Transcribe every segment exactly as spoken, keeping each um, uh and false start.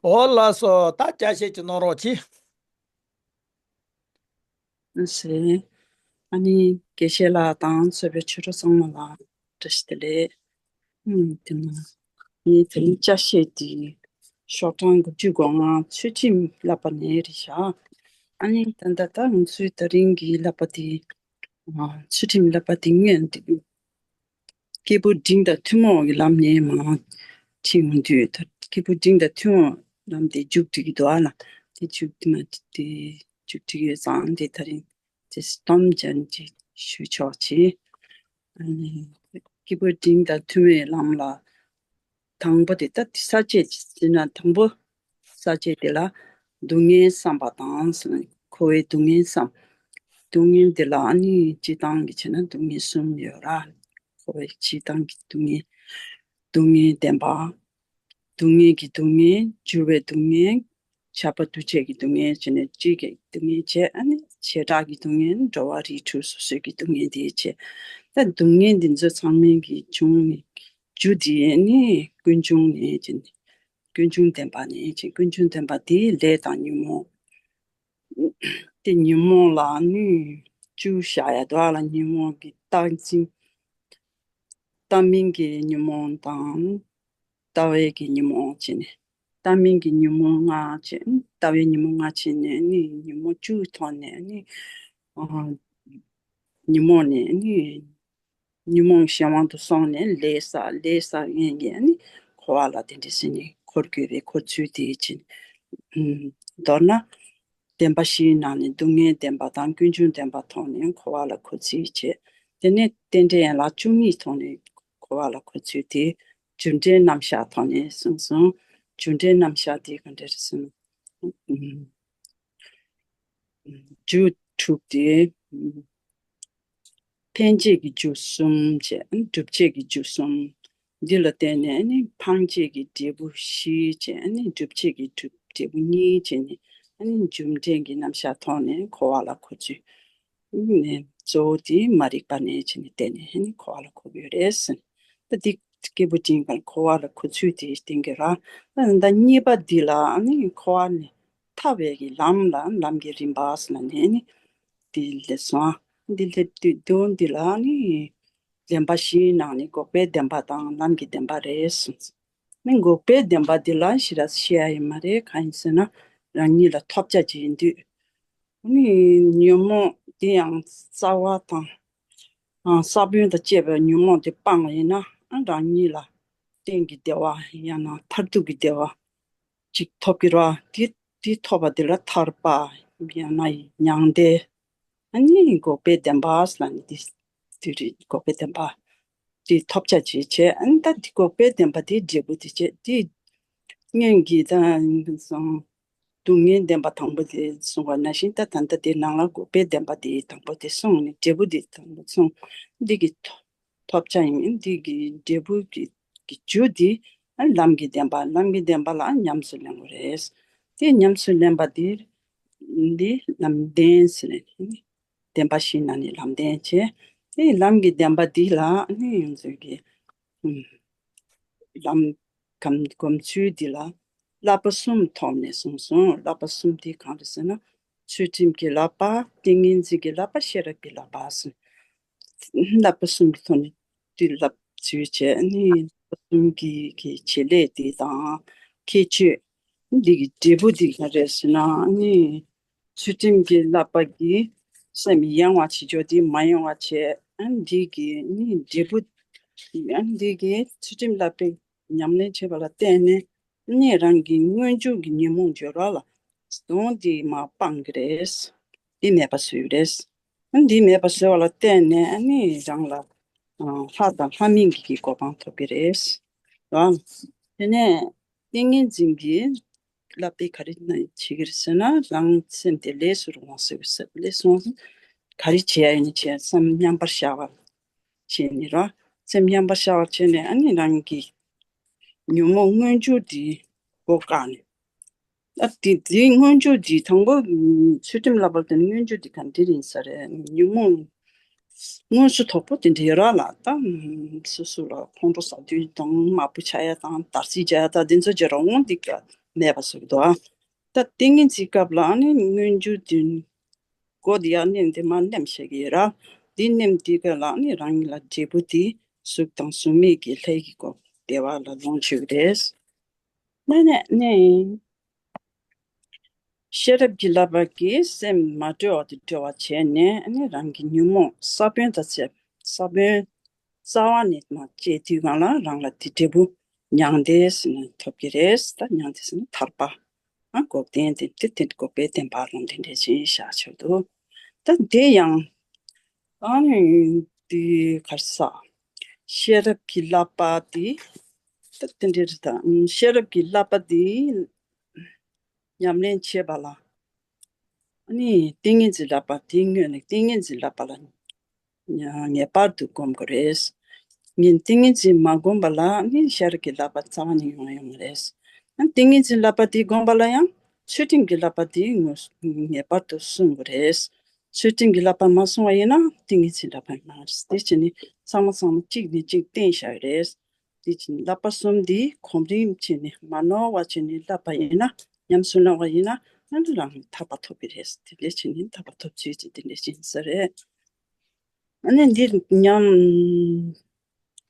འོ་ལགས་སོ། ད་བསྐྱར་བཤད་ཅིག་གནང་རོགས་གྱིས། ཨ་ཟེ། ཨ་ནི་དགེ་བཤེས་ལགས་དང་གཙོས་པའི་ཆོས་གྲོགས་ཚང་མ་ལ་བཀྲ་ཤིས་བདེ་ལེགས། ཨུམ། དེ་ནས་ངས་དེ་རིང་བསྐྱར་བཤད་དེ་ཤོག་གྲངས་དགུ་བཅུ་གོ་ལྔ་ཚུལ་ཁྲིམས་བསླབ་པ་ནས་རེད་ཤག་ཨ་ནི་ད་ལྟ་ད་ང་ཚོའི་ད་རིང་གི་བསླབ་པ་དེ། ཨ། ཚུལ་ཁྲིམས་བསླབ་པ་དེ་སྔོན་དེ། སྐྱེས་བུ་འབྲིང་དང་ཐུན་མོང་གི་ལམ་ནས་མར་ཁྲིད་ཡོང་དུས། ད་སྐྱེས་བུ་འབྲིང་དང་ཐུན་མོང་ལམ་དེ་མཇུག་སྒྲིལ་གྱི་འདུག་ཨ་ལ། དེ་མཇུག་དེ་མ་དེ་མཇུག་སྒྲིལ་ཡོད་ཙང་དེ་ད་རིང་དེ་སྟོན་ཅན་ཅིག་ཞུ་ཆོག་ཅིག་ཨ་ནི་སྐྱེས་བུ་འབྲིང་དང་ཐུན་མོང་ལམ་ལ། དང་པོ་དེ་ད་ས་བཅད་ཅིག་ཟེར་ན། དང་པོ་ས་བཅད་དེ་ལ་སྡུག་བསྔལ་བསམ་པ་དང་། འཁོར་བའི་སྡུག་བསྔལ་བསམ། སྡུག་བསྔལ་དེ་ལ་ཨ་ནི་སྤྱིར་བཏང་གི་བྱས་ན་སྡུག་བསྔལ་གསུམ་ཡོད་ར། འཁོར་བའི་སྤྱིར་བཏང་གི་སྡུག་བསྔལ། སྡུག་བསྔལ་བདེན་པ། སྡུག་བསྔལ་གྱི་སྡུག་བསྔལ། འགྱུར་བའི་སྡུག་བསྔལ། ཁྱབ་པ་འདུ་བྱེད་ཀྱི་སྡུག་བསྔལ་བྱས་ནས། སྤྱིའི་སྡུག་བསྔལ་བྱས། ཨ་ནི་བྱེ་བྲག་གི་སྡུག་བསྔལ། འགྲོ་བ་རིགས་དྲུག་སོ་སོའི་གི་སྡུག་བསྔལ་དེ་བྱས། ད་སྡུག་བསྔལ་འདི་ཚོ་ཚང་མའི་གི་བྱུང་ནས། རྒྱུ་དེ་ནི་ཀུན་འབྱུང་ནས་བྱས་ནས། ཀུན་འབྱུང་བདེན་པ་ནས་བྱས། ཀུན་འབྱུང་བདེན་པ་དེ་ལས་དང་ཉོན་མོངས། དེ་ཉོན་མོངས་ལ་ནི་བཅུ་བཞག་ཡ་འདུག་ཨ་ལ། ཉོན་མོངས་ཀྱི་རྟག་འཛིན། རྟག་མིན་གྱི་ཉོན་མོངས་དང་། ལྟ་བའི་གི་ཉོན་མོངས་བྱས་ནས། རྟག་མིན་གྱི་ཉོན་མོངས་ལྔ་བྱས། ལྟ་བའི་ཉོན་མོངས་ལྔ་བྱས་ནས་ནི་ཉོན་མོངས་བཅུའི་ཐོག་ནས་ནི། ཨ། ཉོན་མོངས་ནས་ནི། ཉོན་མོངས་གཞན་དབང་དུ་སོང་ནས་ལས་བསགས། ལས་བསགས་མཁན་གྱིས་ནི་འཁོར་བ་ལ་དེ་འདྲ་ཟེར་ནས་འཁོར་དགོས་པའི་འཁོར་ཚུལ་དེ་བྱས་ནས། ཨུམ། མདོར་ན། བདེན་པ་བཞིའི་ནང་ནས་སྡུག་བསྔལ་བདེན་པ་དང་ཀུན་འབྱུང་བདེན་པ་ཐོག་ནས་འཁོར་བ་ལ་འཁོར་ཚུལ་བྱས། དེ་ནས་རྟེན་འབྲེལ་ཡན་ལག་བཅུ་གཉིས་ཐོག་ནས་འཁོར་བ་ལ་འཁོར་ཚུལ་དེ་རྒྱུ་འབྲས་རྣམ་གཞག་ཐོག་ནས་གསུངས་སོང་། རྒྱུ་འབྲས་རྣམ་གཞག་དེ་ག་འདྲ་རེད་ཟེར་ན། ཨུམ། རྒྱུ་དྲུག་སྟེ། ཨུམ། འཕེན་བྱེད་ཀྱི་རྒྱུ་གསུམ་བྱས། སྒྲུབ་བྱེད་ཀྱི་རྒྱུ་གསུམ། འདི་ལ་བརྟེན་ནས་ནི་འཕང་བྱེད་ཀྱི་འབྲས་བུ་བཞི་བྱས། ནི་སྒྲུབ་བྱེད་ཀྱི་སྒྲུབ་འབྲས་བུ་གཉིས་བྱས་ནས། ནི་རྒྱུ་འབྲས་ཀྱི་རྣམ་གཞག་ཐོག་ནས་འཁོར་བ་ལ་འཁོར་ཚུལ། ནི་གཙོ་བོ་དེ་མ་རིག་པ་ནས་བྱས་ནས་བརྟེན་ནས་ནི་འཁོར་བ་ལ་འཁོར་གྱི་ཡོད་རེད་ཟེར། ད་འདི་སྐྱེས་བུ་འབྲིང་གིས་འཁོར་བ་ལ་འཁོར་ཚུལ་དེ་བསྟན་གྱི་ར། ད་གཉིས་པ་འདི་ལ་ནི་འཁོར་བ་ནས་ཐར་བའི་གི་ལམ་ལ་ལམ་གྱི་རིམ་པ་ཟེར་ནས་ནི་འདི་སླེབས་སོང་། འདི་སླེབས་དུས་དོན་འདི་ལ་ནི་བདེན་པ་བཞིའི་ནང་ནས་འགོག་པའི་བདེན་པ་དང་ལམ་གྱི་བདེན་པ་རེད་གསུངས། ནི་འགོག་པའི་བདེན་པ་འདི་ལ་ཞེ་དྲག་བཤད་ཡ་ཡོད་མ་རེད། གང་ཡིན་ཟེར་ན་རང་ཉིད་ལ་ཐོབ་བྱ་ཅིག་ཡིན་དུས། ནི་ཉོན་མོངས་དེ་ཡང་རྩ་བ་དང་། ཨ། ས་བོན་དང་བཅས་པའི་ཉོན་མོངས་དེ་སྤངས་པ་ཡིན་ན། ཨ། རང་ཉིད་ལ་གཏན་གྱི་བདེ་བ། ཡང་ན་མཐར་ཐུག་གི་བདེ་བ་ཅིག་ཐོབ་ཀྱི་རེད། དེ་དེ་ཐོབ་པ་དེ་ལ་ཐར་པ། ཡང་ན་མྱང་འདས། ཨ་ནི་འགོག་པའི་བདེན་པ་ཟེར་ནས་དེ་དེ་རེད། འགོག་པའི་བདེན་པ་དེ་ཐོབ་བྱ་ཅིག་བྱས། ཨ་ནི་ད་དེ་འགོག་པའི་བདེན་པ་དེའི་འབྲས་བུ་དེ་བྱས། དེ་སྔོན་གྱི་ད་སོང་། སྡུག་བསྔལ་བདེན་པ་དང་པོ་དེ་གསུངས་པ་ནང་བཞིན། ད་ད་ལྟ་དེ་ནང་ལ་འགོག་པའི་བདེན་པ་དེ་དང་པོ་དེ་སོང་ནས་འབྲས་བུ་དེ་དང་པོ་སོང་། འདི་གི་ཐོབ་བྱ་ཡིན། འདི་གི་འབྲས་བུ་གི་གི་རྒྱུ་དེ་ལམ་གྱི་བདེན་པ། ལམ་གྱི་བདེན་པ་ལ་ཉམས་སུ་ལེན་དགོས་རེད། དེ་ཉམས་སུ་ལེན་པ་དེ་འདི་ལམ་བདེན་ཟེར་ནས། བདེན་པ་བཞིའི་ནང་ནས་ལམ་བདེན་བྱས། དེ་ལམ་གྱི་བདེན་པ་འདི་ལ་ནི་ང་ཚོས་ཀྱི། ཨུམ། ལམ་གོམས་གོམས་ཚུལ་འདི་ལ་བསླབ་པ་གསུམ་ཐོག་ནས་གསུངས་སོང་། བསླབ་པ་གསུམ་དེ་གང་རེད་ཟེར་ན། ཚུལ་ཁྲིམས་ཀྱི་བསླབ་པ། ཏིང་ངེ་འཛིན་གྱི་བསླབ་པ། ཤེས་རབ་ཀྱི་བསླབ་པ་ཟེར། བསླབ་པ་གསུམ་གྱི་ཐོག་ནས་དུས་བསླབ་ཚུལ་བྱས་ནས། བསླབ་པ་གསུམ་གྱི་གི་བྱེད་ལས་དེ་དང་ཁྱད་ཆོས། འདི་གི་འབྲས་བུ་འདི་ག་རེ་ཟེར་ན་ནི། ཚུལ་ཁྲིམས་ཀྱི་བསླབ་པ་གིས་སེམས་ཡེངས་པ་བྱེད་ཕྱོགས་དེ་མ་ཡེངས་པ་བྱས། ཨ། འདི་གི་ནི་འབྲས་བུ། ཨ། འདི་གི་ཚུལ་ཁྲིམས་བསླབ་པའི་ཉམས་ལེན་བྱེད་པ་ལ་བརྟེན་ནས་ནི་རང་གི་སྔོན་འཇུག་གི་ཉོན་མོངས་སྦྱོར་བ་ལ་སྡང་དེ་མར་སྤང་གི་རེད། དེ་མེད་པ་བཟོས་རེད། ཨ། འདི་མེད་པ་བཟོས་པ་ལ་བརྟེན་ནས་ནི་རང་ལ། ཨ། ལྷ་དང་ལྷ་མིན་གྱི་གོ་འཕང་ཐོབ་ཀྱི་རེད། རང་། དེ་ནས་ཏིང་ངེ་འཛིན་གྱི་བསླབ་པས་ག་རེ་བྱེད་ཀྱི་རེད་ཟེར་ན། རང་སེམས་དེ་ལས་སུ་རུང་བ་བཟོ་དགོས་ཟེར། ལས་སུ་རུང་བ་ག་རེ་བྱེད་ཡ་ཡིན་ན་བྱེད། སེམས་མཉམ་པར་བཞག་པ་བྱེད་ནི་ར། སེམས་མཉམ་པར་བཞག་པ་བྱས་ནས། ཨ་ནི་རང་གི་ཉོན་མོངས་སྔོན་འཇུག་དེ་སྒོ་བཀག་ནས། ཨ། དེ་དེའི་སྔོན་འཇུག་དེ་དང་པོ་ཚུལ་ཁྲིམས་བསླབ་པ་དེ་སྔོན་འཇུག་དེ་ག་འདྲ་ཡིན་ས་རེད། ཉོན་མོངས་དངོས་སུ་དོག་པོ་དེ་འདྲ་ཡོད་ར་ལ། ད་སོ་སོ་ལ་ཁོང་ཁྲོ་ཟ་དུས་དང་། དམར་པོ་ཆགས་ཡ་དང་། འདར་སིག་རྒྱག་ཡ་དང་། དེ་ཚོ་རྒྱག་ར། འོང་འདི་ག་ མེད་པ་བཟོ་གི་འདུག་ཨ། ད་ཏིང་ངེ་འཛིན་སྐབས་ལ་ནི་མངོན་གྱུར་དོན། སྒོ་དེ་ཡང་ནི་འདི་མ་ནེམ་བཤད་ཀྱི་ཡོད་ར། འདི་ནེམ་དེ་ག་ལ་ནི་རང་ཉིད་ལ་འབྲས་བུ་དེ་གཟུགས་དང་གཟུགས་མེད་ཀྱི་ལྷའི་གི་སྐོར་བདེ་བ་ལ་ལོངས་སྤྱོད་ཀྱི་རེད། ནས་ནས་ནས། ཤེས་རབ་ཀྱི་བསླབ་པ་གིས་སེམས་མ་གྲོལ་བ་དེ་གྲོལ་བ་བྱས་ནས་ནི་རང་གི་ཉོན་མོངས་ས་བོན་དང་བཅས། ས་བོན་རྩ་བ་ནས་མ་བཅད་དུས་གང་ལ་རང་ལ་དེ་འབྲས་བུ་མྱང་འདས་ཟེར་ནས་ཐོབ་ཀྱི་རེད། ད་མྱང་འདས་ཟེར་ན་ཐར་པ། ཨ་འགོག་བདེན་དེ་དེ་དེ་འགོག་པའི་བདེན་པ་ལ་འདི་འདྲ་ཅན་བཞག་ཆོག་འདུག་ད་དེ་ཡང་ཨ་ནི་དེ་གར་ས་ཤེས་རབ་ཀྱི་བསླབ་པ་དེ་ད་དེ་འདྲ་རེད། ད་ཤེས་རབ་ཀྱི་བསླབ་པ་དེ་ཉམས་ལེན་བྱེད་པ་ལ་ཨ་ནི་ཏིང་ངེ་འཛིན་བསླབ་པ་དེ་སྔོན་ལ་ཏིང་ངེ་འཛིན་བསླབ་པ་ལ་ངེས་པར་དུ་སྒོམ་དགོས་རེད། ངས་ཏིང་ངེ་འཛིན་མ་བསྒོམས་པ་ལ་ནི་ཤེས་རབ་ཀྱི་བསླབ་པ་རྩ་བ་ནས་ཡོང་ཡོང་མ་རེད། ཏིང་ངེ་འཛིན་བསླབ་པ་དེ་བསྒོམས་པ་ལ་ཡང་ཚུལ་ཁྲིམས་ཀྱི་བསླབ་པ་དེ་ངོས་ངེས་པར་དུ་སྲུང་དགོས་རེད། ཚུལ་ཁྲིམས་ཀྱི་བསླབ་པ་མ་སྲུང་བ་ཡིན་ན་ཏིང་ངེ་འཛིན་བསླབ་པ་ཡང་མ་རེད། དེ་བྱས་ནས་ཚང་མ་ཚང་མ་གཅིག་ནས་གཅིག་བསྟེན་བཞག་རེད། དེ་བཞིན་བསླབ་པ་གསུམ་འདི་གོམས་རིམ་བྱས་ནས་མ་ནོར་བ་བྱས་ནས་བསླབ་པ་ཡིན་ན། ཉམས་སུ་བླང་བ་ཡིན་ན་ཨ་ནི་རང་ཐར་པ་ཐོབ་ཀྱི་རེད། དེ་འདྲ་བྱས་ནས་ཐར་པ་ཐོབ་ཚུལ་གྱི་དེ་འདྲ་བྱས་ཟེར་རེད། ཨ་ནི་འདི་ཉམས།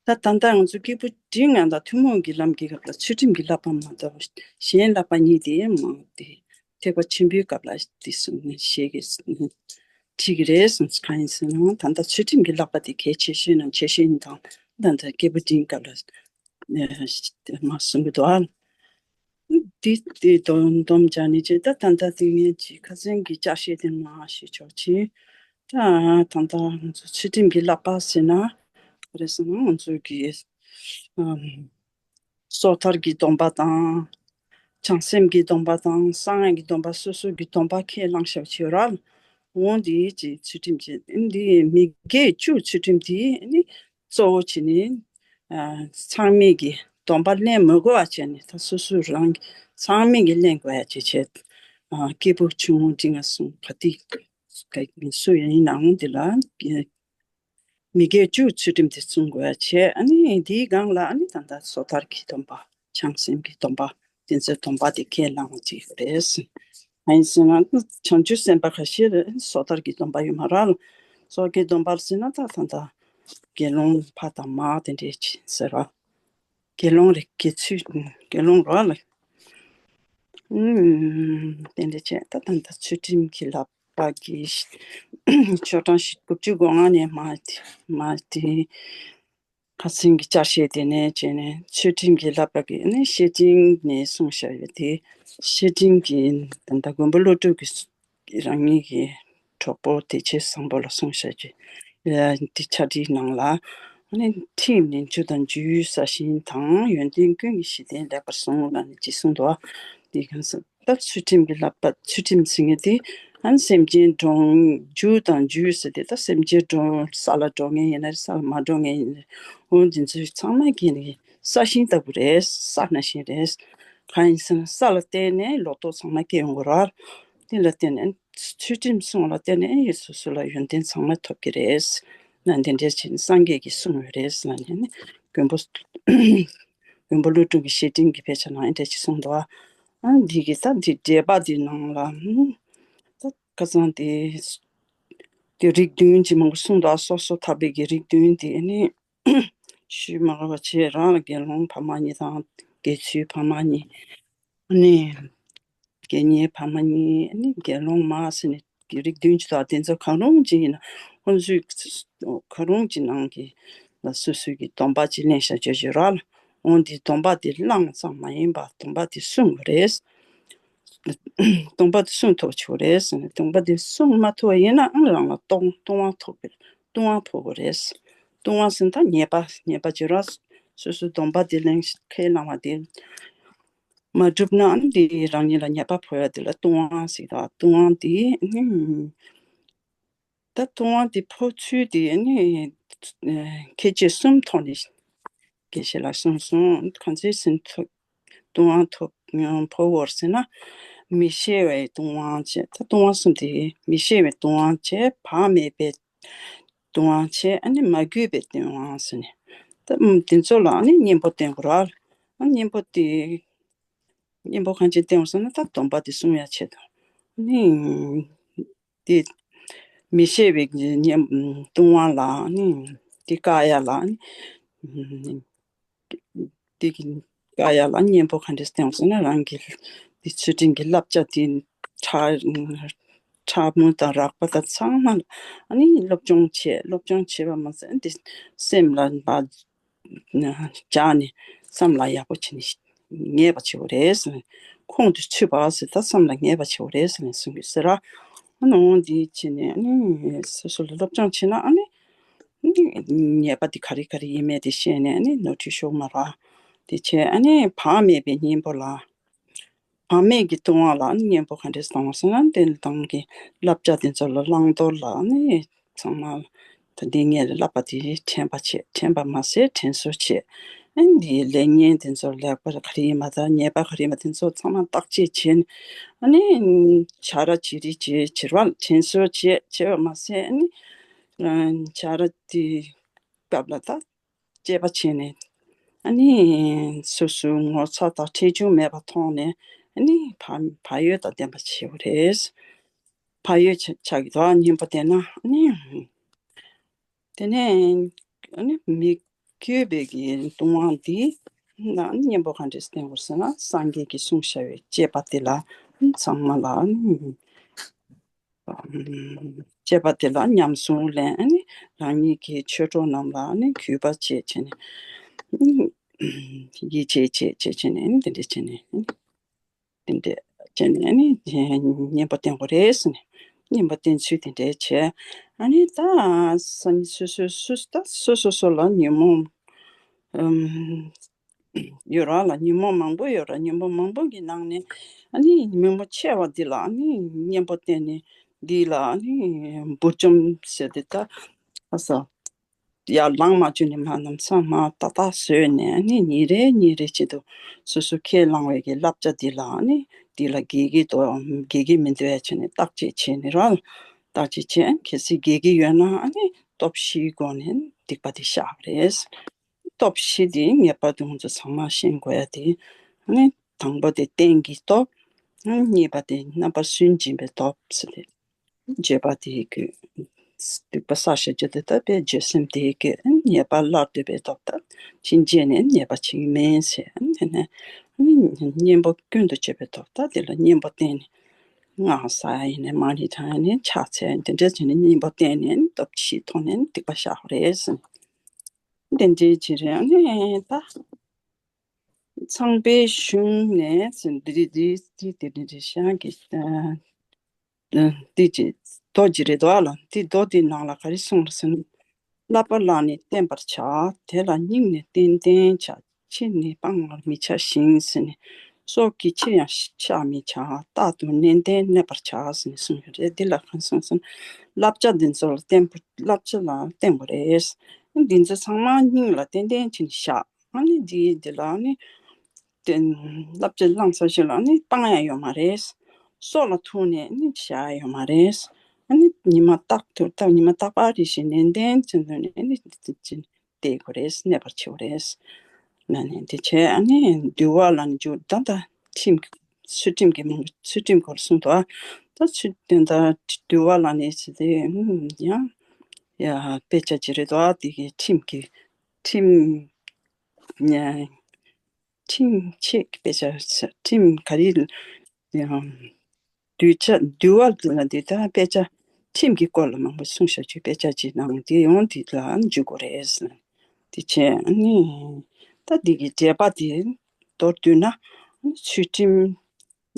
ད་ད་ལྟ་ང་ཚོ་སྐྱེས་བུ་འབྲིང་ང་དང་ཐུན་མོང་གི་ལམ་གྱི་སྐབས་ལ་ཚུལ་ཁྲིམས་ཀྱི་བསླབ་པ་མ་གཏོགས་གཞན་བསླབ་པ་གཉིས་དེ་མ་དེ་ཐེག་པ་ཆེན་པོའི་སྐབས་ལ་དེ་གསུངས་ནས་བཤད་ཀྱི་ཁྲིད་ཀྱི་རེད་གསུངས། གང་ཡིན་ཟེར་ན་ད་ལྟ་ཚུལ་ཁྲིམས་ཀྱི་བསླབ་པ་དེ་གལ་ཆེ་ཤོས་ནང་ཆེ་ཤོས་ཡིན་དང་ད་ལྟ་སྐྱེས་བུ་འབྲིང་སྐབས་ལ་མ་གསུང་གི་འདུག་ཨ། འདི་དེ་དོན་སྡོམ་སྦྱར་ནས་ཅི་ད་ད་ལྟ་དེ་ངས་ཅི་ཁ་སང་གི་བསྐྱར་བཤད་དེ་མ་ཞུས་ཆོག་ཅི། ད་ད་ལྟ་ང་ཚོ་ཚུལ་ཁྲིམས་ཀྱི་བསླབ་པ་ཟེར་ན་རེད་ཟེར་ན་ང་ཚོ་གི་སོ་ཐར་གྱི་སྡོམ་པ་དང་། བྱང་སེམས་ཀྱི་སྡོམ་པ་དང་གསང་སྔགས་ཀྱི་སྡོམ་པ་སོ་སོ་གི་སྡོམ་པ་ཁས་བླངས་བཞག་བྱས་ར། འོང་འདི་ཅི་ཚུལ་ཁྲིམས་ཀྱི་འདི་མི་དགེ་བཅུ་ཚུལ་ཁྲིམས་འདི་ནི་གཙོ་བོ་བྱས་ནས་ཚང་མས་ཀྱི་སྡོམ་པ་ལེན་མི་དགོས་པ་བྱས་ནས་ད་སོ་སོ་རང་གི་ཚང་མས་ཀྱི་ལེན་དགོས་ཡ་བྱས་བྱས། སྐྱེས་བུ་ཆུང་ངུ་འབྲིང་ང་གསུམ་ག་དུས་སུ་ཡིན་ནའང་འདི་ལ་མི་དགེ་བཅུ་ཚུལ་ཁྲིམས་དེ་བསྲུང་དགོས་ཡ་བྱས། ཨ་ནི་འདིའི་སྒང་ལ་ཨ་ནི་ད་ལྟ་སོ་ཐར་གྱི་སྡོམ་པ་བྱང་སེམས་ཀྱི་སྡོམ་པ་དེ་ཚོའི་སྡོམ་པ་དེ་ཁས་བླངས་བྱས་ཡོད་རེད། ཨ་ཡིན་ཟེར་ན་བྱང་ཆུབ་སེམས་དཔའ་ཁ་ཤས་རེད་སོ་ཐར་གྱི་སྡོམ་པ་ཡོད་མ་རེད། སོ་ཐར་གྱི་སྡོམ་པ་ཟེར་ན་ད་ད་ལྟ་དགེ་སློང་ཕ་དང་མ་དེ་འདྲས་ཟེར་བ། དགེ་སློང་རེད་དགེ་ཚུལ་དགེ་སློང་རོ་ལ། ཨུམ། དེ་འདྲ་བྱས་ད་ད་ད་ཚུལ་ཁྲིམས་ཀྱི་བསླབ་པ་གི་ཆོས་གྲངས་བཞི་དགུ་བཅུ་གོ་ལྔ་ནས་མ་དེ་མ་དེ་ཁ་སང་གི་བསྐྱར་བཤད་དེ་ནས་བྱས་ནས་ཚུལ་ཁྲིམས་ཀྱི་བསླབ་པ་གི་ནི་བཤེས་སྤྲིང་ནས་གསུངས་བཞག་ཡོད་དེ། བཤེས་སྤྲིང་གི་ད་ལྟ་མགོན་པོ་ཀླུ་སྒྲུབ་ཀྱི་རང་ཉིད་ཀྱི་གྲོགས་པོ་བདེ་ཆེན་བཟང་པོ་ལ་གསུངས་བཞག་གི་འདི་ཕྱག་བྲིས་ནང་ལ་ནི་ཁྲིམས་ནི་རྒྱུ་དང་རྒྱུའི་ས་ཞིང་དང་ཡོན་ཏན་ཀུན་གྱི་གཞི་རྟེན་ལེགས་པར་བཟུང་ལ་ནི་ཅི་གསུངས་འདུག་བ། འདི་གང་ཟག་ད་ཚུལ་ཁྲིམས་ཀྱི་བསླབ་པ་ཚུལ་ཁྲིམས་ཟེར་མཁན་དེ་ཨ་ནི་སེམས་ཅན་གྲོང་རྒྱུ་དང་རྒྱུ་ཟེར་ཏེ་ད་སེམས་ཅན་གྲོང་ས་ལ་འགྲོ་མཁན་ཡིན་ན་རེད་ས་ལ་མ་འགྲོ་མཁན་ཡིན་ན་རེད་འོ་འདི་ཚོའི་ཚང་མ་གི་ནི་ས་ཞིང་ལྟ་བུ་རེད་ས་ན་ཞིང་རེད། གང་ཡིན་ཟེར་ན་ས་ལ་བརྟེན་ནས་ལོ་ཏོག་ཚང་མ་སྐྱེ་ཡོང་གི་རེད། དེ་ལ་བརྟེན་ནས་ཚུལ་ཁྲིམས་སྲུང་བ་ལ་བརྟེན་ནས་ཡིན་སོ་སོ་ལ་ཡོན་ཏན་ཚང་མ་ཐོབ་ཀྱི་རེད། ན་འདི་འདྲས་བྱས་ནས་སངས་རྒྱས་ཀྱིས་གསུངས་ཡོད་རེད་ཟེར་ན་ནི་མགོན་པོ་མགོན་པོ་ཀླུ་སྒྲུབ་ཀྱི་བཤེས་སྤྲིང་གི་དཔེ་ཆ་ནང་འདི་འདྲས་ཅིག་གསུངས་འདུག་ཨ་འདི་གི་ད་འདི་འགྲེལ་པ་འདི་ནང་ལ་ད་ཁ་སང་དེ་དེ་རིགས་བདུན་གྱི་མང་པོ་གསུངས་འདུག་སོ་སོ་ཐར་པའི་གི་རིགས་བདུན་དེ་ནི་ཞུས་མ་དགོས་པ་བྱས་རང་ལ་དགེ་སློང་ཕ་མ་གཉིས་དང་དགེ་ཚུལ་ཕ་མ་གཉིས། ནས་དགེ་བསྙེན་ཕ་མ་གཉིས་ནི་དགེ་སློང་མ་ཟེར་ནས་རིགས་བདུན་ཅིག་དང་དེ་ཚོ་གང་རུང་ཅིག་ཡིན་ན་ཁོང་ཚོས་གང་རུང་ཅིག་ནང་གི་ལ་སོ་སོའི་གི་སྡོམ་པ་ཅིག་ལེན་བྱ་བྱ་བྱོས་ར་ལ་འོང་དེ་སྡོམ་པ་དེ་བླངས་ཙམ་མ་ཡིན་པ་སྡོམ་པ་དེ་སྲུང་དགོས་རེད། སྡོམ་པ་དེ་སྲུང་ཐུབ་ཆོག་རེད་ཟེར་ནས་སྡོམ་པ་དེ་སྲུང་མ་ཐུབ་པ་ཡིན་ན་ཨང་རང་ལ་ལྟུང་ལྟུང་བ་ཐོབ་པའི་ལྟུང་བ་ཕོག་དགོས་རེད། ལྟུང་བ་ཟེར་ན་ད་ཉེས་པ་ཉེས་པ་བྱོས་ར་སོ་སོའི་སྡོམ་པ་དེ་ལེན་ཁས་བླངས་པ་དེ། མ་བསྒྲུབས་ན་འདི་རང་ཉིད་ལ་ཉེས་པ་ཕོག་ཡ་དེ་ལ་ལྟུང་བ་ཟེར་གི་འདུག་ལྟུང་བ་དེ་ནི་ད་ལྟུང་བ་དེ་ཕོག་ཚུལ་དེ་ནི་ཁྱད་ཆོས་གསུམ་ཐོག་ནས་དགེ་བཤེས་ལགས་གསུངས་སོང་གང་ཚེ་ཟིན་ཐུབ་ལྟུང་བ་ཐོབ་ཕོག་འོར་ཟེར་ན་མི་ཤེས་པའི་ལྟུང་བ་བྱས་ད་ལྟུང་བ་གསུམ་དེ་མི་ཤེས་པའི་ལྟུང་བ་བྱས་བག་མེད་པའི་ལྟུང་བ་བྱས་ཨ་ནི་མ་གུས་པའི་ལྟུང་བ་ཟེར་ནས་ད་དེ་ཚོ་ལ་ཨ་ནི་གཉེན་པོ་བསྟེན་དགོས་ར་ཨ་གཉེན་པོ་དེ། གཉེན་པོ་གང་ཅི་བསྟེན་དགོས་ཟེར་ན་ད་སྡོམ་པ་དེ་སྲུང་ཡ་ཆེད་དུ། ནི་དེ་མི་ཤེས་པའི་གཉེན་ལྟུང་བ་ལ་ནི་དེ་བཀག་ཡ་ལ་ནི་དེ་གི་བཀག་ཡ་ལ་གཉེན་པོ་གང་འདྲས་བསྟེན་དགོས་ཟེར་ན་རང་གི་དེ་ཚུལ་ཁྲིམས་ཀྱི་བསླབ་བྱ་དེ་ཕྲ་ཕྲ་མོ་དང་རགས་པ་དང་ཚང་མ་ལ་ནི་སློབ་སྦྱོང་བྱེད། སློབ་སྦྱོང་བྱེད་པ་མ་ཟད་དེ་སེམས་ལ་བ་སྦྱར་ནས་བསམ་བློ་ཡག་པོ་བྱས་ནས་ངེས་པ་བྱེད་དགོས་རེད་ཟེར་ནས། ཁོང་དུ་ཆུད་པ་ཟེར་ད་བསམ་བློ་ངེས་པ་བྱེད་དགོས་རེད་ཟེར་ནས་གསུང་གི་ཟེར་ར། ཨ་ནི་འོང་འདི་བྱས་ནས་ཨ་ནི་སོ་སོ་ལ་སློབ་སྦྱོང་བྱས་ན་ཨ་ནི་ཨ་ནི་ཉེས་པ་འདི་ག་རེ་ག་རེ་ཡིན་མེད་དེ་ཤེས་ནས་ཨ་ནི་ནོར་འཁྲུལ་ཤོར་མ་ར། དེ་བྱས་ཨ་ནི་བག་མེད་པའི་གཉེན་པོ་ལ། བག་མེད་ཀྱི་ལྟུང་བ་ལ་གཉེན་པོ་ག་འདྲས་སོང་ཟེར་ན་དེ་ལ་དང་གི་བསླབ་བྱ་དེ་ཚོ་ལ་བླང་དོར་ལ་ནི་ཚང་མ་ད་འདི་ངས་བསླབ་པ་དེ་དྲན་པ་བྱེད། དྲན་པ་མ་ཟད་དྲན་གསོ་བྱེད། ཨ་འདིའི་ལས་ངན་དེ་ཚོ་ལེགས་པ་ག་རེ་ཡིན་མ་ད་ཉེས་པ་ག་རེ་ཡིན་མ་དེ་ཚོ་ཚང་མ་བརྟག་དཔྱད་བྱེད། ཨ་ནི་བྱ་ར་བྱེད་རིགས་བྱེད་བྱེད་པ་དྲན་གསོ་བྱེད་བྱེད་པ་མ་ཟད་ཨ་ནི་བྱ་ར་དེ་སྐབས་ལ་ད་དཔྱད་པ་བྱས་ནས་ཨ་ནི་སོ་སོའི་ངོ་ཚ་དང་ཁྲེལ་གཞུང་མེད་པ་མཐོང་ནས་ཨ་ནི་བག་བག་ཡོད་དང་ལྡན་པ་བྱེད་དགོས་རེད། བག་ཡོད་ཆགས་ཆགས་ཀྱི་འདུག་གཉེན་པོ་བསྟེན་ན་ཨ་ནི། དེ་ནས་ཨ་ནི་མི་བསྐྱོད་པའི་གི་ལྟུང་བ་འདི་ན་གཉེན་པོ་གང་འདྲས་བསྟེན་དགོས་ཟེར་ན་སངས་རྒྱས་ཀྱིས་གསུངས་བཞག་པའི་བཅས་པ་དེ་ལ་ཚང་མ་ལ་ཨ་ནི། བཅས་པ་དེ་ལ་ཉམས་སུ་ལེན། ཨ་ནི་རང་ཉིད་ཀྱི་ཆོས་གྲོགས་རྣམས་ལ་ཨ་ནི་གུས་པ་བྱེད་བྱས་ནས་ཡིད་ཆེས་བྱེད་བྱེད་བྱས་ནས་ཨ་ནི་དེ་འདྲས་བྱས་ནས་ཨ་ནི་དེ་འདྲས་བྱས་ནས་ཨ་ནི་གཉེན་པོ་བསྟེན་དགོས་རེད་ཟེར་ནས། གཉེན་པོ་བསྟེན་ཚུལ་དེ་འདྲས་བྱས། ཨ་ནི་ད་སོ་སོ་སོ་སོ་ད་སོ་སོ་སོ་ལ་ཉོན་མོངས་ཨམ། ཡོད་ར་ལ་ཉོན་མོངས་མང་པོ་ཡོད་ར། ཉོན་མོངས་མང་པོ་གི་ནང་ནས་ཨ་ནི་ཉོན་མོངས་ཆེ་བ་འདི་ལ་ཨ་ནི་གཉེན་པོ་བསྟེན་ནས་འདི་ལ་ཨ་ནི་འབུར་འཇོམས་ཟེར་ཏེ་ད་ཨ་ས་ཡར་ལངས་མ་བཅུག་ནས་མ་ནམ་སང་མ་ཏག་ཏག་བཟོས་ནས་ཨ་ནི་ཉིན་རེ་ཉིན་རེ་བྱེད་དུ་སོ་སོ་ཁས་བླངས་པའི་གི་བསླབ་བྱ་འདི་ལ་ཨ་ནི་འདི་ལ་དགེ་གི་དོ་དགེ་གི་མི་འདོད་ཡ་བྱས་ནས་བརྟག་དཔྱད་བྱས་ནས་ར་བརྟག་དཔྱད་བྱས། གལ་སྲིད་དགེ་གི་ཡོད་ན་ཨ་ནི་སྟོབས་བཞིའི་སྒོ་ནས་སྡིག་པ་དེ་བཤགས་པ་རེད། སྟོབས་བཞི་དེ་ངེས་པར་དུ་ང་ཚོ་ཚང་མ་ཤེས་དགོས་ཡ་དེ། ཨ་ནི་དང་པོ་དེ་རྟེན་གྱི་སྟོབས། ཨ་ནི་གཉིས་པ་དེ་རྣམ་པར་སུན་འབྱིན་པའི་སྟོབས་ཟེར་ཏེ། བརྗོད་པ་དེ་གི་སྡིག་པ་བསགས་བྱ་རྒྱུ་དེ་ལྟ་བས་བརྗོད་སེམས་དེ་གི་ཉེས་པ་སླར་འདོད་པའི་སྟོབས་དང་ཕྱིན་ཆད་ནས་ཉེས་པ་བྱེད་ཀྱི་མིན་ཟེར། ཨ་ནི་དེ་ནས་ཨ་ནི་གཉེན་པོ་ཀུན་ཏུ་སྤྱོད་པའི་སྟོབས་དང་དེ་ལ་གཉེན་པོ་བསྟེན་ནས་སྔགས་བཟླ་ཡ་ཡིན་ནས་མ་ཎི་བགྲང་ཡ་ཡིན་ནས་ཕྱག་འཚལ་དེ་འདྲ་བྱས་ནས་གཉེན་པོ་བསྟེན་ནས་སྟོབས་བཞི་ཐོག་ནས་སྡིག་པ་བཤགས་པ་རེད་ཟེར། དེ་འདྲའི་ཕྱིར་ཨ་ནི་ད་ཚངས་པའི་གཞུང་ནས་འདི་འདི་འདི་འདི་འདི་འདི་ཤང་གི་འདི་ཅི་མདོ་ཅི་རེད་དོ་ཨ་ལ་འདི་མདོ་འདི་ནང་ལ་ག་རེ་གསུངས་རེད་ཟེར་ན། བསླབ་པ་ལ་ནི་བརྟེན་པར་བྱ། དེ་ལ་སྙིང་ནས་ཏན་ཏན་བྱ། ཕྱིར་ནི་སྤང་བར་མི་བྱ་ཞིང་ཟེར་ནས། སྲོག་གི་ཕྱིར་ཡང་བཤགས་མི་བྱ། རྟག་ཏུ་ནན་ཏན་གནས་པར་བྱ་ཟེར་ནས་གསུངས་ཡོད་རེད། འདི་ལ་གང་གསུངས་ཟེར་ན། བསླབ་བྱ་འདི་ཚོ་ལ་བརྟེན་པ་བསླབ་བྱ་ལ་བརྟེན་དགོས་རེད། འདི་ཚོ་ཚང་མ་སྙིང་ལ་ཏན་ཏན་བྱས་ནས་བཞག་ཨ་ནི་འདི་འདི་ལ་ནི་བརྟེན་བསླབ་བྱ་བླངས་ཚར་ཞིག་ལ་ནི་སྤང་ཡ་ཡོད་མ་རེད། སྲོག་ལ་ཐུག་ནས་ནི་བཞག་ཡ་ཡོད་མ་རེད། ཨ་ནི་ཉི་མ་རྟག་ཏུ་ད་ཉི་མ་རྟག་པར་རེ་བཞིན་ནན་ཏན་བྱེད་དུ་ནས་ནི་བལྟས་དགོས་རེད། གནས་པར་བྱེད་དགོས་རེད། ན་ནི་འདི་བྱས་ཨ་ནི་འདུལ་བ་ལ་ནི་འཇུག་ད་ད་ཁྲིམས་ཀྱི་ཚུལ་ཁྲིམས་ཀྱི་མང་པོ་ཚུལ་ཁྲིམས་སྐོར་གསུངས་འདུག་ད་ཚུལ་དེ་ད་འདུལ་བ་ལ་ནི་ཟེར་ཏེ་ཡང་ཡ་དཔེ་ཆ་ཅི་རེད་དོ་དེ་གི་ཁྲིམས་ཀྱི་ཁྲིམས་ཁྲིམས་ཆད་ཀྱི་དཔེ་ཆ་ཁྲིམས་ག་རེ་ཡང་འདུལ་བྱ་འདུལ་བ་ལ་འདི་ལྟར་དཔེ་ཆ་ཁྲིམས་ཀྱི་སྐོར་ལ་མང་པོ་གསུངས་བཞག་ཅིག་དཔེ་ཆ་ཅིག་ནང་དེ་ཡང་འདི་ལ་འཇུག་དགོས་རེད། དེ་བྱས་ནི་ད་འདི་གི་འགྲེལ་པ་དེ་མདོར་བསྡུས་ན་ཚུལ་ཁྲིམས་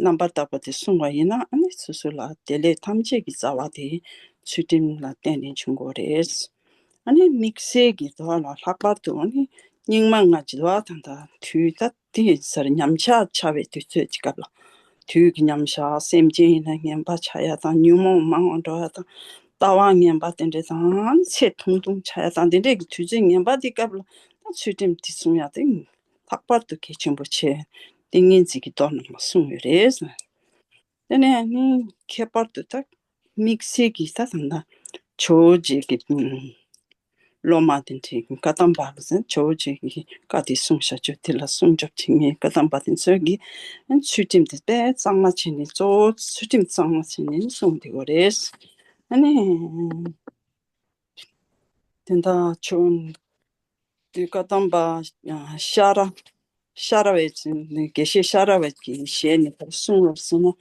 རྣམ་པར་དག་པ་དེ་བསྲུང་བ་ཡིན་ན་ཨ་ནི་སོ་སོ་ལ་བདེ་ལེགས་ཐམས་ཅད་ཀྱི་རྩ་བ་དེ་ཚུལ་ཁྲིམས་ལ་བརྟེན་ནས་འབྱུང་དགོས་རེད། ཨ་ནི་དམིགས་བསལ་གྱི་དོ་ལ་ལྷག་པར་དུ་ཨ་ནི་སྙིགས་མ་ལྔ་བྱེ་བ་དང་ད་དུས་ད་དེ་སར་ཉམས་ཆག་ཆགས་པའི་དུས་ཚོད་ཀྱི་སྐབས་ལ་དུས་ཀྱི་ཉམས་ཆག་སེམས་ཅན་ཡིན་ན་ངན་པ་ཆགས་ཡ་དང་ཉོན་མོངས་མང་བ་འགྲོ་ཡ་དང་ལྟ་བ་ངན་པ་དེ་འདྲས་དང་ཚེ་ཐུང་ཐུང་ཆགས་ཡ་དང་དེ་འདྲས་ཀྱི་དུས་ཚོད་ངན་པ་དེ་སྐབས་ལ་ད་ཚུལ་ཁྲིམས་དེ་སྲུང་ཡ་དེ་ལྷག་པར་དུ་གལ་ཆེན་པོ་ཆེ། ཏིང་ངེ་འཛིན་གྱི་མདོ་ནང་ལ་གསུངས་ཡོད་རེད། དེ་ནས་ནི་ཁྱད་པར་དུ་ད་དམིགས་བསལ་གྱི་ད་ད་ད་ཇོ་བོ་རྗེ་གི་ཨུམ་ སློབ་མ་དེ་འདྲའི་བཀའ་གདམས་པ་ལ་ཟེར་ཇོ་བོ་རྗེ་གི་བཀའ་དེ་གསུངས་བཞག་རྒྱུ་དེ་ལ་སྲུང་སྐྱོབ་བྱེད་མཁན་བཀའ་གདམས་པ་དེ་ཚོས་ཀྱི་ཚུལ་ཁྲིམས་དེ་དཔེ་གཙང་མ་བྱས་ནས། གཙོ་བོ་ཚུལ་ཁྲིམས་གཙང་མ་བྱས་ནས་གསུངས་བསྡད་ཡོད་རེད། ཨ་ནི། དེ་འདྲ་བྱུང་དུས་བཀའ་གདམས་པ་ཤ་ར་ཤ་ར་བའི་དགེ་བཤེས་ཤ་ར་བའི་གི་ཞལ་ནས་གསུངས་པར་སོང་ན།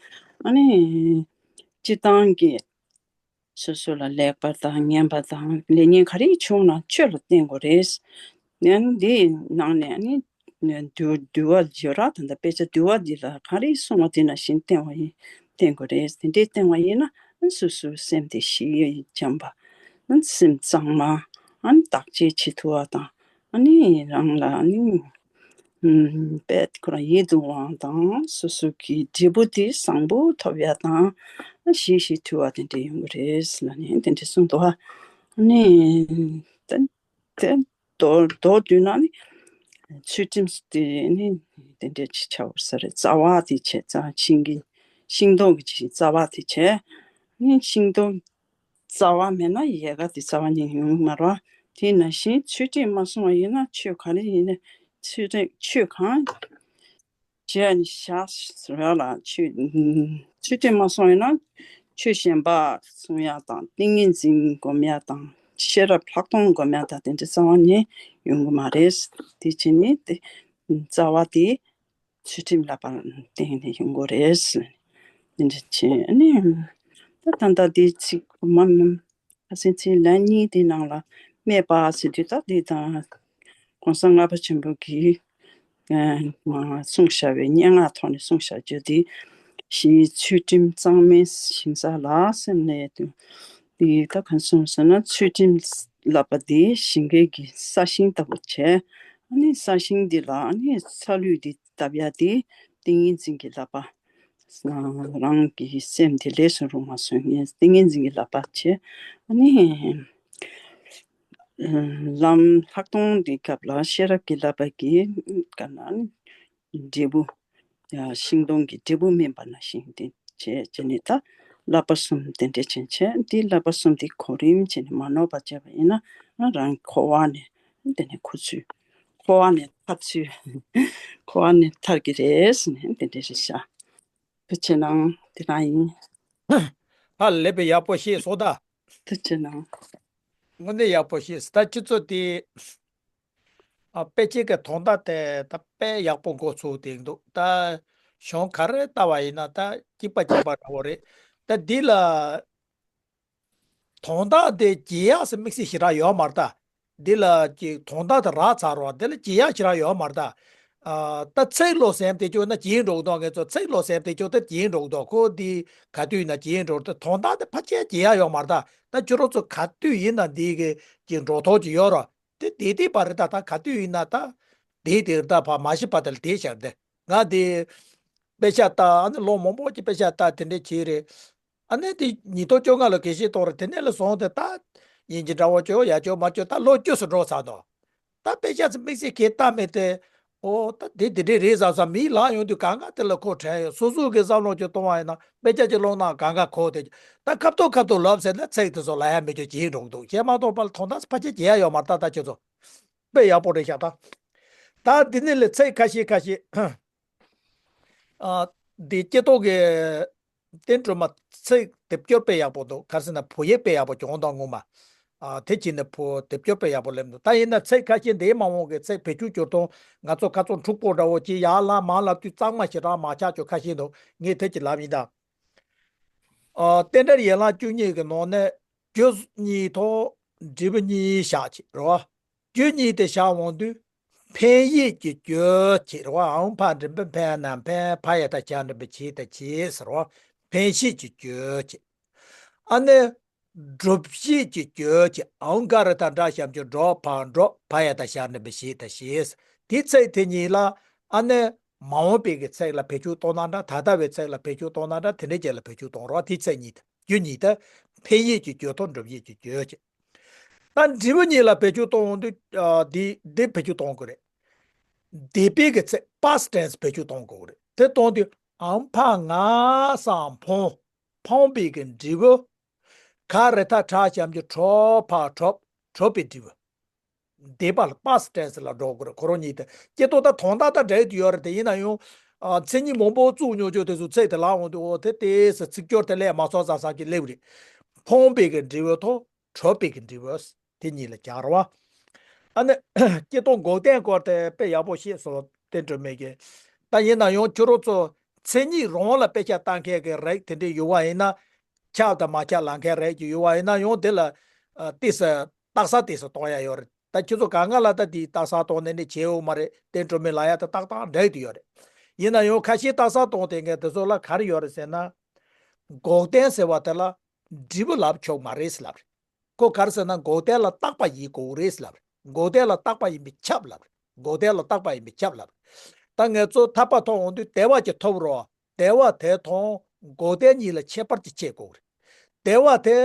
ཨ་ནི་སྤྱིར་བཏང་གི་སོ་སོ་ལ་ལེགས་པ་དང་ངན་པ་དང་ལེགས་ཉེས་ག་རེ་བྱུང་ན་ཆོས་ལ་བརྟེན་དགོས་རེད། ཡང་འདིའི་ནང་ནས་ནི་འདུལ་འདུལ་བ་ཡོད་ར། ད་ལྟ་དཔེ་ཆ་འདུལ་བ་འདི་ལ་ག་རེ་གསུངས་པ་དེ་ནང་བཞིན་བསྟེན་པ་ཡིན། བསྟེན་དགོས་རེད། དེ་འདྲའི་བསྟེན་པ་ཡིན་ན་སོ་སོའི་སེམས་དེ་ཞི་ཡི་འཇམ་པ། སེམས་གཙང་མ། ཨ་ནི་བརྟག་དཔྱད་བྱེད་ཐུབ་པ་དང་། ཨ་ནི་རང་ལ་ཨ་ནི་ཨུམ་དཔེ་ཁོ་རང་ཡིད་དུ་འོང་བ་དང་། སོ་སོ་གི་འབྲས་བུ་དེ་བཟང་པོ་ཐོབ་ཡ་དང་། ཞི་ཞི་དུལ་བ་དེ་འདྲ་ཡོང་གི་རེད་ལབ་ནས་དེ་འདྲ་གསུངས་འདུག་ཨ་ནི་དེ་དེ་མདོར་མདོར་བསྡུས་ན་ནི་ཚུལ་ཁྲིམས་དེ་ནི་དེ་འདྲ་ཅིག་ཆགས་དགོས་ས་རེད། རྩ་བ་དེ་བྱས། རྩ་ཤིང་གི་ཤིང་སྡོང་གི་ཅིག་རྩ་བ་དེ་བྱས། ནི་ཤིང་སྡོང་རྩ་བ་མེད་ན་ཡལ་ག་དེ་རྩ་བ་ཉིད་ཡོང་གི་མ་རེད། དེ་ནང་བཞིན་ཚུལ་ཁྲིམས་མ་སྲུང་བ་ཡིན་ན་ཆོས་ག་རེ་ཡིན་ནའི་ཚུལ་ཁྲིམས་ཆོས་གང་བྱས་ནས་བཞག་ཟེར་ཡ་ལ་ཆོས་ཚུལ་ཁྲིམས་མ་སྲུང་ཡིན་ན་ཆོས་གཞན་པ་སྲུང་ཡ་དང་ཏིང་ངེ་འཛིན་སྒོམ་ཡ་དང་ཤེས་རབ་ལྷག་མཐོང་སྒོམ་ཡ་དང་དེ་འདྲ་རྩ་བ་ཉིད་ཡོང་གི་མ་རེད། དེ་བྱས་ནས་དེ་རྩ་བ་དེ་ཚུལ་ཁྲིམས་བསླབ་པར་བརྟེན་ནས་ཡོང་དགོས་རེད། འདི་འདྲ་བྱས་ནས་ད་ད་ལྟ་འདི་ཚིག་མ་མ་ཁ་སང་ཚིག་ལན་གཉིས་དེ་ནང་ལ་སྨྲས་པ་ཟེར་དུས། ད་འདི་དང་གོང་ས་ལྔ་པ་ཆེན་པོ་གིས་གསུངས་བཞག་པའི་སྙན་ངག་ཐོག་ནས་གསུངས་བཞག་རྒྱུ་དེ། ཞི་བའི་ཚུལ་ཁྲིམས་གཙང་མའི་ཞིང་ས་ལ་སེམས་གནས་དུས། འདི་ད་གང་གསུངས་ཟེར་ན། ཚུལ་ཁྲིམས་བསླབ་པ་འདི་ཞིང་ཁའི་གི་ས་ཞིང་ལྟ་བུ་བྱས། ཨ་ནི་ས་ཞིང་འདི་ལ་ཨ་ནི་ས་ལུད་འདི་བཏབ་ཡ་དེ་ཏིང་ངེ་འཛིན་གྱི་བསླབ་པ། རང་གི་སེམས་དེ་ལས་སུ་རུང་བ་སོང་ངས་ཏིང་ངེ་འཛིན་གྱི་བསླབ་པ་བྱས། ཨ་ནི་ལམ་ལྷག་མཐོང་འདི་སྐབས་ལ་ཤེས་རབ་ཀྱི་བསླབ་པ་གི་སྐབས་ལ་ཨ་ནི་འབྲས་བུ། ཤིང་སྡོང་གི་འབྲས་བུ་སྨིན་པ་ནང་བཞིན་དེ་བྱས་བྱས་ནས། ད་བསླབ་པ་གསུམ་དེ་འདྲ་བྱས་བྱས། འདི་བསླབ་པ་གསུམ་དེ་གོ་རིམ་བྱས་ནས་མ་ནོར་བ་བྱས་པ་ཡིན་ན་རང་འཁོར་བ་ནས་དེ་ནས་འཁོར་ཚུལ། འཁོར་བ་ནས་ཐར་ཚུལ། འཁོར་བ་ནས་ཐར་གྱི་རེད་ཟེར་ནས་དེ་འདྲ་རེད་ཤག་ཐུགས་རྗེ་གནང་། དེ་རང་ཡིན། ཧ་ལས་པའི་ཡག་པོ་ཤེས་སོང་ད། ཐུགས་རྗེ་གནང་། དངོས་གནས་ཡག་པོ་ཤེས། ད་ཁྱེད་ཚོ་དེ། ཨ། དཔེ་ཆའི་གི་དོན་དག་དེ་ད་དཔེ་ཡག་པོ་འགོ་ཚུགས་བསྡད་འདུག་ད་གཞུང་ག་རེ་ལྟ་བ་ཡིན་ན་ད་གཅིག་པ་གཅིག་པ་འདྲ་བོ་རེད། ད་འདི་ལ་དོན་དག་དེ་བརྗེ་ཡག་ཟེར་དམིགས་བསལ་ཞེ་དྲག་ཡོད་མ་རེད་ད། འདི་ལ་ཅིག་དོན་དག་དེ་རགས་ཚར་བ། འདི་ལ་བརྗེ་ཡག་ཞེ་དྲག་ཡོད་མ་རེད་ད། ཨ། ད་ཚིག་ལོག་ཟིན་བསྡད་ཀྱོག་ན་བརྗེ་འགྲོ་གི་འདུག་ངེད་ཚོ་ཚིག་ལོག་ཟིན་བསྡད་ཀྱོག་ད་བརྗེ་འགྲོ་གི་འདུག་ཁོ་འདི་ག་དུས་ཡིན་ན་བརྗེ་འགྲོ། ད་དོན་དག་དེ་ཕལ་ཆེར་བརྗེ་ཡག་ཡོད་མ་རེད་ད། ད་ཁྱོད་རང་ཚོ་ག་དུས་ཡིན་ན་འདི་གི་ཅིག་འགྲོ་ཐུབ་ཀྱི་ཡོད་རེད། དེ་དེ་དེ་བར་ད་ད་ག་དུས་ཡིན་ན་ད་དེ་དེ་ད་ཕ་མ་ཤི་བ་དེ་ལ་དེ་བྱ་རེད། ང་དེ་དཔེ་ཆ་ལྟ། ཨ་ནི་ལོ་མང་པོ་ཅིག་དཔེ་ཆ་ལྟ་དེ་འདྲ་བྱས་རེད། ཨ་ནི་དེ་ཉིས་སྟོང་བཅོ་ལྔ་ལ་དགེ་བཤེས་གཏོང་རེད། དེ་ནས་ལ་བཟུང་སྟེ་ད་ཡིན་གྱི་འདྲ་བོ་བྱོས་ཡ་བྱོས་མ་བྱོས་ད་ལོ་བཅུ་སུ་འགྲོ་ཚར་འདུག་ད་དཔེ་ཆ་ཚོ་དམིགས་བསལ་གྱི་ལྟ་མེད་དེ། ཨོ་ད་དེ་དེ་འདྲས་རེད་བསམ་བསམ་མིའི་ལག་ཡོང་དུས་གང་ག་དེ་ལ་ཁོ་དྲན་ཡོད། སོ་སོ་གི་བསམ་བློ་ཅིག་གཏོང་བ་ཡིན་ན་དཔེ་ཆ་ཅིག་ཀློག་ན་གང་ག་གོ་དེ། ད་ཁ་ཐུག་ཁ་ཐུག་ལབ་ཟེར་ན་ཚིག་དེ་ཚོ་ལབ་ཡ་མེད་ཀྱི་བྱེད་འགྲོ་གི་འདུག་བྱས་མ་གཏོགས་པ་ལ་དོན་དག་ཕལ་ཆེར་བྱེད་ཡ་ཡོད་མ་རེད། ད་ད་ཁྱོད་ཚོ་དཔེ་ཡག་པོ་རེད་ཤག་ད་ད་འདི་ནས་ལས་ཚིག་ཁ་ཤས་ཁ་ཤས། ཨ། འདི་སྐྱེ་ཐོག་གི་བསྟན་སྒྲོལ་མ་ཚིག་དེབ་སྐྱོར་དཔེ་ཡག་པོ་འདུག་ག་རེ་ཟེར་ན་བོད་ཡིག་དཔེ་ཡག་པོ་བྱུང་དང་ངོ་མ། ཨ། དེ་བྱས་ནས་བོད་དེབ་སྐྱོར་དཔེ་ཡག་པོ་སླེབས་འདུག་ད་ཡིན་ན་ཚིག་ཁ་ཤས་འདིའི་མ་འོངས་ཀྱི་ཚིག་བེད་སྤྱོད་སྐྱོར་སྟངས་ང་ཚོ་ཁ་ཚོ་འཁྲུག་པོ་འདྲ་བོ་ཅིག་ཡར་ལངས་མར་ལངས་དུས་གཙང་མ་ཞེ་དྲག་མ་ཆགས་ཆོག་ཁ་ཤས་འདུག་ངས་དེ་ཅིག་ལབ་ཡིན་ད། ཨ། རྟེན་འབྲེལ་ཡན་ལག་བཅུ་གཉིས་ཀྱི་ནང་ནས་རྒྱུ་གཉིས་ཐོག་འབྲས་བུ་གཉིས་བཞག་ཅིག་རེད་བ། རྒྱུ་གཉིས་དེ་བཞག་འོང་དུས་འཕེན་བྱེད་ཀྱི་རྒྱུ་བྱེད་རེད་བ། ཨང་ཕ་འགྲེང་བུ་འཕེན་ན་འཕེན། ཕ་ཡ་བཏགས་ཕྱ་འགྲེང་བུ་བྱེད་དང་བྱེད་ཟེར་བ། འཕེན་བྱེད་ཀྱི་རྒྱུ་བྱེད། ཨ་ནི་སྒྲུབ་བྱེད་ཀྱི་རྒྱུ་བྱེད། ཨང་ག་ར་བཏགས་གྲ་ཞབས་ཀྱུ་སྒྲུབ། ཕ་སྒྲུབ། ཕ་ཡ་བཏགས་ཕྱ་འགྲེང་བུ་བྱེད་དང་བྱེད། དེ་ཚིག་དེ་གཉིས་ལ་ཨ་ནི་མ་འོངས་པའི་གི་ཚིག་ལ་བེད་སྤྱོད་གཏོང་ན་འདྲ། ད་ལྟ་བའི་ཚིག་ལ་བེད་སྤྱོད་གཏོང་ན་འདྲ། དེ་འདྲའི་རྗེས་ལ་བེད་སྤྱོད་གཏོང་རོགས། དེ་ཚིག་གཉིས་དེ་རྒྱུ་གཉིས་དེ་འཕེན་བྱེད་ཀྱི་རྒྱུ་དང་སྒྲུབ་བྱེད་ཀྱི་རྒྱུ་བྱེད། ད་འབྲས་བུ་གཉིས་ལ་བེད་སྤྱོད་གཏོང་འོང་དུས། ཨ། འདི་འདི་བེད་སྤྱོད་གཏོང་དགོས་རེད། འདས་པའི་གི་ཚིག past tense བེད་སྤྱོད་གཏོང་དགོས་རེད། དེ་གཏོང་དུས་ཨང་ཕ་ང་སང་འཕངས། འཕངས་པའི་གི་འབྲས་བུ། ག་ར་བཏགས་གྲ་ཞབས་ཀྱུ་གྲུབ། ཕ་གྲུབ། གྲུབ་པའི་འབྲས་བུ། འདས་པ་ལ་པ་སི་ཊེན་སི་ལ་འགྲོ་དགོས་རེད། ཁོ་རང་གཉིས་དེ་སྐྱེ་ལྡོག་ད་དོན་དག་ད་འདྲ་ཡོད་རེད། དེ་ཡིན་ན་ཡང་ཨ་མཚན་ཉིད་མང་པོ་བཙུགས་མྱོང་ཆོག་དེ་ཚོ་ཚིག་དེ་ལ་འོང་དུས་འོ་དེ་དེ་སི་ཚིག་སྦྱོར་དེ་ལས་མ་ཚོགས་ཙང་ཙང་གི་སླེབས་རེད། ཕོངས་པའི་གི་འབྲས་བུ་དང་གྲོལ་པའི་གི་འབྲས་བུ་དེ་གཉིས་ལ་སྦྱར་བ། ཨ་ནི་སྐྱེ་ལྡོག་འགོག་བདེན་སྐོར་དེ་དཔེ་ཡག་པོ་ཤེས་སོང་བསྟན་སྒྲོལ་མས་ཀྱི། ད་ཡིན་ན་ཡང་ཁྱོད་རང་ཚོ་མཚན་ཉིད་རང་ལ་དཔེ་ཆ་ལྟ་མཁན་གྱི་རིགས་དེ་འདྲའི་ཡོད་པ་ཡིན་ན། ཁྱབ་དང་མ་ཁྱབ་ལབ་མཁན་རིགས་ཀྱི་ཡོད་པ་ཡིན་ན་ཡང་དེ་ལ་ཨ་ཏོག་ཙམ་རྟགས་གསལ་ཏོག་ཙམ་གཏོང་ཡ་ཡོད་རེད། ད་ཁྱོད་ཚོ་ག་ང་ལ་ད་དེའི་རྟགས་གསལ་གཏོང་ནས་ནི་བྱེད་འོས་མ་རེད། བསྟན་སྒྲོལ་མས་ལབ་ཡ་ད་ཏག་ཏག་འགྲིག་དུ་ཡོད་རེད། ཡིན་ན་ཡང་ཁ་ཤས་རྟགས་གསལ་གཏོང་དེ་མཁན་དེ་ཚོ་ལ་ག་རེ་ཡོད་རེད་ཟེར་ན། འགོག་བདེན་ཟེར་བ་དེ་ལ་འབྲས་བུ་ལབ་ཆོག་མ་རེད་ཟེར་ལབ་རེད། ཁོ་ག་རེ་ཟེར་ན་འགོག་བདེན་ལ་རྟག་པ་ཡིན་དགོས་རེད་ཟེར་ལབ་རེད། འགོག་བདེན་ལ་རྟག་པ་ཡིན་པས་ཁྱབ་ལབ་རེད། འགོག་བདེན་ལ་རྟག་པ་ཡིན་པས་ཁྱབ་ལབ་རེད། ད་ང་ཚོ་ཐར་པ་ཐོབ་འོང་དུས་བདེ་བ་ཅིག་ཐོབ་རོགས། བདེ་བ་དེ་དང་འགོག་བདེན་གཉིས་ལ་ཁྱད་པར་ཅིག་ཕྱེ་དགོས་རེད། བདེ་བ་དེ་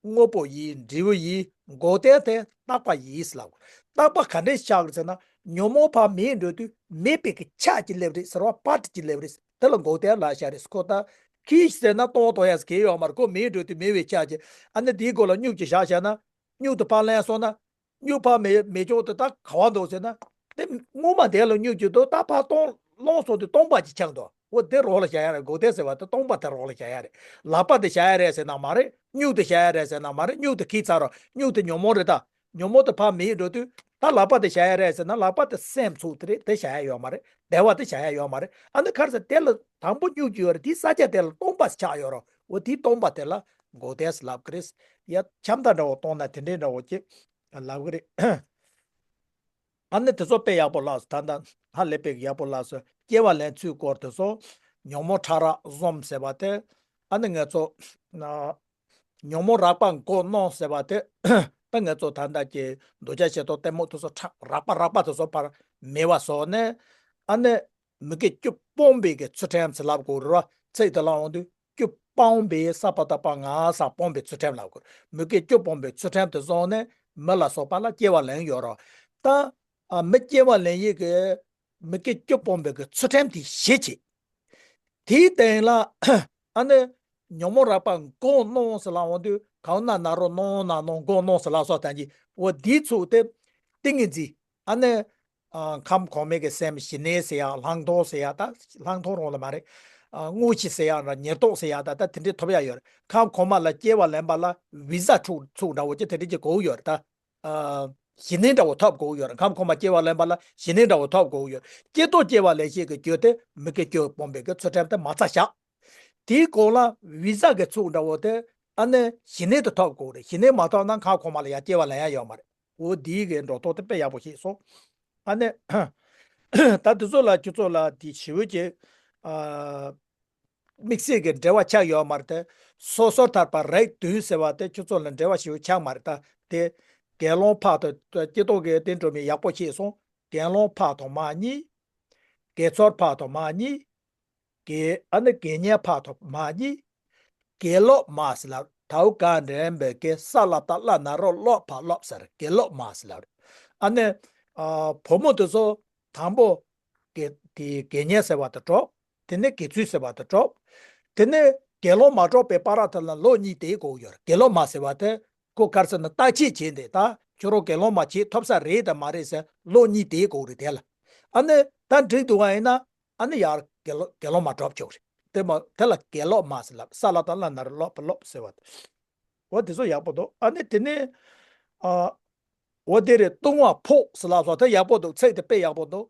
དངོས་པོ་ཡིན། འབྲས་བུ་ཡིན། འགོག་བདེན་དེ་རྟག་པ་ཡིན་ཟེར་ལབ་དགོས། རྟག་པ་ག་འདྲས་ཆགས་རེད་ཟེར་ན་ཉོན་མོངས་པ་མེད་འགྲོ་དུས་མེད་པའི་གི་ཆ་ཅིག་སླེབས་རེད་ཟེར་བ་པར་ཅིག་སླེབས་རེད། དེ་ལ་འགོག་བདེན་ལབ་བྱ་རེད། ཁོ་ད་ཁྱི་ཟེར་ན་སྟོང་སྟོང་ཡ་ཟེར་གི་ཡོད་མ་རེད། ཁོ་མེད་འགྲོ་དུས་མེད་པའི་ཆ་ཅིག་ཨ་ནི་དེའི་སྒོ་ལ་སྨྱུག་ཅིག་བཞག་བྱས་ན་སྨྱུག་དེ་ཕར་ལེན་སོང་ན། སྨྱུག་ཕར་མེད་མེད་ཀྱོག་དེ་ད་ག་བ་འདུག་ཟེར་ན། དེ་སྔོན་མ་དེ་ལ་སྨྱུག་ཅིག་འདུག་ད་ཕར་སྟོང་སློང་སོང་དུས་སྟོང་པ་ཅིག་ཆགས་འདུག་འོ་དེ་རོགས་ལ་བྱ་ཡ་རེད། འགོག་བདེན་ཟེར་བ་དེ་སྟོང་པ་དེ་རོགས་ལ་བྱ་ཡ་རེད། ལག་པ་དེ་བྱ་ཡ་རེད་ཟེར་ན་མ་རེད། སྨྱུག་དེ་བྱ་ཡ་རེད་ཟེར་ན་མ་རེད། སྨྱུག་དེ་ཁྱི་ཚར་རོ། སྨྱུག་དེ་ཉོན་མོངས་རེད་ད། ཉོན་མོངས་དེ་ཕར་མེད་འགྲོ་དུས་ད་ལག་པ་དེ་བྱ་ཡ་རེད་ཟེར་ན་ལག་པ་དེ་སེམས་ཚུགས་དེ་རེད། དེ་བྱ་ཡ་ཡོད་མ་རེད། བདེ་བ་དེ་བྱ་ཡ་ཡོད་མ་རེད། ཨ་ནི་ག་རེ་ཟེར་དེ་ལ་དང་པོ་སྨྱུག་ཅིག་ཡོད་རེད། དེའི་ས་ཆ་དེ་ལ་སྟོང་པ་ཆགས་ཡོད་རོ། འོ་དེའི་སྟོང་པ་དེ་ལ་འགོག་བདེན་ཟེར་ལབ་ཀྱི་རེད། ཡ་འཆམ་ད་འདྲ་བོ་གཏོང་ན་དེ་འདྲའི་འདྲ་བོ་ཅིག་ལབ་ཀྱི་རེད། ཨ་ནི་དེ་ཚོ་དཔེ་ཡག་པོ་ལབ་སོང་། ད་ལྟ་ཧ་ལས་པའི་ཡག་པོ་ལབ་སོང་། སྐྱེ་བ་ལེན་ཚུལ་སྐོར་དེ་ཚོ་ཉོན་མོངས་ཕྲ་རགས་གསུམ་ཟེར་བ་དེ། ཨ་ནི་ང་ཚོ་ཨ་ཉོན་མོངས་རགས་པ་འགོག་གནང་ཟེར་བ་དེ། ད་ང་ཚོ་ད་ལྟ་གི་འདུལ་བྱ་ཤེས་རྟོགས་གཏི་མུག་དེ་ཚོ་ཕྲ་རགས་པ་རགས་པ་དེ་ཚོ་ཕར་མེད་པ་བཟོས་ནས། ཨ་ནི་མུ་གེ་བཅུ་སྤོང་བའི་གི་ཚུལ་ཁྲིམས་ཟེར་ལབ་དགོས་རེད་བ། ཚིག་དེ་ལ་འོང་དུས་བཅུ་སྤངས་པའི་ས་པ་ད་པ་ང་ས་སྤོང་བའི་ཚུལ་ཁྲིམས་ལབ་དགོས། མུ་གེ་བཅུ་སྤོང་བའི་ཚུལ་ཁྲིམས་དེ་བཟུང་ནས་མི་ལ་སོགས་པ་ལ་སྐྱེ་བ་ལེན་ཡོད་རེད། ད་ཨ་མི་སྐྱེ་བ་ལེན་ཡས་ཀྱི་མུ་གེ་བཅུ་སྤོང་བའི་གི་ཚུལ་ཁྲིམས་དེ་གཞི་བྱས། དེའི་སྟེང་ལ་ཨ་ནི་ཉོན་མོངས་རགས་པ་འགོག་གནང་ཟེར་ལབ་འོང་དུས་གང་ན་ན་རོ་གནང་ན་གནང་འགོག་གནང་ཟེར་ལབ་སོགས་དང་གི་འོ་འདིའི་ཚུལ་དེ་ཏིང་ངེ་འཛིན། ཨ་ནི་ཨ་ཁམས་གོང་མའི་གི་སེམས་ཞི་གནས་ཟེར་ཡ། ལྷག་མཐོང་ཟེར་ཡ། ད་ལྷག་མཐོང་རང་ལ་མ་རེད། ཨ་དངོས་གཞི་ཟེར་ཡ་ར་ཉེར་བསྡོགས་ཟེར་ཡ། ད་ད་དེ་འདྲའི་ཐོབ་ཡ་ཡོད་རེད། ཁམས་གོང་མ་ལ་སྐྱེ་བ་ལེན་པ་ལ་བི་ཛ་འཁྲུག་ཚུགས་འདྲ་བོ་ཅིག་དེ་འདྲ་ཅིག་དགོས་ཡོད་རེད་ད། ཨ་ཞི་གནས་འདྲ་བོ་ཐོབ་དགོས་ཡོད་རེད། ཁམས་གོང་མ་སྐྱེ་བ་ལེན་པ་ལ་ཞི་གནས་འདྲ་བོ་ཐོབ་དགོས་ཡོད། སྐྱེ་ལྡོག་སྐྱེ་བ་ལེན་བྱེད་ཀྱི་རྒྱུ་དེ་མུ་གེ་བཅུ་སྤོང་བའི་གི་ཚུལ་ཁྲིམས་དེ་མ་རྩ་བཞག་དེའི་གོང་ལ་བི་ཛ་གི་ཚུགས་འདྲ་བོ་དེ་ཨ་ནི་ཞི་གནས་དེ་ཐོབ་དགོས་རེད། ཞི་གནས་མ་ཐོབ་ན་ཁམས་གོང་མ་ལ་ཡང་སྐྱེ་བ་ལེན་ཡ་ཡོད་མ་རེད། འོ་འདིའི་གི་འགྲོ་སྟངས་དེ་དཔེ་ཡག་པོ་ཤེས་སོང་། ཨ་ནི་ད་དེ་ཚོ་ལ་ཁྱོད་ཚོ་ལ་དེ་ཞི་བའི་གི་ཨ་དམིགས་བསལ་གྱི་འབྲེལ་བ་ཆགས་ཡོད་མ་རེད་དེ། སོ་སོར་ཐར་པ་རིགས་བདུན་ཟེར་བ་དེ་ཁྱོད་ཚོ་ལ་འབྲེལ་བ་ཞེ་པོ་ཆགས་མ་རེད་ད། དེ་དགེ་སློང་ཕག་དང་སྐྱེ་ལྡོག་གི་བསྟན་སྒྲོན་མས་ཡག་པོ་ཤེས་སོང་། དགེ་སློང་ཕག་དང་མ་གཉིས། དགེ་ཚོལ་ཕག་དང་མ་གཉིས། དགེ་ཨ་ནི་དགེ་བསྙེན་ཕག་དང་མ་གཉིས། དགེ་སློབ་མ་ཟེར་ལབ། དའུ་ག་འདྲེན་པའི་དགེ་ས་ལ་བཏགས་སླ་ན་རོ་སློབ་ཕ་སློབ་ཟེར། དགེ་སློབ་མ་ཟེར་ལབ་རེད། ཨ་ནི་ཨ་བུ་མོ་དེ་ཚོ་དང་པོ་དགེ་དེ་དགེ་བསྙེན་ཟེར་བ་དང་གྲོགས། དེ་ནས་དགེ་ཚུལ་ཟེར་བ་དང་གྲོགས། དེ་ནས་དགེ་སློང་མ་གྲོགས་པའི་བར་དེ་ལ་ལོག་གཉིས་དེའི་གོ་ཡོད་རེད། དགེ་སློབ་མ་ཟེར་བ་དེ་ཁོ་ག་རེ་ཟེར་ན་བརྟག་དཔྱད་བྱས་ཏེ་ད་ཁྱོད་རང་དགེ་སློང་མ་བྱེད་ཐུབ་ས་རེད་དམ་མ་རེད་ཟེར་ལོག་གཉིས་དེའི་གོ་རེད། དེ་ལ་ཨ་ནི་ད་འགྲིག་འདུག་བ་ཡིན་ན་ཨ་ནི་ཡར་དགེ་སློང་དགེ་སློང་མ་གྲོགས་ཆོག་རེད། དེ་མ་དེ་ལ་དགེ་སློབ་མ་ཟེར་ལབ། ས་ལ་བཏགས་སླ་ན་རོ་སློབ་ཕ་སློབ་ཟེར་བ་དེ། འོ་དེ་ཚོ་ཡག་པོ་འདུག་ཨ་ནི་དེ་ནས་ཨ་འོ་དེ་རེད། ལྟུང་བ་ཕོག་ཟེར་ལབ་སོང་། དེ་ཡག་པོ་འདུག་ཚིག་དེ་དཔེ་ཡག་པོ་འདུག་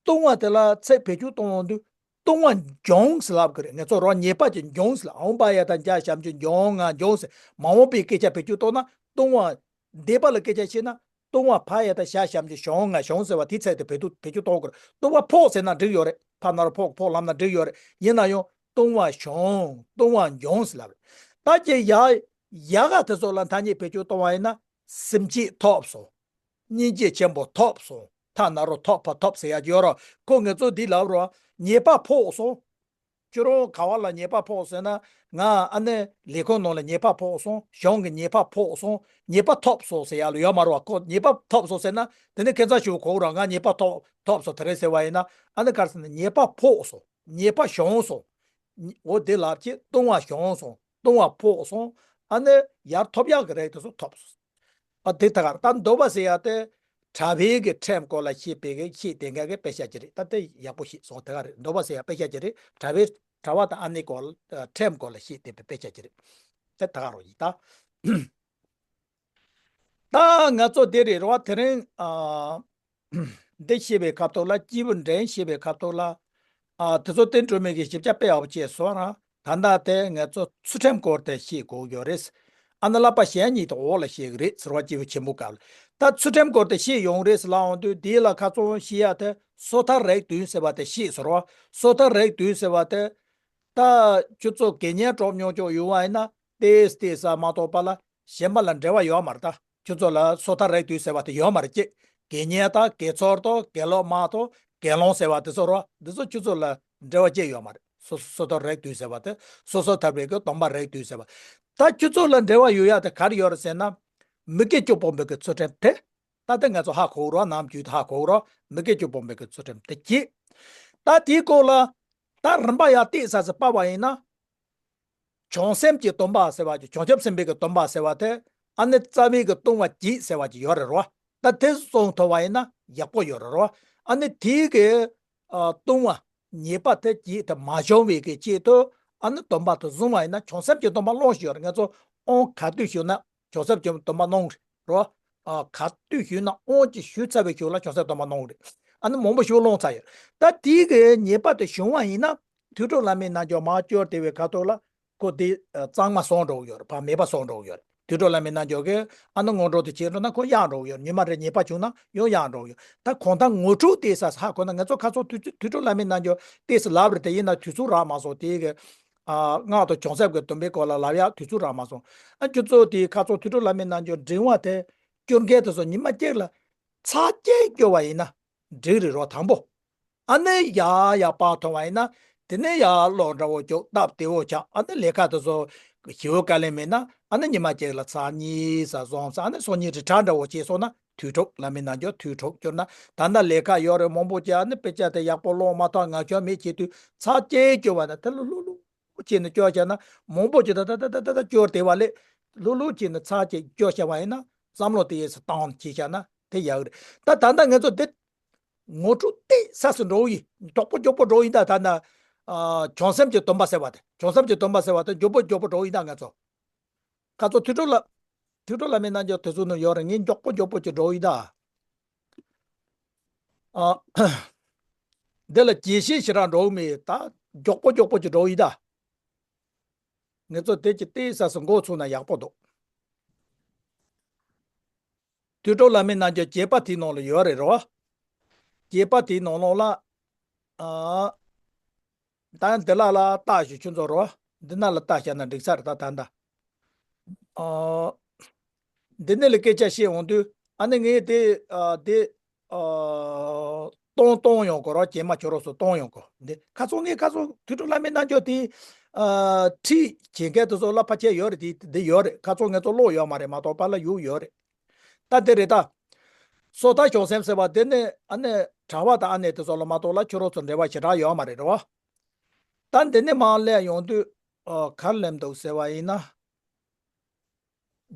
ལྟུང་བ་དེ་ལ་ཚིག་བེད་སྤྱོད་གཏོང་ཡོང་དུས་ལྟུང་བ་འབྱུང་ཟེར་ལབ་ཀྱི་རེད། ང་ཚོ་རང་ཉེས་པ་ཅིག་འབྱུང་ཟེར་ལབ། འོང་བ་ཡ་དང་འཇའ་ཞབས་ཀྱུ་འབྱུང་ང་འབྱུང་ཟེར། མ་འོངས་པའི་སྐད་ཆ་བེད་སྤྱོད་གཏོང་ན་ལྟུང་བ། འདས་པ་ལ་སྐད་ཆ་བཤད་ན་ལྟུང་བ་ཕ་ཡ་དང་ཞ་ཞབས་ཀྱུ་བྱུང་ང་བྱུང་ཟེར་བ་དེ་ཚིག་དེ་བེད་སྤྱོད་བེད་སྤྱོད་གཏོང་དགོས་རེད། ལྟུང་བ་ཕོག་ཟེར་ན་འགྲིག་ཡོད་རེད། ཕ་ན་རོ་ཕོག་ཕོག་ལབ་ན་འགྲིག་ཡོད་རེད། ཡིན་ན་ཡང་ལྟུང་བ་བྱུང་ལྟུང་བ་འབྱུང་ཟེར་ལབ་རེད། ད་ཀྱེ་ཡ་ཡ་ག་དེ་ཚོ་ལ་ཐ་སྙད་བེད་སྤྱོད་གཏོང་བ་ཡིན་ན་སེམས་བསྐྱེད་ཐོབ་སོང་། སྙིང་རྗེ་ཆེན་པོ་ཐོབ་སོང་། ཐ་ན་རོ་ཐོབ་ཕ་ཐོབ་ཟེར་ཡ་ཡོད་རོ། ཁོ་ང་ཚོ་འདི་ལབ་རོ། ཉེས་པ་ཕོག་སོང་། ཁྱོད་རང་ག་བ་ལ་ཉེས་པ་ཕོག་ཟེར་ན། ང་ཨ་ནི་ལས་ཁུངས་ནང་ལ་ཉེས་པ་ཕོག་སོང་། གཞུང་གི་ཉེས་པ་ཕོག་སོང་། ཉེས་པ་ཐོབ་སོང་ཟེར་ཡ་ལ་ཡོད་མ་རེད་བ། ཁོ་ཉེས་པ་ཐོབ་སོང་ཟེར་ན་དེ་ནི་ཁྱད་མཚར་ཞིག་གོ་ར། ང་ཉེས་པ་ཐོབ་ཐོབ་སོང་དེ་རེད་ཟེར་བ་ཡིན་ན། ཨ་ནི་ག་རེ་ཟེར་ན་ཉེས་པ་ཕོག་སོང་། ཉེས་པ་བྱུང་སོང་། འོ་དེ་ལབ་ཀྱི་ལྟུང་བ་བྱུང་སོང་། ལྟུང་བ་ཕོག་སོང་། ཨ་ནི་ཡར་ཐོབ་ཡག་གི་རེད་དེ་ཚོ་ཐོབ་སོང་། ཨ་དེ་ད་ག་རེད། ད་འདོད་པ་ཟེར་ཡ་དེ། གྲྭ་པའི་གི་ཁྲིམས་སྐོར་ལ་བཤད་པའི་གི་བཤད་དེ་འགའ་གི་དཔེ་ཆ་ཅིག་རེད། ད་དེ་ཡག་པོ་ཤེས་སོང་། དེ་ག་རེད། འདོད་པ་ཟེར་ཡ་དཔེ་ཆ་ཅིག་རེད། གྲྭ་པའི་གྲྭ་པ་དང་ཨ་ནེ་སྐོར་ལ་ཁྲིམས་སྐོར་ལ་བཤད་དེ་དཔེ་ཆ་ཅིག་རེད། དེ་ད་ག་རོགས་ཡིན་ད། ད་ང་ཚོ་དེ་རེད་རོ། དེ་རིང་ཨ། འདི་བཤད་པའི་ཁ་ཐོག་ལ། སྐྱེས་བུ་འདྲེན་བཤད་པའི་ཁ་ཐོག་ལ། ཨ། དེ་ཚོ་བསྟན་སྒྲོལ་མས་གི་ཞིབ་ཆ་དཔེ་ཡག་པོ་བྱས་སོང་ར། ད་ལྟ་དེ་ང་ཚོ་ཚུལ་ཁྲིམས་སྐོར་དེ་བཤད་དགོས་ཡོད་རེད། ཨ་ནི་བསླབ་པ་གཞན་གཉིས་དེ་འོག་ལ་བཤད་གི་རེད་ཟེར་བ། སྐྱེས་བུ་ཆེན་པོའི་སྐབས་ལ། ད་ཚུལ་ཁྲིམས་སྐོར་དེ་བཤད་ཡོང་རེད་ཟེར་ལབ་འོང་དུས། དེ་ལ་ཁ་ཚོན་བཤད་ཡ་དེ་སོ་ཐར་རིགས་བདུན་ཟེར་བ་དེ་བཤད་ཟེར་བ། སོ་ཐར་རིགས་བདུན་ཟེར་བ་དེ། ད་ཁྱོད་ཚོ་དགེ་བསྙེན་གྲོགས་ཉོ་ཆོག་ཡོང་བ་ཡིན་ན། ཏེས་ཏེས་ས་མ་གཏོགས་པ་ལ་གཞན་པ་ལ་འབྲེལ་བ་ཡོད་མ་རེད། ད་ཁྱོད་ཚོ་ལ་སོ་ཐར་རིགས་བདུན་ཟེར་བ་དེ་ཡོད་མ་རེད་ཀྱེ། དགེ་བསྙེན་དང་དགེ་ཚོགས་དང་དགེ་སློབ་མ་དང་དགེ་སློང་ཟེར་བ་དེ་ཚོ་རོ། འདི་ཚོ་ཁྱོད་ཚོ་ལ་འབྲེལ་བ་ཅི་ཡོད་མ་རེད། སོ་སོ་ཐར་རིགས་བདུན་ཟེར་བ་དེ། སོ་སོ་ཐར་པའི་གི་སྡོམ་པ་རིགས་བདུན་ཟེར་བ། ད་ཁྱོད་ཚོ་ལ་འབྲེལ་བ་ཡོད་ཡ་དེ་ག་རེ་ཡོད་རེད་ཟེར་ན། མི་དགེ་བཅུ་སྤོང་བའི་གི་ཚུལ་ཁྲིམས་དེ། ད་དེ་ང་ཚོ་ཧ་གོ་རོགས། ནམ་རྒྱུན་དུ་ཧ་གོ་རོགས། མི་དགེ་བཅུ་སྤོང་བའི་གི་ཚུལ་ཁྲིམས་དེ་གཅིག། ད་དེའི་སྐོར་ལ་ད་རིམ་པ་ཡར་ཏོག་ཙམ་ཞིག་སྤར་བ་ཡིན་ན། བྱང་སེམས་ཀྱི་སྡོམ་པ་ཟེར་བ་ཅིག། བྱང་ཆུབ་སེམས་དཔའི་གི་སྡོམ་པ་ཟེར་བ་དེ། ཨ་ནི་རྩ་བའི་གི་ལྟུང་བ་བརྒྱད་ཟེར་བ་ཅིག་ཡོད་རེད་རོ། ད་དེ་སྲུང་ཐུབ་པ་ཡིན་ན་ཡག་པོ་ཡོད་རེད་རོ། ཨ་ནི་དེའི་གི་ཨ་ལྟུང་བ་ཉེས་པ་དེ་བརྒྱད་དེ་མ་བྱུང་བའི་གི་ཆེད་དུ། ཨ་ནི་སྡོམ་པ་དེ་བཟུང་བ་ཡིན་ན། བྱང་སེམས་ཀྱི་སྡོམ་པ་སློང་བཞིན་ཡོད་རེད། ང་ཚོ་དབང་ག་དུས་ཞུས་ན་བྱང་སེམས་ཀྱི་སྡོམ་པ་སློང་རེད་རོ། ཨ། ག་དུས་ཞུས་ན། དབང་ཅིག་ཞུས་ཚར་བའི་གཞུག་ལ་བྱང་སེམས་སྡོམ་པ་སློང་རེད། ཨ་ནི་མང་པོ་ཞིག་སློང་ཚར་ཡོད། ད་དེའི་གི་ཉེས་པ་དེ་བྱུང་བ་ཡིན་ན། དུས་དྲུག་བླ་མའི་རྣལ་འབྱོར་མར་བསྐྱོར་བསྡད་པའི་ཁ་ཐོག་ལ། ཁོ་དེ་ཨ་གཙང་མ་སོང་འགྲོ་གི་ཡོད་རེད། ཕར་མེད་པ་སོང་འགྲོ་གི་ཡོད་རེད། དུས་དྲུག་བླ་མའི་རྣལ་འབྱོར་གྱིས་ཨ་ནི་སྔོན་འགྲོ་དེ་བྱས་འགྲོ་ན་ཁོ་ཡག་འགྲོ་གི་ཡོད་རེད། ཉི་མ་རེ་ཉེས་པ་བྱུང་ན་ཡང་ཡག་འགྲོ་གི་ཡོད། ད་གང་ལྟར་ངོ་འཕྲོད་དེ་ས་ཧ་གོ་ན། ང་ཚོ་ཁ་སང་དུས་དུས་དྲུག་བླ་མའི་རྣལ་འབྱོར་ཏོག་ཙམ་ལབ་རེད། དེ་ཡིན་ན་དུས་ཚོད་རག་མ་སོང་། དེ་གི་ཨ་སྔགས་དང་བྱང་སེམས་ཀྱི་སྡོམ་པའི་སྐོར་ལ་ལབ་ཡག་དུས་ཚོད་རག་མ་སོང་། ཨ་ཁྱོད་ཚོ་དེ་ཁ་སང་དུས་དྲུག་བླ་མའི་རྣལ་འབྱོར་འབྲིང་བ་དེ་སྐྱོར་མཁན་དེ་ཚོ་ཉི་མ་གཅིག་ལ་ཚར་གཅིག་སྐྱོར་བ་ཡིན་ན་འགྲིག་རེད་རོ། དང་པོ། ཨ་ནི་ཡར་ཡར་སྤར་ཐུབ་པ་ཡིན་ན། དེ་ནས་ཡར་ཀློག་འདྲ་བོ་ཅིག་སྟབས་བདེ་བོ་ཆགས། ཨ་ནི་ལས་ཀ་དེ་ཚོ་ཞེ་པོ་དཀའ་ལས་མེད་ན། ཨ་ནི་ཉི་མ་གཅིག་ལ་ཚར་གཉིས་ཙམ་བཟུང་ཙང་། ཨ་ནི་སང་ཉིན་རི་བྲག་འདྲ་བོ་བྱས་སོང་ན། དུས་དྲུག་བླ་མའི་རྣལ་འབྱོར་དུས་དྲུག་སྐྱོར་ན། ད་ལྟ་ལས་ཀ་ཡོད་རེད། མང་པོ་ཅིག་ཨ་ནི་དཔེ་ཆ་དེ་ཡག་པོ་ཀློག་མ་ཐུབ། ངག་འཁྱལ་མེད་བྱེད་དུས། ཚར་གཅིག་སྐྱོར་བ་ན། དེ་ལ་ལྷུག་ལྷུག་བྱས་ནས་སྐྱོར་བྱས་ན། མང་པོ་ཅིག་ད་ད་ད་ད་ད་སྐྱོར་བསྡད་པ་ལས། ལྷུག་ལྷུག་བྱས་ནས་ཚར་གཅིག་སྐྱོར་བྱས་པ་ཡིན་ན། བསམ་བློ་དེ་ཡས་སུ་བཏང་བྱས་བྱས་ན་དེ་ཡག་རེད། ད་ད་ལྟ་ང་ཚོ་འདི་ངོ་འཕྲོད་ཏོག་ཙམ་འགྲོ་གི་ཡིན། མགྱོགས་པོ་མགྱོགས་པོ་འགྲོ་གི་ཡིན་ད། ད་ད་ཨ་བྱང་སེམས་ཀྱི་སྡོམ་པ་ཟེར་བ་དེ། བྱང་སེམས་ཀྱི་སྡོམ་པ་ཟེར་བ་དེ་མགྱོགས་པོ་མགྱོགས་པོ་འགྲོ་གི་ཡིན་ད། ང་ཚོ་ཁ་སང་དུས་དྲུག་ལ། དུས་དྲུག་བླ་མའི་རྣལ་འབྱོར་དེ་ཚོ་ནང་ཡོད་རེད། ངས་མགྱོགས་པོ་མགྱོགས་པོ་ཅིག་འགྲོ་གི་ཡིན་ད། ཨ་འདི་ལ་རྒྱས་བཤད་ཞེ་དྲག་འགྲོ་གི་མེད་ད། མགྱོགས་པོ་མགྱོགས་པོ་ཅིག་འགྲོ་གི་ཡིན་ད། ང་ཚོ་དེ་ཅིག་ཏོག་ཙམ་འགོ་ཚུགས་ན་ཡག་པོ་འདུག་དུས་དྲུག་བླ་མའི་རྣལ་འབྱོར་བརྒྱད་པ་དེའི་ནང་ལ་ཡོད་རེད་རོ། བརྒྱད་པ་དེའི་ནང་ལོགས་ལ། ཨ། ད་འདི་ལ་ལ་བལྟས་ཤིག་ཁྱོད་ཚོ་རོ། འདི་ན་ལ་བལྟས་བཞག་ན་འགྲིག་ས་རེད་ད། ད་ད། ཨ། འདི་ནས་ལ་སྐད་ཆ་བཤད་འོང་དུས། ཨ་ནི་ངས་དེ་ཨ་དེ་ཨ་གཏོང་གཏོང་ཡོང་གོ་རོ། རྗེས་མ་ཁྱོད་རང་ཚོ་གཏོང་ཡོང་གོ། འདི་ཁ་སང་ངས་ཁ་སང་དུས་དྲུག་བླ་མའི་རྣལ་འབྱོར་དེ་ཨ་ཁྲིད་བྱེད་མཁན་དེ་ཚོ་ལ་ཕལ་ཆེར་ཡོད་རེད། དེ་འདི་ཡོད་རེད། ཁ་སང་ང་ཚོ་ཀློག་ཡོད་མ་རེད་མ་གཏོགས་པ་ལ་ཡུག་ཡོད་རེད། ད་དེ་རེད་ད། སོ་ཐར་བྱང་སེམས་ཟེར་བ་དེ་ནི་ཨ་ནི་གྲྭ་པ་དང་ཨ་ནེ་དེ་ཚོ་ལ་མ་གཏོགས་ལ་ཁྱོད་རང་ཚོ་འབྲེལ་བ་ཞེ་དྲག་ཡོད་མ་རེད་རོ། ད་འདི་ནས་མར་སླེབས་ཡོང་དུས། ཨ་ག་རེ་ལབ་འདུག་ཟེར་བ་ཡིན་ན།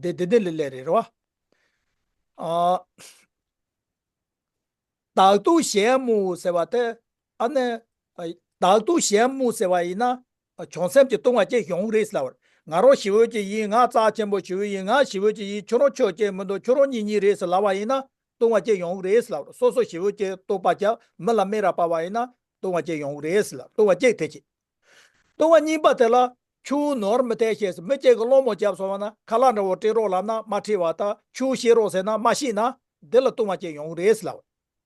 འདི་འདི་འདི་ལ་སླེབས་རེད་རོ། ཨ། བདག་སྡུག་གཞན་སྨོད་ཟེར་བ་དེ། ཨ་ནི། ཨ། བདག་སྡུག་གཞན་སྨོད་ཟེར་བ་ཡིན་ན། བྱང་སེམས་ཀྱི་ལྟུང་བ་སྐྱེ་ཡོང་གི་རེད་ཟེར་ལབ་པ་རེད། ང་རང་ཞེ་པོ་ཅིག་ཡིན། ང་རྩ་ཆེན་པོ་ཞེ་པོ་ཡིན། ང་ཞེ་པོ་ཅིག་ཡིན། ཁྱོད་རང་ཆོས་ཅན་མི་འདུག་ཁྱོད་རང་གཉེན་ཉེ་རེད་ཟེར་ལབ་པ་ཡིན་ན། ལྟུང་བ་སྐྱེ་ཡོང་གི་རེད་ཟེར་ལབ་པ་རེད། སོ་སོ་ཞེ་པོ་ཅིག་རྟོག་པ་རྒྱབ། མི་ལ་མི་ར་སྤར་བ་ཡིན་ན་ལྟུང་བ་སྐྱེ་ཡོང་གི་རེད་ཟེར་ལབ། ལྟུང་བ་སྐྱེ་དེ་ཅི། ལྟུང་བ་གཉིས་པ་དེ་ལ། ཆུ་བོ་ནོར་མི་ཐེག་ཞེས་ཟེར། མི་གཅིག་གིས་སློང་མོ་བརྒྱབ་སོང་བ་ན། ཁ་ལག་འདྲ་བོ་སྤྲད་རོགས་ལབ་ན་མ་སྤྲད་པ་དང་། ཆུ་བོ་བཤིག་རོགས་ཟེར་ན་མ་བཤིག་ན། འདི་ལ་ལྟུང་བ་སྐྱེ་ཡོང་གི་རེད་ཟེར་ལབ།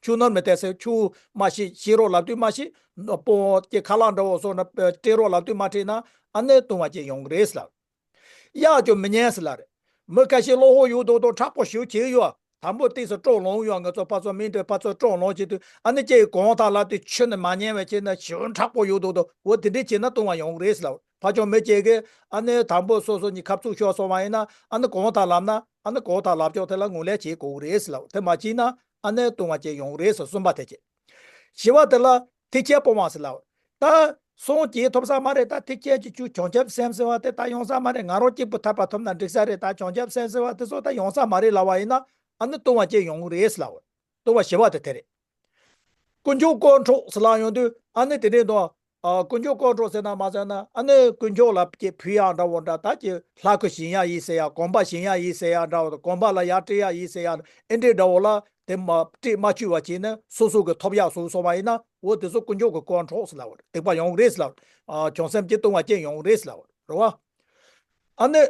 ཆུ་ནོར་མི་ཐེག་ཟེར། ཆུ་མ་བཤིག་བཤིག་རོགས་ལབ་དུས་མ་བཤིག་སྤོ་ཅིག་ཁ་ལག་འདྲ་བོ་སོགས་ན་སྤྲད་རོགས་ལབ་དུས་མ་སྤྲད་ན། ཨ་ནི་ལྟུང་བ་སྐྱེ་ཡོང་གི་རེད་ཟེར་ལབ། གཡག་ཀྱང་མི་ཉན་ཟེར་ལབ་རེད། མི་ཁ་ཤས་བློ་ཁོག་ཡོད་མདོག་མདོག་མཁྲེགས་པོ་ཞེ་པོ་བྱེད་ཀྱི་ཡོད། དང་པོ་ཏོག་ཙམ་སྤྲོ་ལོང་ཡོད། ང་ཚོ་ཕར་ཚུར་མི་འདྲ་ཕར་ཚུར་སྤྲོ་ལོང་བྱེད་དུས། ཨ་ནི་ཁྱེད་ཀྱིས་གང་ལྟར་ལབ་དུས་ཁྱོན་ནས་མ་ཉན་པ་བྱས་ན་ཞེ་པོ་མཁྲེགས་པོ་ཡོད་མདོག་མདོག་འོ་དེ་འདྲས་བྱས་ན་ལྟུང་བ་ཡོང་གི་རེད་ཟེར་ལབ། ཕར་ཕྱོགས་མི་གཅིག་གིས་ཨ་ནི་དང་པོ་སོ་སོ་གཉིས་ཁ་བཙུགས་ཤོར་སོང་བ་ཡིན་ན། ཨ་ནི་གང་ལྟར་ལབ་ན། ཨ་ནི་གང་ལྟར་ལབ་ཕྱོགས་དེ་ལ་ངོས་ལེན་བྱེད་དགོས་ཀྱི་རེད་ཟེར་ལབ། དེ་མ་བྱས་ན་ཨ་ནི་ལྟུང་བ་སྐྱེ་ཡོང་གི་རེད་ཟེར། གསུམ་པ་དེ་བྱས། བཞི་པ་དེ་ལ་ཐེག་ཆེན་སྤོང་བ་ཟེར་ལབ། ད་སངས་རྒྱས་ཐོབ་ས་མ་རེད། ད་ཐེག་ཆེན་གྱི་ཆོས་བྱང་ཆུབ་སེམས་ཟེར་བ་དེ་ད་ཡོང་ས་མ་རེད། ང་རང་གཅིག་པུ་ཐར་པ་ཐོབ་ན་འགྲིག་ས་རེད། ད་བྱང་ཆུབ་སེམས་ཟེར་བ་དེ་ཚོ་ད་ཡོང་ས་མ་རེད་ལབ་པ་ཡིན་ན། ཨ་ནི་ལྟུང་བ་སྐྱེ་ཡོང་གི་རེད་ཟེར་ལབ། ལྟུང་བ་བཞི་པ་དེ་དེ་རེད། དཀོན་མཆོག་དཀོར་འཕྲོག་ཟེར་ལབ་ཡོང་དུས་ཨ་ནི་དེ་འདྲའི་དོ། ཨ་དཀོན་མཆོག་དཀོར་འཕྲོག་ཟེར་ན་མ་ཟེར་ན་ཨ་ནི་དཀོན་མཆོག་ལ་ཀྱི་ཕུལ་ཡག་འདྲ་བོ་འདྲ། ད་ཀྱི་ལྷ་སྐུ་བྱིན་ཡག་ཡིན་ཟེར་ཡག། གོམ་པ་བྱིན་ཡག་ཡིན་ཟེར་ཡག་འདྲ་བོ་དང་། གོམ་པ་ལ་ཡར་སྤྲད་ཡག་ཡིན་ཟེར་ཡག་ཨེ་འདྲའི་འདྲ་བོ་ལ་དེ་མ་སྤྲད་མ་བཅུག་པ་བྱས་ནས་སོ་སོ་གི་ཐོབ་ཡག་སོང་སོང་བ་ཡིན་ན། འོ་དེ་ཚོ་དཀོན་མཆོག་གི་དཀོར་འཕྲོག་ཟེར་ལབ་པ་རེད། སྡིག་པ་ཡོང་གི་རེད་ཟེར་ལབ། ཨ་བྱང་སེམས་ཀྱི་ལྟུང་བ་ཅན་ཡོང་གི་རེད་ཟེར་ལབ་པ་རེད་བ། ཨ་ནི།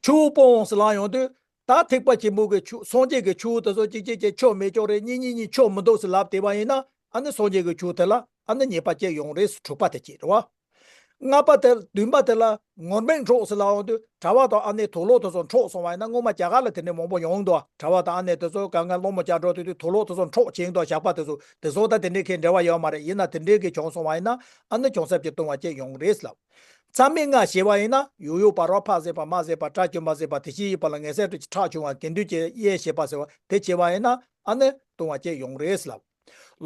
ཆུ་བོ་སྤོང་ཟེར་ལབ་ཡོང་དུས། ད་ཐེག་པ་ཆེན་པོ་གི་ཆུ། སངས་རྒྱས་ཀྱི་ཆུ་དེ་ཚོ་གཅིག་གཅིག་གཅིག་ཆོ་མི་ཆོག་རེད། གཉིས་གཉིས་གཉིས་ཆོ་མི་འདུག་ཟེར་ལབ་བསྡད་པ་ཡིན་ན། ཨ་ནི་སངས་རྒྱས་ཀྱི་ཆུ་དེ་ལ་ཨ་ནི་ཉེས་པ་བཅས་ཡོང་རེད། དྲུག་པ་དེ་བཅས་རེད་བ། ལྔ་པ་དེ། བདུན་པ་དེ་ལ་ངུར་སྨྲིག་འཕྲོག་ཟེར་ལབ་ཡོང་དུས། གྲྭ་པ་དང་ཨ་ནེ་དུག་ལོག་དེ་ཚོ་འཕྲོག་སོང་བ་ཡིན་ན། སྔོན་མ་རྒྱ་གར་ལ་དེ་འདྲའི་མང་པོ་ཡོང་འདུག། གྲྭ་པ་དང་ཨ་ནེ་དེ་ཚོ་ག་ང་སློང་མོ་རྒྱག་འགྲོ་དུས་དུག་ལོག་དེ་ཚོ་འཕྲོག་བྱེད་འདུག། ཞགས་པ་དེ་ཚོ། དེ་ཚོ་ད་དེ་འདྲའི་གའི་འབྲེལ་བ་ཡོད་མ་རེད། ཡིན་ན་དེ་འདྲའི་གའི་བྱུང་སོང་བ་ཡིན་ན། ཨ་ནི་བྱང་སེམས་ཀྱི་ལྟུང་བ་བཅས་ཡོང་རེད་ལབ། མཚམས་མེད་ལྔ་བྱས་པ་ཡིན་ན། ཡུལ་གཡོ་བ་རོ། ཕ་བཟེད་པ། མ་བཟེད་པ། དགྲ་བཅོམ་པ་བཟེད་པ། དེ་བཞིན་གཤེགས་པ་ལ་ངན་སེམས་ཁྲག་ཕྱུང་བ། དགེ་འདུན་གྱི་གཡས་བྱེད་པ་ཟེར་བ་དེ་བྱས་པ་ཡིན་ན། ཨ་ནི་ལྟུང་བ་བཅས་ཡོང་རེད་ལབ།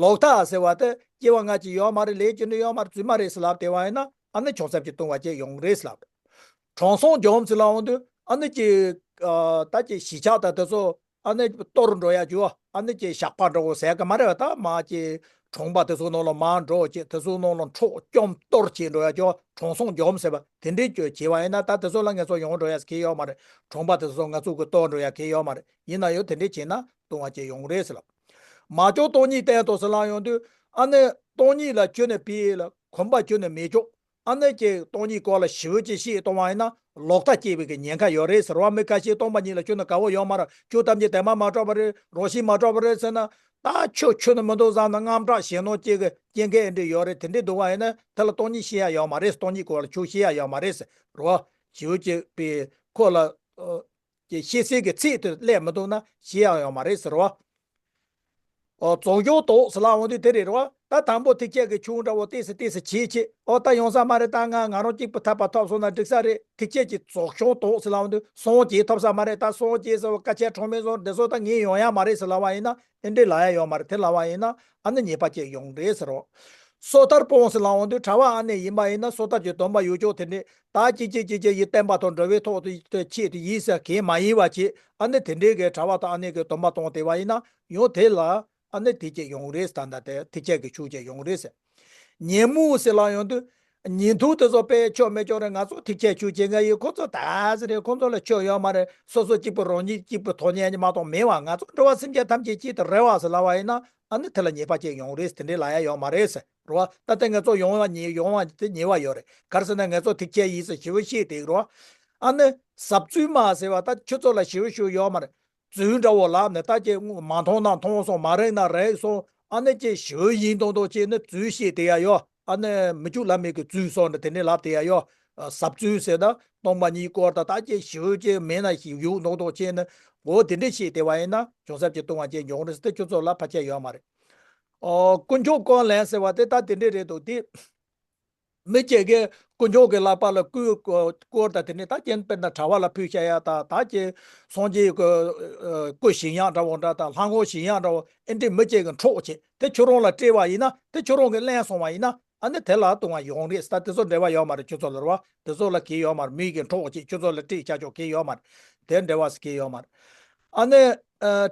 ལོག་ལྟ་ཟེར་བ་དེ་སྐྱེ་བ་སྔ་ཕྱི་ཡོད་མ་རེད། ལས་ཅི་འདྲ་ཡོད་མ་རེད། རྫུན་མ་རེད་ཟེར་ལབ་བསྡད་པ་ཡིན་ན། ཨ་ནི་བྱང་སེམས་ཀྱི་ལྟུང་བ་བཅས་ཡོང་རེད་ལབ། དྲང་སྲོང་འཇོམས་ཟེར་ལབ་ཡོང་དུས། ཨ་ནི་ཀྱི་ཨ་ད་ཀྱི་གཞིས་ཆགས་དང་དེ་ཚོ་ཨ་ནི་གཏོར་འགྲོ་ཡ་རྒྱུ། ཨ་ནི་ཀྱི་ཞགས་པ་འདྲ་བོ་ཟེར་གི་མ་རེད་བ། ད་མ་ཀྱི་གྲོང་པ་དེ་ཚོ་ནང་ལ་མར་འགྲོ་བྱས། དེ་ཚོ་ནང་ལ་འཕྲོག་བཅོམ་གཏོར་བྱེད་འགྲོ་ཡ་རྒྱུ། དྲང་སྲོང་འཇོམས་ཟེར་བ་དེ་འདྲའི་རྒྱུ་བྱས་པ་ཡིན་ན། ད་དེ་ཚོ་ལ་ངེད་ཚོ་ཡོང་འགྲོ་ཡ་གལ་ཡོད་མ་རེད། གྲོང་པ་དེ་ཚོ་ང་ཚོ་གི་གཏོར་འགྲོ་ཡ་གལ་ཡོད་མ་རེད། ཡིན་ན་ཡང་དེ་འདྲའི་བྱས་ན་ལྟུང་བ་བཅས་ཡོང་རེད་ཟེར་ལབ། མ་བཅོས་སྟོང་ཉིད་བསྟན་ཏོ་ཟེར་ལབ་ཡོང་དུས། ཨ་ནི་སྟོང་ཉིད་ལ་ཁྱོན་ནས་ཕི་ལ་གོམས་པ་ཁྱོན་ནས་མི་བཅོ། ཨ་ནི་ཀྱི་སྟོང་ཉིད་སྐོར་ལ་ཞེ་པོ་ཅིག་བཤད་གཏོང་བ་ཡིན་ན། ལོག་ལྟ་སྐྱེ་བའི་གི་ཉེན་ཁ་ཡོད་རེད་ཟེར་བ། མི་ཁ་ཤས་སྟོང་པ་ཉིད་ལ་ཁྱོན་ནས་དགའ་བོ་ཡོད་མ་རེད། ཆོས་ཐམས་ཅད་དེ་མ་མ་གྲུབ་པ་རེད། རང་བཞིན་མ་གྲུབ་པ་རེད་ཟེར་ན། ད་ཆོས་ཁྱོན་ནས་མི་འདུག་བསམ་ན། དངངས་སྐྲག་ཞེད་སྣང་སྐྱེ་གི་སྐྱེ་མཁན་འདྲ་ཡོད་རེད། དེ་འདྲའི་འདུག་བ་ཡིན་ན། དེ་ལ་སྟོང་ཉིད་བཤད་ཡ་ཡོད་མ་རེད། སྟོང་ཉིད་སྐོར་ལ་ཆོས་བཤད་ཡ་ཡོད་མ་རེད་ཟེར་བ། ཞེ་པོ་ཅིག་པའི་ཁོ་ལ། ཀྱི་ཤེས་ཚད་ཀྱི་ཚད་དུ་སླེབས་མི་འདུག་ན་བཤད་ཡག་ཡོད་མ་རེད་ཟེར་བ། ཨོ་རྫོགས་བྱང་དོགས་ཟེར་ལབ་འོང་དུས་དེ་རེད་རོ། ད་དང་པོ་ཐེག་ཆད་ཀྱི་ཆུང་འདྲ་བོ་ཏོག་ཙམ་ཏོག་ཙམ་བྱེད་བྱེད། ཨོ་ད་ཡོང་ས་མ་རེད། ད་ང་ང་རང་གཅིག་པུ་ཐར་པ་ཐོབ་སོང་ན་འགྲིག་ས་རེད། ཐེག་ཆད་ཀྱི་རྫོགས་བྱང་དོགས་ཟེར་ལབ་འོང་དུས་སངས་རྒྱས་ཐོབ་ས་མ་རེད། ད་སངས་རྒྱས་ཟེར་བ་སྐད་ཆ་གྲངས་མེད་སོང་། འདི་ཚོ་ད་ངས་ཡོང་ཡག་མ་རེད་ཟེར་ལབ་པ་ཡིན་ན། ཨེ་འདྲས་ལབ་ཡག་ཡོད་མ་རེད། དེ་ལབ་པ་ཡིན་ན་ཨ་ནི་ཉེས་པ་བཅས་ཡོང་རེད་ཟེར་རོ། སོ་ཐར་སྤོང་ཟེར་ལབ་འོང་དུས་གྲྭ་པ་ཨ་ནེ་ཡིན་པ་ཡིན་ན་སོ་ཐར་གྱི་སྡོམ་པ་ཡོད་ཆོག་དེ་འདྲས། ད་ཅི་ཅི་ཅི་ཅི་ཡི་བསྟན་པ་དང་འགྲོ་བའི་ཐོག་ཏུ་ཆེད་དུ་ཡིན་ཟེར་གང་མ་ཡིན་པ་བྱེད། ཨ་ནི་དེ་འདྲའི་གི་གྲྭ་པ་དང་ཨ་ནེ་གི་སྡོམ་པ་གཏོང་བསྡད་པ་ཡིན་ན་ཡང་དེ་ལ་ཨ་ནི་དེ་བཅས་ཡོང་རེད། ད་ལྟ་དེ་ཐེག་ཆད་ཀྱི་ཆུང་བཅས་ཡོང་རེད་ཟེར། ཉོན་མོངས་ཟེར་ལབ་ཡོང་དུས། ཉན་ཐོས་དེ་ཚོ་དཔེ་ཆོ་མི་ཆོག་རེད། ང་ཚོ་ཐེག་ཆད་ཆུང་བྱེད་མཁན་ཡིན། ཁོ་ཚོ་ད་ཟེར་རེད། ཁོ་ཚོ་ལ་ཆོ་ཡོད་མ་རེད། སོ་སོ་གཅིག་པུ་རང་ཉིད་གཅིག་པུ་ཐོབ་ཉན་མ་གཏོགས་མེད་པ། ང་ཚོ་འགྲོ་བ་སེམས་ཅན་ཐམས་ཅད་གཅིག་ཏུ་རེ་བ་ཟེར་ལབ་པ་ཡིན་ན་ཨ་ནི་དེ་ལ་ཉེས་པ་བཅས་ཡོང་རེད་ཟེར། དེ་འདྲའི་ལབ་ཡག་ཡོད་མ་རེད་ཟེར་རོ། ད་ལྟ་ང་ཚོ་ཡོང་བ་ཉེ་ཡོང་བ་དེ་ཉེས་པ་ཡོད་རེད། ག་རེ་ཟེར་ན་ང་ཚོ་ཐེག་ཆད་ཡིན་ཟེར་ཞེ་པོ་བཤད་བསྡད་རོ། ཨ་ནི་ཟབ་རྫུན་མ་ཟེར་བ་ད་ཁྱོད་ཚོ་ལ་ཞེ་པོ་ཞུ་ཡོད་མ་རེད། རྫུན་འདྲ་བོ་ལབ་ནས། ད་ཀྱི་མ་མཐོང་ན་མཐོང་སོང་། མ་རེག་ན་རེག་སོང་། ཨ་ནི་ཀྱི་ཞུ་ཡིན་མདོག་མདོག་བྱས་ནས་རྫུན་བཤད་བསྡད་ཡག་ཡོད། ཨ་ནི་མི་འཇུག་ལམ་མེད་ཀྱི་རྫུན་སོགས་འདྲ་དེ་འདྲས་ལབ་བསྡད་ཡག་ཡོད། ཟབ་རྫུན་ཟེར་ན་སྟོང་པ་ཉིད་སྐོར་དང་། ད་ཀྱི་ཞུ་ཅི་མེད་ན་ཞིག་ཡུག་མདོག་མདོག་བྱས་ནས་འོ་དེ་འདྲས་བཤད་བསྡད་པ་ཡིན་ན་བྱང་སེམས་ཀྱི་ལྟུང་བ་བཅས་འབྱུང་རེད་ཟེར་ཏེ་ཁྱོད་ཚོ་ལ་ཕལ་ཆེར་ཡོད་མ་རེད། ཨོ་དཀོན་མཆོག་དཀོར་ལེན་ཟེར་བ་དེ་ད་དེ་འདྲས་རེད་འདུག་དེ། མི་གཅིག་གིས་དཀོན་མཆོག་གི་ལག་པ་ལ་སྐུ་སྐོར་དང་། དེ་ནས་ད་རྐྱེན་དཔེར་ན་གྲྭ་པ་ལ་ཕུལ་བྱ་ཡག་དང་། ད་ཀྱི་སངས་རྒྱས་ཀྱི་སྐུ་བྱིན་ཡག་འདྲ་བོ་འདྲ་དང་། ལྷ་ངོ་བྱིན་ཡག་འདྲ་བོ་ཨེ་འདྲས་མི་གཅིག་གིས་འཕྲོག་བྱས་ཏེ་ཁྱོད་རང་ལ་སྤྲད་པ་ཡིན་ན། དེ་ཁྱོད་རང་གིས་ལེན་སོང་བ་ཡིན་ན་ཨ་ནི་དེ་ལ་ལྟུང་བ་ཡོང་རེད་ཟེར། ད་དེ་ཚོ་འབྲེལ་བ་ཡོད་མ་རེད། ཁྱོད་ཚོ་ལ་རེད་བ། དེ་ཚོ་ལ་གལ་ཡོད་མ་རེད། མི་གིས་འཕྲོག་བྱས་ཁྱོད་ཚོ་ལ་སྤྲད་བྱ་ཆོག་གལ་ཡོད་མ་རེད། དེ་འབྲེལ་བ་ཟེར་གལ་ཡོད་མ་རེད། ཨ་ནི་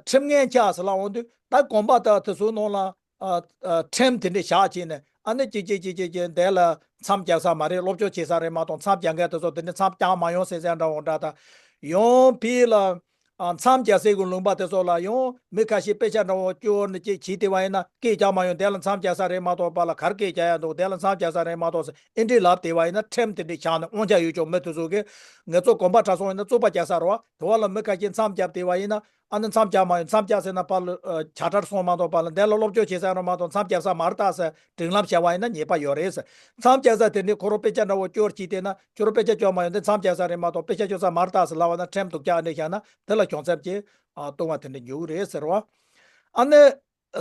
ཁྲིམས་ངན་ཆགས་ཟེར་ལབ་འོང་དུས་ད་དགོན་པ་དང་དེ་ཚོའི་ནང་ལ། ཨ་ཨ་ཁྲིམས་དེ་འདྲས་བཞག་བྱས་ནས། ཨ་ནི་ཅི་ཅི་ཅི་ཅི་ཅི་འདི་ལ་མཚམས་རྒྱག་ས་མ་རེད། སློབ་སྦྱོང་བྱེད་ས་རེད་མ་གཏོགས། མཚམས་རྒྱག་མཁན་དེ་ཚོ་དེ་འདྲས་མཚམས་རྒྱག་མ་ཡོང་ཟེར་ཟེར་འདྲ་བོ་འདྲ་དང་། ཡང་ཕི་ལ་ཨ་མཚམས་རྒྱག་སའི་གི་ལུང་པ་དེ་ཚོ་ལ་ཡང་མི་ཁ་ཤས་དཔེ་ཆ་འདྲ་བོ་སྐྱོར་ནས་ཅིག་བྱེད་བསྡད་པ་ཡིན་ན། སྐད་རྒྱག་མ་ཡོང་། འདི་ལ་མཚམས་རྒྱག་ས་རེད་མ་གཏོགས། པ་ལ་གར་སྐད་རྒྱག་ཡག་འདུག། འདི་ལ་མཚམས་རྒྱག་ས་རེད་མ་གཏོགས་ཟེར་ཨེ་འདྲས་ལབ་བསྡད་པ་ཡིན་ན། ཁྲིམས་དེ་འདྲས་བཞག་ནས་དབང་ཆ་ཡོད་ཆོག་མི་དེ་ཚོ་གིས། ང་ཚོ་དགོན་པ་གྲྭ་ཚང་ཡིན་ན་བཙུགས་པ་རྒྱག་ས་རེད་བ། དེ་བ་ལ་མི་ཁ་ཤས་མཚམས་བརྒྱབ་བསྡད་པ་ཡིན་ན། ཨ་ནི་མཚམས་བརྒྱབ་མ་ཡོང་། མཚམས་བརྒྱབ་ཟེར་ན་པ་ལ་ཨ་བྱ་བྲལ་སོང་མ་གཏོགས། པ་ལ་འདི་ལ་སློབ་སྦྱོང་བྱེད་ས་རེད་མ་གཏོགས། མཚམས་བརྒྱབ་ས་མ་རེད་ད་ཟེར་སྒྲིག་ལམ་བྱས་པ་ཡིན་ན་ཉེས་པ་ཡོད་རེད་ཟེར། མཚམས་བརྒྱབ་ས་དེ་འདྲས་ཁོ་རང་དཔེ་ཆ་འདྲ་བོ་སྐྱོར་བྱས་བསྡད་ན། ཁྱོད་རང་དཔེ་ཆ་སྐྱོར་མ་ཡོང་། འདི་མཚམས་བརྒྱབ་ས་རེད་མ་གཏོགས། དཔེ་ཆ་སྐྱོར་ས་མ་རེད་ད་ཟེར་ལབ་པ་ན། ཁྲིམས་སྡུག་ཅག་ཨ་འདྲས་བཞག་ན་དེ་ལ་བྱང་སེམས་ཀྱི་ཨ་ལྟུང་བ་དེ་འདྲས་འཇུག་རེད་ཟེར་བ། ཨ་ནི།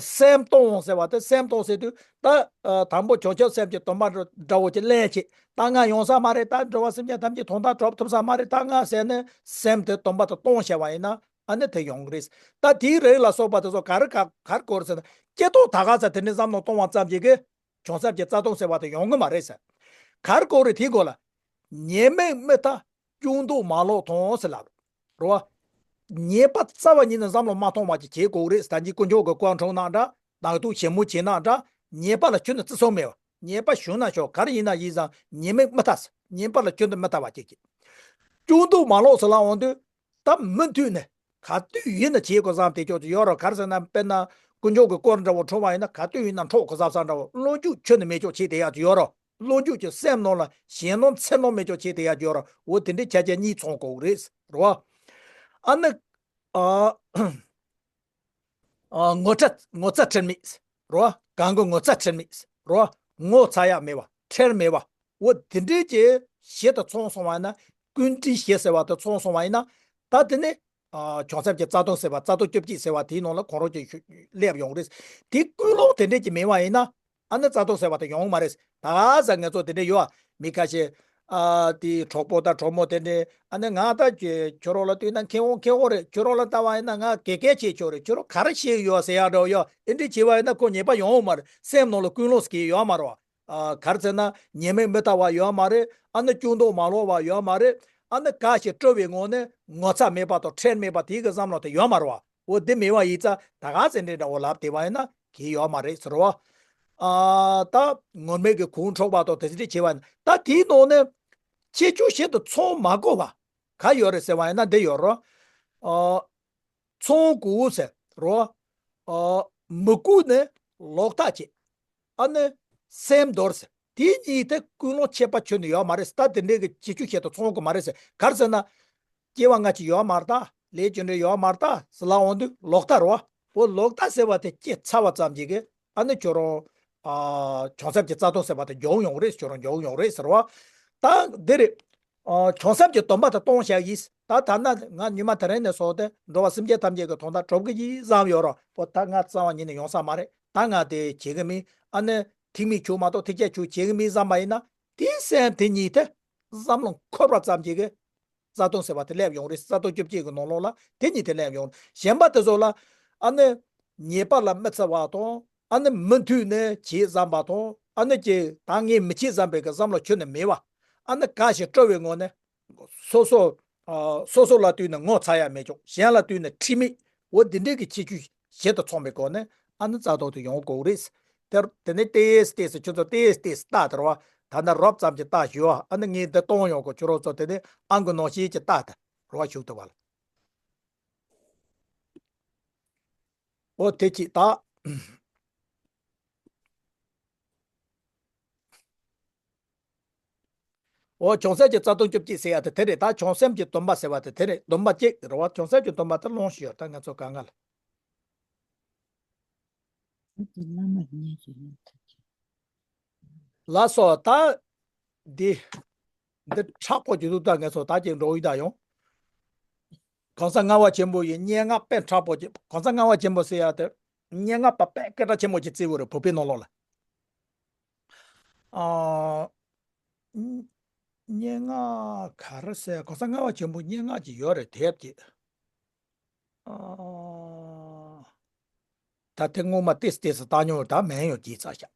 སེམས་གཏོང་ཟེར་བ་དེ། སེམས་གཏོང་ཟེར་དུས་ད་ཨ་དང་པོ་བྱང་ཆུབ་སེམས་ཀྱི་སྡོམ་པ་འདྲ་བོ་ཅིག་ལེན་བྱེད། ད་ང་ཡོང་ས་མ་རེད། ད་འགྲོ་བ་སེམས་ཅན་ཐམས་ཅད་དོན་དག་སྒྲུབ་ཐུབ་ས་མ་རེད་ད་ང་ཟེར་ནས་སེམས་དེ་སྡོམ་པ་དེ་གཏོང་བྱས་པ་ཡིན་ན་ཨ་ནི་དེ་ཡོང་གི་རེད། ད་དེའི་རིགས་ལ་སོགས་པ་དེ་ཚོ་ག་རེ་ག་ག་རེ་དགོས་རེད་ཟེར་ན། སྐྱེ་ཐོག་ད་ག་ས་དེ་འདྲའི་བསམ་བློ་གཏོང་བ་ཙམ་གྱིས་གི་བྱང་སེམས་ཀྱི་རྩ་ལྟུང་ཟེར་བ་དེ་ཡོང་གི་མ་རེད་ཟེར། ག་རེ་དགོས་རེད། དེའི་སྒོ་ལ། ཉེས་དམིགས་དམིགས་མཐའ་ཅུང་ཟད་མ་ལོག་མཐོང་ཟེར་ལབ་རེད་བ། ཉེས་པ་རྩ་བ་ཉིད་ནས་བསམ་བློ་མ་གཏོང་བ་ཅིག་བྱེད་དགོས་རེད། ད་གིན་དཀོན་མཆོག་གི་སྐུ་འཁྲུངས་ན་འདྲ། ནང་དུ་ཞལ་མོ་བྱེད་ན་འདྲ། ཉེས་པ་ལ་ཁྱོན་ནས་བརྩི་སྲུང་མེད་པ། ཉེས་པ་བྱུང་ན་ཆོག་ག་རེ་ཡིན་ན་ཡིན་ཙང་ཉེས་དམིགས་མི་ལྟ་ཟེར། ཉེས་པ་ལ་ཁྱོན་ནས་མི་ལྟ་བ་ཅིག་བྱེད། སྐྱོན་འདོགས་མ་ལོག་ཟེར་ལབ་འོང་དུས། ད་མུ་མཐུད་ནས་ག་དུས་ཡིན་ན་བྱེད་དགོས་བསམ་དེ་ཅོག་ཅིག་ཡོད་རེད། ག་རེ་ཟེར་ན་དཔེར་ན་དཀོན་མཆོག་གི་སྐུ་འདྲ་བོ་འཁྲུངས་པ་ཡིན་ན་ག་དུས་ཡིན་ན་འཁྲུངས་དགོས་བསམ་བསམ་འདྲ་བོ། བློ་འཇུག་ཁྱོན་ནས་མེད་ཅོག་བྱེད་བསྡད་ཡག་ཅིག་ཡོད་རེད། བློ་འཇུག་ཀྱི་སེམས་ནང་ལ་གཞན་སྣང་ཚེར་སྣང་མེད་ཅོག་བྱེད་བསྡད་ཡག་ཅིག་ཡོད་རེད། འོ་དེ་འདྲའི་ཁྱད་ཆོས་གཉིས་ཚང་དགོས་རེད་རེད་བ། ཨ་ནི་ཨ། ཨ། ངོ་ཚ་ངོ་ཚ་ཁྲེལ་མེད་རོ། གང་གི་ངོ་ཚ་ཁྲེལ་མེད་རོ། ངོ་ཚ་ཡག་མེད་པ་ཁྲེལ་མེད་པ། འོ་དེ་འདྲའི་གྱི་གཞི་དེ་ཚང་སོང་བ་ཡིན་ན། ཀུན་དཀྲིས་གཞི་ཟེར་བ་དེ་ཚང་སོང་བ་ཡིན་ན། ད་དེ་ནི་ཨ། བྱང་སེམས་ཀྱི་རྩ་ལྟུང་ཟེར་བ། རྩ་ལྟུང་བཅོ་བརྒྱད་ཟེར་བ་དེའི་ནང་ལ་གང་རུང་གི་སླེབས་ཡོང་རེད། དེ་ཀུན་སློང་དེ་འདྲའི་གྱི་མེད་པ་ཡིན་ན། ཨ་ནི་རྩ་ལྟུང་ཟེར་བ་དེ་ཡོང་མ་རེད། ད་ག་ས་ང་ཚོ་དེ་འདྲ་ཡོད་ཨ། མི་ཁ་ཤས། ཨ། དེ་གྲོགས་པོ་དང་གྲོགས་མོ་དེ་འདྲས་ཨ་ནི་ང་ད་ཁྱོད་ཁྱོད་རང་ལ་ལྟོས་ན་མཁས་དབང་མཁས་དབང་རེད། ཁྱོད་རང་ལ་ལྟ་བ་ཡིན་ན་ང་དགེ་རྒན་བྱེད་ཆོག་རེད། ཁྱོད་རང་ག་རེ་ཤེས་ཡོད་ཟེར་ཡག་འདྲ་བོ་ཡོད། ཨེ་འདྲས་བྱས་པ་ཡིན་ན་ཁོ་ཉེས་པ་ཡོང་མ་རེད། སེམས་ནང་ལ་ཀུན་སློང་ཟེར་གྱི་ཡོད་མ་རེད་བ། ཨ། ག་རེ་ཟེར་ན་ཉེས་དམིགས་མི་ལྟ་བ་ཡོད་མ་རེད། ཨ་ནི་སྐྱོན་འདོགས་མ་ལོག་པ་ཡོད་མ་རེད། ཨ་ནི་ག་ཞིག་སྤྲོ་བའི་ངང་ནས་ངོ་ཚ་མེད་པ་དང་ཁྲེལ་མེད་པ་དེ་གི་བསམ་བློ་དེ་ཡོད་མ་རེད་བ། འོ་དེ་མེད་པ་ཡིན་ཙང་ད་ག་ཟེར་འདྲ་འདྲ་བོ་ལབ་བསྡད་པ་ཡིན་ན། གི་ཡོད་མ་རེད་ཟེར་བ། ཨ། ད་ངུར་སྨྲིག་གི་གོང་འཕྲོག་པ་དང་དེ་འདྲ་བྱས་པ་ཡིན་ན། ད་དེའི་ནང་ནས་ཁྱད་ཆོས་ཤིག་ཏུ་ཚང་མ་དགོས་པ་ག་ཡོད་རེད་ཟེར་བ་ཡིན་ན་འདི་ཡོད་རེད། ཨ། ཚང་དགོས་ཟེར་རོ། ཨ། མི་དགོས་ནི་ལོག་ལྟ་བྱེད། ཨ་ནི་སེམས་འདོར་ཟེར། དེ་གཉིས་དེ་ཀུན་སློང་ཁྱད་པར་ཁྱོན་ནས་ཡོད་མ་རེད། ད་དེ་འདྲའི་གི་ཁྱད་ཆོས་ཤིག་ཏུ་ཚང་དགོས་མ་རེད་ཟེར། ག་རེ་ཟེར་ན། སྐྱེ་བ་སྔ་ཕྱི་ཡོད་མ་རེད་ད། ལས་རྒྱུ་འབྲས་ཡོད་མ་རེད་ད་ཟེར་ལབ་འོང་དུས་ལོག་ལྟ་རེད་བ། འོ་ལོག་ལྟ་ཟེར་བ་དེ་སྐྱེས་ཚར་བ་ཙམ་གྱིས་གི། ཨ་ནི་ཁྱོད་རང་། ཨ། བྱང་སེམས་ཀྱི་རྩ་ལྟུང་ཟེར་བ་དེ་འཇོག་ཡོང་རེད། ཁྱོད་རང་འཇོག་ཡོང་རེད་ཟེར་བ། ད་འདི་རེད། ཨ། བྱང་སེམས་ཀྱི་སྡོམ་པ་དེ་གཏོང་བཞག་ཡིན། ད་ཐ་ན་ང་ཉི་མ་དེ་རིང་ནས་བཟུང་སྟེ་འགྲོ་བ་སེམས་ཅན་ཐམས་ཅད་ཀྱི་དོན་དག་སྒྲུབ་གི་ཡིན་བསམ་ཡོད་ར། འོ་ད་ང་རྩ་བ་ཉིད་ནས་ཡོང་ས་མ་རེད། ད་ང་དེ་བྱེད་གི་མིན། ཨ་ནི་ཐེག་དམན་ཆོས་མ་གཏོགས་ཐེག་ཆེན་ཆོས་བྱེད་གི་མིན་བསམ་པ་ཡིན་ན། དེའི་སེམས་དེ་ཉིད་དེ་བསམ་བློ་འཁོར་བ་ཙམ་གྱིས་གི། རྩ་ལྟུང་ཟེར་བ་དེ་སླེབས་ཡོང་རེད། རྩ་ལྟུང་བཅོ་བརྒྱད་ཀྱི་ནང་ལོགས་ལ་དེ་གཉིས་དེ་སླེབས་ཡོང་། གཞན་པ་དེ་ཚོ་ལ་ཨ་ནི་ཉེས་པ་ལ་མི་བརྩི་བ་དང་། ཨ་ནི་མུ་མཐུད་ནས་བྱེད་བསམ་པ་དང་། ཨ་ནི་ཀྱི་ད་ངས་མི་བྱེད་བསམ་པའི་གི་བསམ་བློ་ཁྱོན་ནས་མེད་པ། ཨ་ནི་ག་ཞིག་སྤྲོ་བའི་ངང་ནས་སོ་སོ། ཨ། སོ་སོ་ལ་ལྟོས་ནས་ངོ་ཚ་ཡ་མེད་ཅོག་གཞན་ལ་ལྟོས་ནས་ཁྲེལ་མེད། འོ་འདི་འདྲའི་གི་ཁྱད་ཆོས་གཞི་དང་མཚུངས་པའི་སྒོ་ནས་ཨ་ནི་རྩ་ལྟུང་དུ་ཡོང་དགོས་རེད། དེར་དེ་ནས་ཏེས་ཏེས་ཁྱོད་ཚོ་ཏེས་ཏེས་ལྟ་དེར་བ། ད་ནི་རོབ་ཙམ་གྱི་ལྟ་ཞུ་བ། ཨ་ནི་ངས་འདི་གཏོང་ཡོང་གོ་ཁྱོད་རོགས་ཚོ་དེ་ནས་ཨང་གི་ནང་བཞིན་གྱི་ལྟ་དེ་རོ་བ་ཞུགས་ཐུབ་བ་ལ། འོ་དེ་གཅིག་ད། འོ་བྱང་སེམས་ཀྱི་རྩ་ལྟུང་བཅོ་བརྒྱད་ཟེར་ཡ་དེ་དེ་རེད། ད་བྱང་སེམས་ཀྱི་སྡོམ་པ་ཟེར་བ་དེ་དེ་རེད། སྡོམ་པ་གཅིག་རེད་བ། བྱང་སེམས་ཀྱི་སྡོམ་པ་དེ་ལོངས་ཤིག་ཡོད། ད་ང་ཚོ་གང་ག་ལ། ད་དེ་བླ་མ་ཉིད་ཀྱི་ལམ་ཐབས་ཀྱི། ལགས་སོ། ད་འདི་འདི་མཁྲེགས་པོ་ཅིག་འདུག་ད་ངས་ཚོ་ད་ཅིག་འགྲོ་ཡི་ད་ཡོང་། གོང་ས་ལྔ་པ་ཆེན་པོ་ཡི་སྙན་ངག་དཔེ་མཁྲེགས་པོ་ཅིག་གོང་ས་ལྔ་པ་ཆེན་པོ་ཟེར་ཡ་དེ་སྙན་ངག་པ་དཔེ་སྐད་གྲགས་ཆེན་པོ་ཅིག་བརྩི་བོ་རེད། བོད་པའི་ནང་ལོགས་ལ། ཨ། སྙན་ངག་ག་རེ་ཟེར། གོང་ས་ལྔ་པ་ཆེན་པོ་སྙན་ངག་ཅིག་ཡོད་རེད། དེབ་ཅིག་ཨ། ད་དེ་སྔོན་མ་ཏིས་ཏིས་བཏང་མྱོང་། ད་མེད་ཡོང་གི་ཚ་ཤག་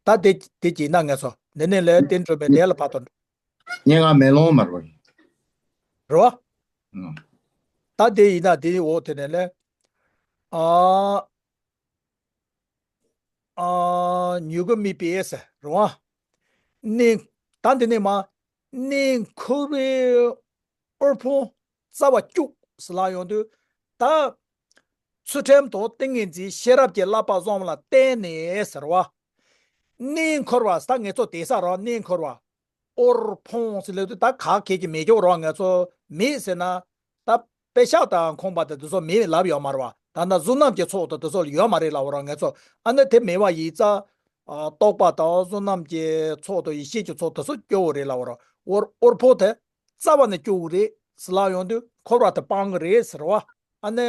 ད་དེ་དེ་གྱིས་ན་ངས་སོ་འདི་ནས་ལས་བསྟན་སྒྲོན་མའི་དེ་ལ་ཕར་དོན། སྙན་ངག་མེ་ལོང་མ་རེད་པ། རེད་བ། ཨང་། ད་དེ་ཡིན་ན་དེའི་འོག་དེ་ནས་ལས། ཨ། ཨ། མྱུ་གུ་མེད་པའི་ཟེར་རེད་བ། གནས། ད་འདི་ནས་མ། གནས་འཁོར་བའི་དབུལ་ཕོངས་རྩ་བ་སྐྱུག་ཟེར་ལབ་ཡོང་དུས། ད་ཚུལ་ཁྲིམས་དང་ཏིང་ངེ་འཛིན་ཤེས་རབ་ཀྱི་བསླབ་པ་བཟང་བ་ལ་བརྟེན་ནས་ཟེར་བ། གནས་འཁོར་བ་ད་ངེད་ཚོ་དེང་སང་རང་གནས་འཁོར་བ། དབུལ་ཕོངས་ཟེར་ལབ་དུས་ད་ག་གེ་གི་མེད་ཀྱོག་རང་ངེད་ཚོ་མེད་ཟེར་ན། ད་པེ་ཤག་དང་ཁང་པ་དེ་དེ་ཚོ་མེད་ལབ་ཡོད་མ་རེད་བ། ད་ལྟ་བསོད་ནམས་ཀྱི་ཚོགས་དང་དེ་ཚོ་ཡོད་མ་རེད་ལབ་རང་ངེད་ཚོ། ཨ་ནི་དེ་མེད་པ་ཡིན་ཙང་། ཨ། རྟོགས་པ་དང་བསོད་ནམས་ཀྱི་ཚོགས་དང་ཡེ་ཤེས་ཀྱི་ཚོགས་དེ་ཚོ་སྐྱོ་བོ་རེད་ལབ་ར། དབུལ་དབུལ་ཕོངས་དེ་རྩ་བ་ནས་སྐྱོ་བོ་རེད་ཟེར་ལབ་ཡོང་དུས་འཁོར་བ་དེ་སྤང་གི་རེད་ཟེར་བ། ཨ་ནི་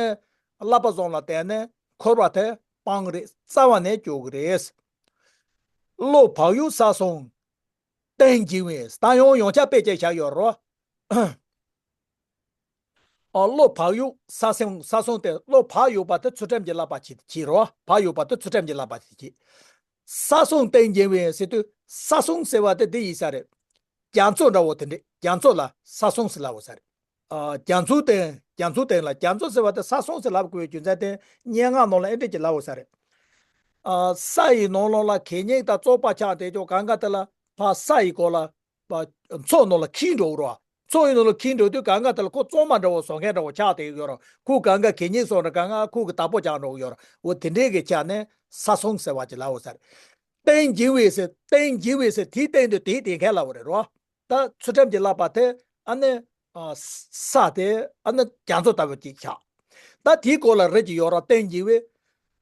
བསླབ་པ་བཟང་ལ་བརྟེན་ནས་འཁོར་བ་དེ་སྤང་གི་རེད། རྩ་བ་ནས་སྐྱོ་གི་རེད། བློ་བག་ཡོད་ས་སོང་རྟེན་འབྱིན་པས། ད་ཡང་ཡང་ཆ་དཔེ་ཅིག་བཞག་ཡོད་རོ། ཨ། བློ་བག་ཡོད་ས་སོང་ས་སོང་སྟེ། བློ་བག་ཡོད་པ་དེ་ཚུལ་ཁྲིམས་ཀྱི་བསླབ་པ་བྱེད་བྱེད་རོ། བག་ཡོད་པ་དེ་ཚུལ་ཁྲིམས་ཀྱི་བསླབ་པ་བྱེད་བྱེད། ས་སོང་རྟེན་འབྱིན་པས་ཟེར་དུས་ས་སོང་ཟེར་བ་དེ་འདི་ཡིན་ས་རེད། རྒྱ་མཚོ་འདྲ་བོ་དེ་འདྲས། རྒྱ་མཚོ་ལ་ས་སོང་ཟེར་ལབ་པ་ས་རེད། ཨ། རྒྱ་མཚོའི་སྟེང་། རྒྱ་མཚོའི་སྟེང་ལ། རྒྱ་མཚོ་ཟེར་བ་དེ་ས་སྲུང་ཟེར་ལབ་དགོས་པའི་རྒྱུ་མཚན་དེ་སྙན་ངག་ནང་ལ་ཨེ་འདྲ་ཅིག་ལབ་ཡོད་ས་རེད། ཨ། ས་ཡི་ནང་ལོགས་ལ་གད་སྙིགས་དང་བཙོག་པ་ཆགས་བསྡད་ཀྱོག་གང་ག་དེ་ལ་ཕར་ས་ཡི་སྐོར་ལ། པ། མཚོ་ནང་ལ་འཁྱིལ་འགྲོ་གི་རེད་བ། མཚོ་ཡི་ནང་ལ་འཁྱིལ་འགྲོ་དུས་གང་ག་དེ་ལ་ཁོ་བཙོག་མ་འདྲ་བོ་བཟོ་མཁན་འདྲ་བོ་ཆགས་བསྡད་ཡོད་རེད། ཁོ་གང་ག་གད་སྙིགས་བཟོ་འདྲ། གང་ག་ཁོ་གི་བདག་པོ་རྒྱག་འགྲོ་གི་ཡོད་རེད། འོ་དེ་འདྲའི་གི་ཆ་ནས་ས་སྲུང་ཟེར་བ་ཅིག་ལབ་ཡོད་ས་རེད། སྟེང་འགྱེལ་བའི་ཟེར། སྟེང་འགྱེལ་བའི་ཟེར། དེའི་སྟེང་དུ་དེའི་སྟེང་ཁ་ལབ་པ་རེད་རོ། ད་ཚུལ་ཁྲིམས་ཀྱི་བསླབ་པ་དེ་ཨ་ནི། ཨ། ས་དེ་ཨ་ནི་རྒྱ་མཚོ་ལྟ་བུ་ཅིག་ཆགས། ད་དེའི་སྐོར་ལ་རི་ཅིག་ཡོད་ར། སྟེང་འགྱེལ་བའི།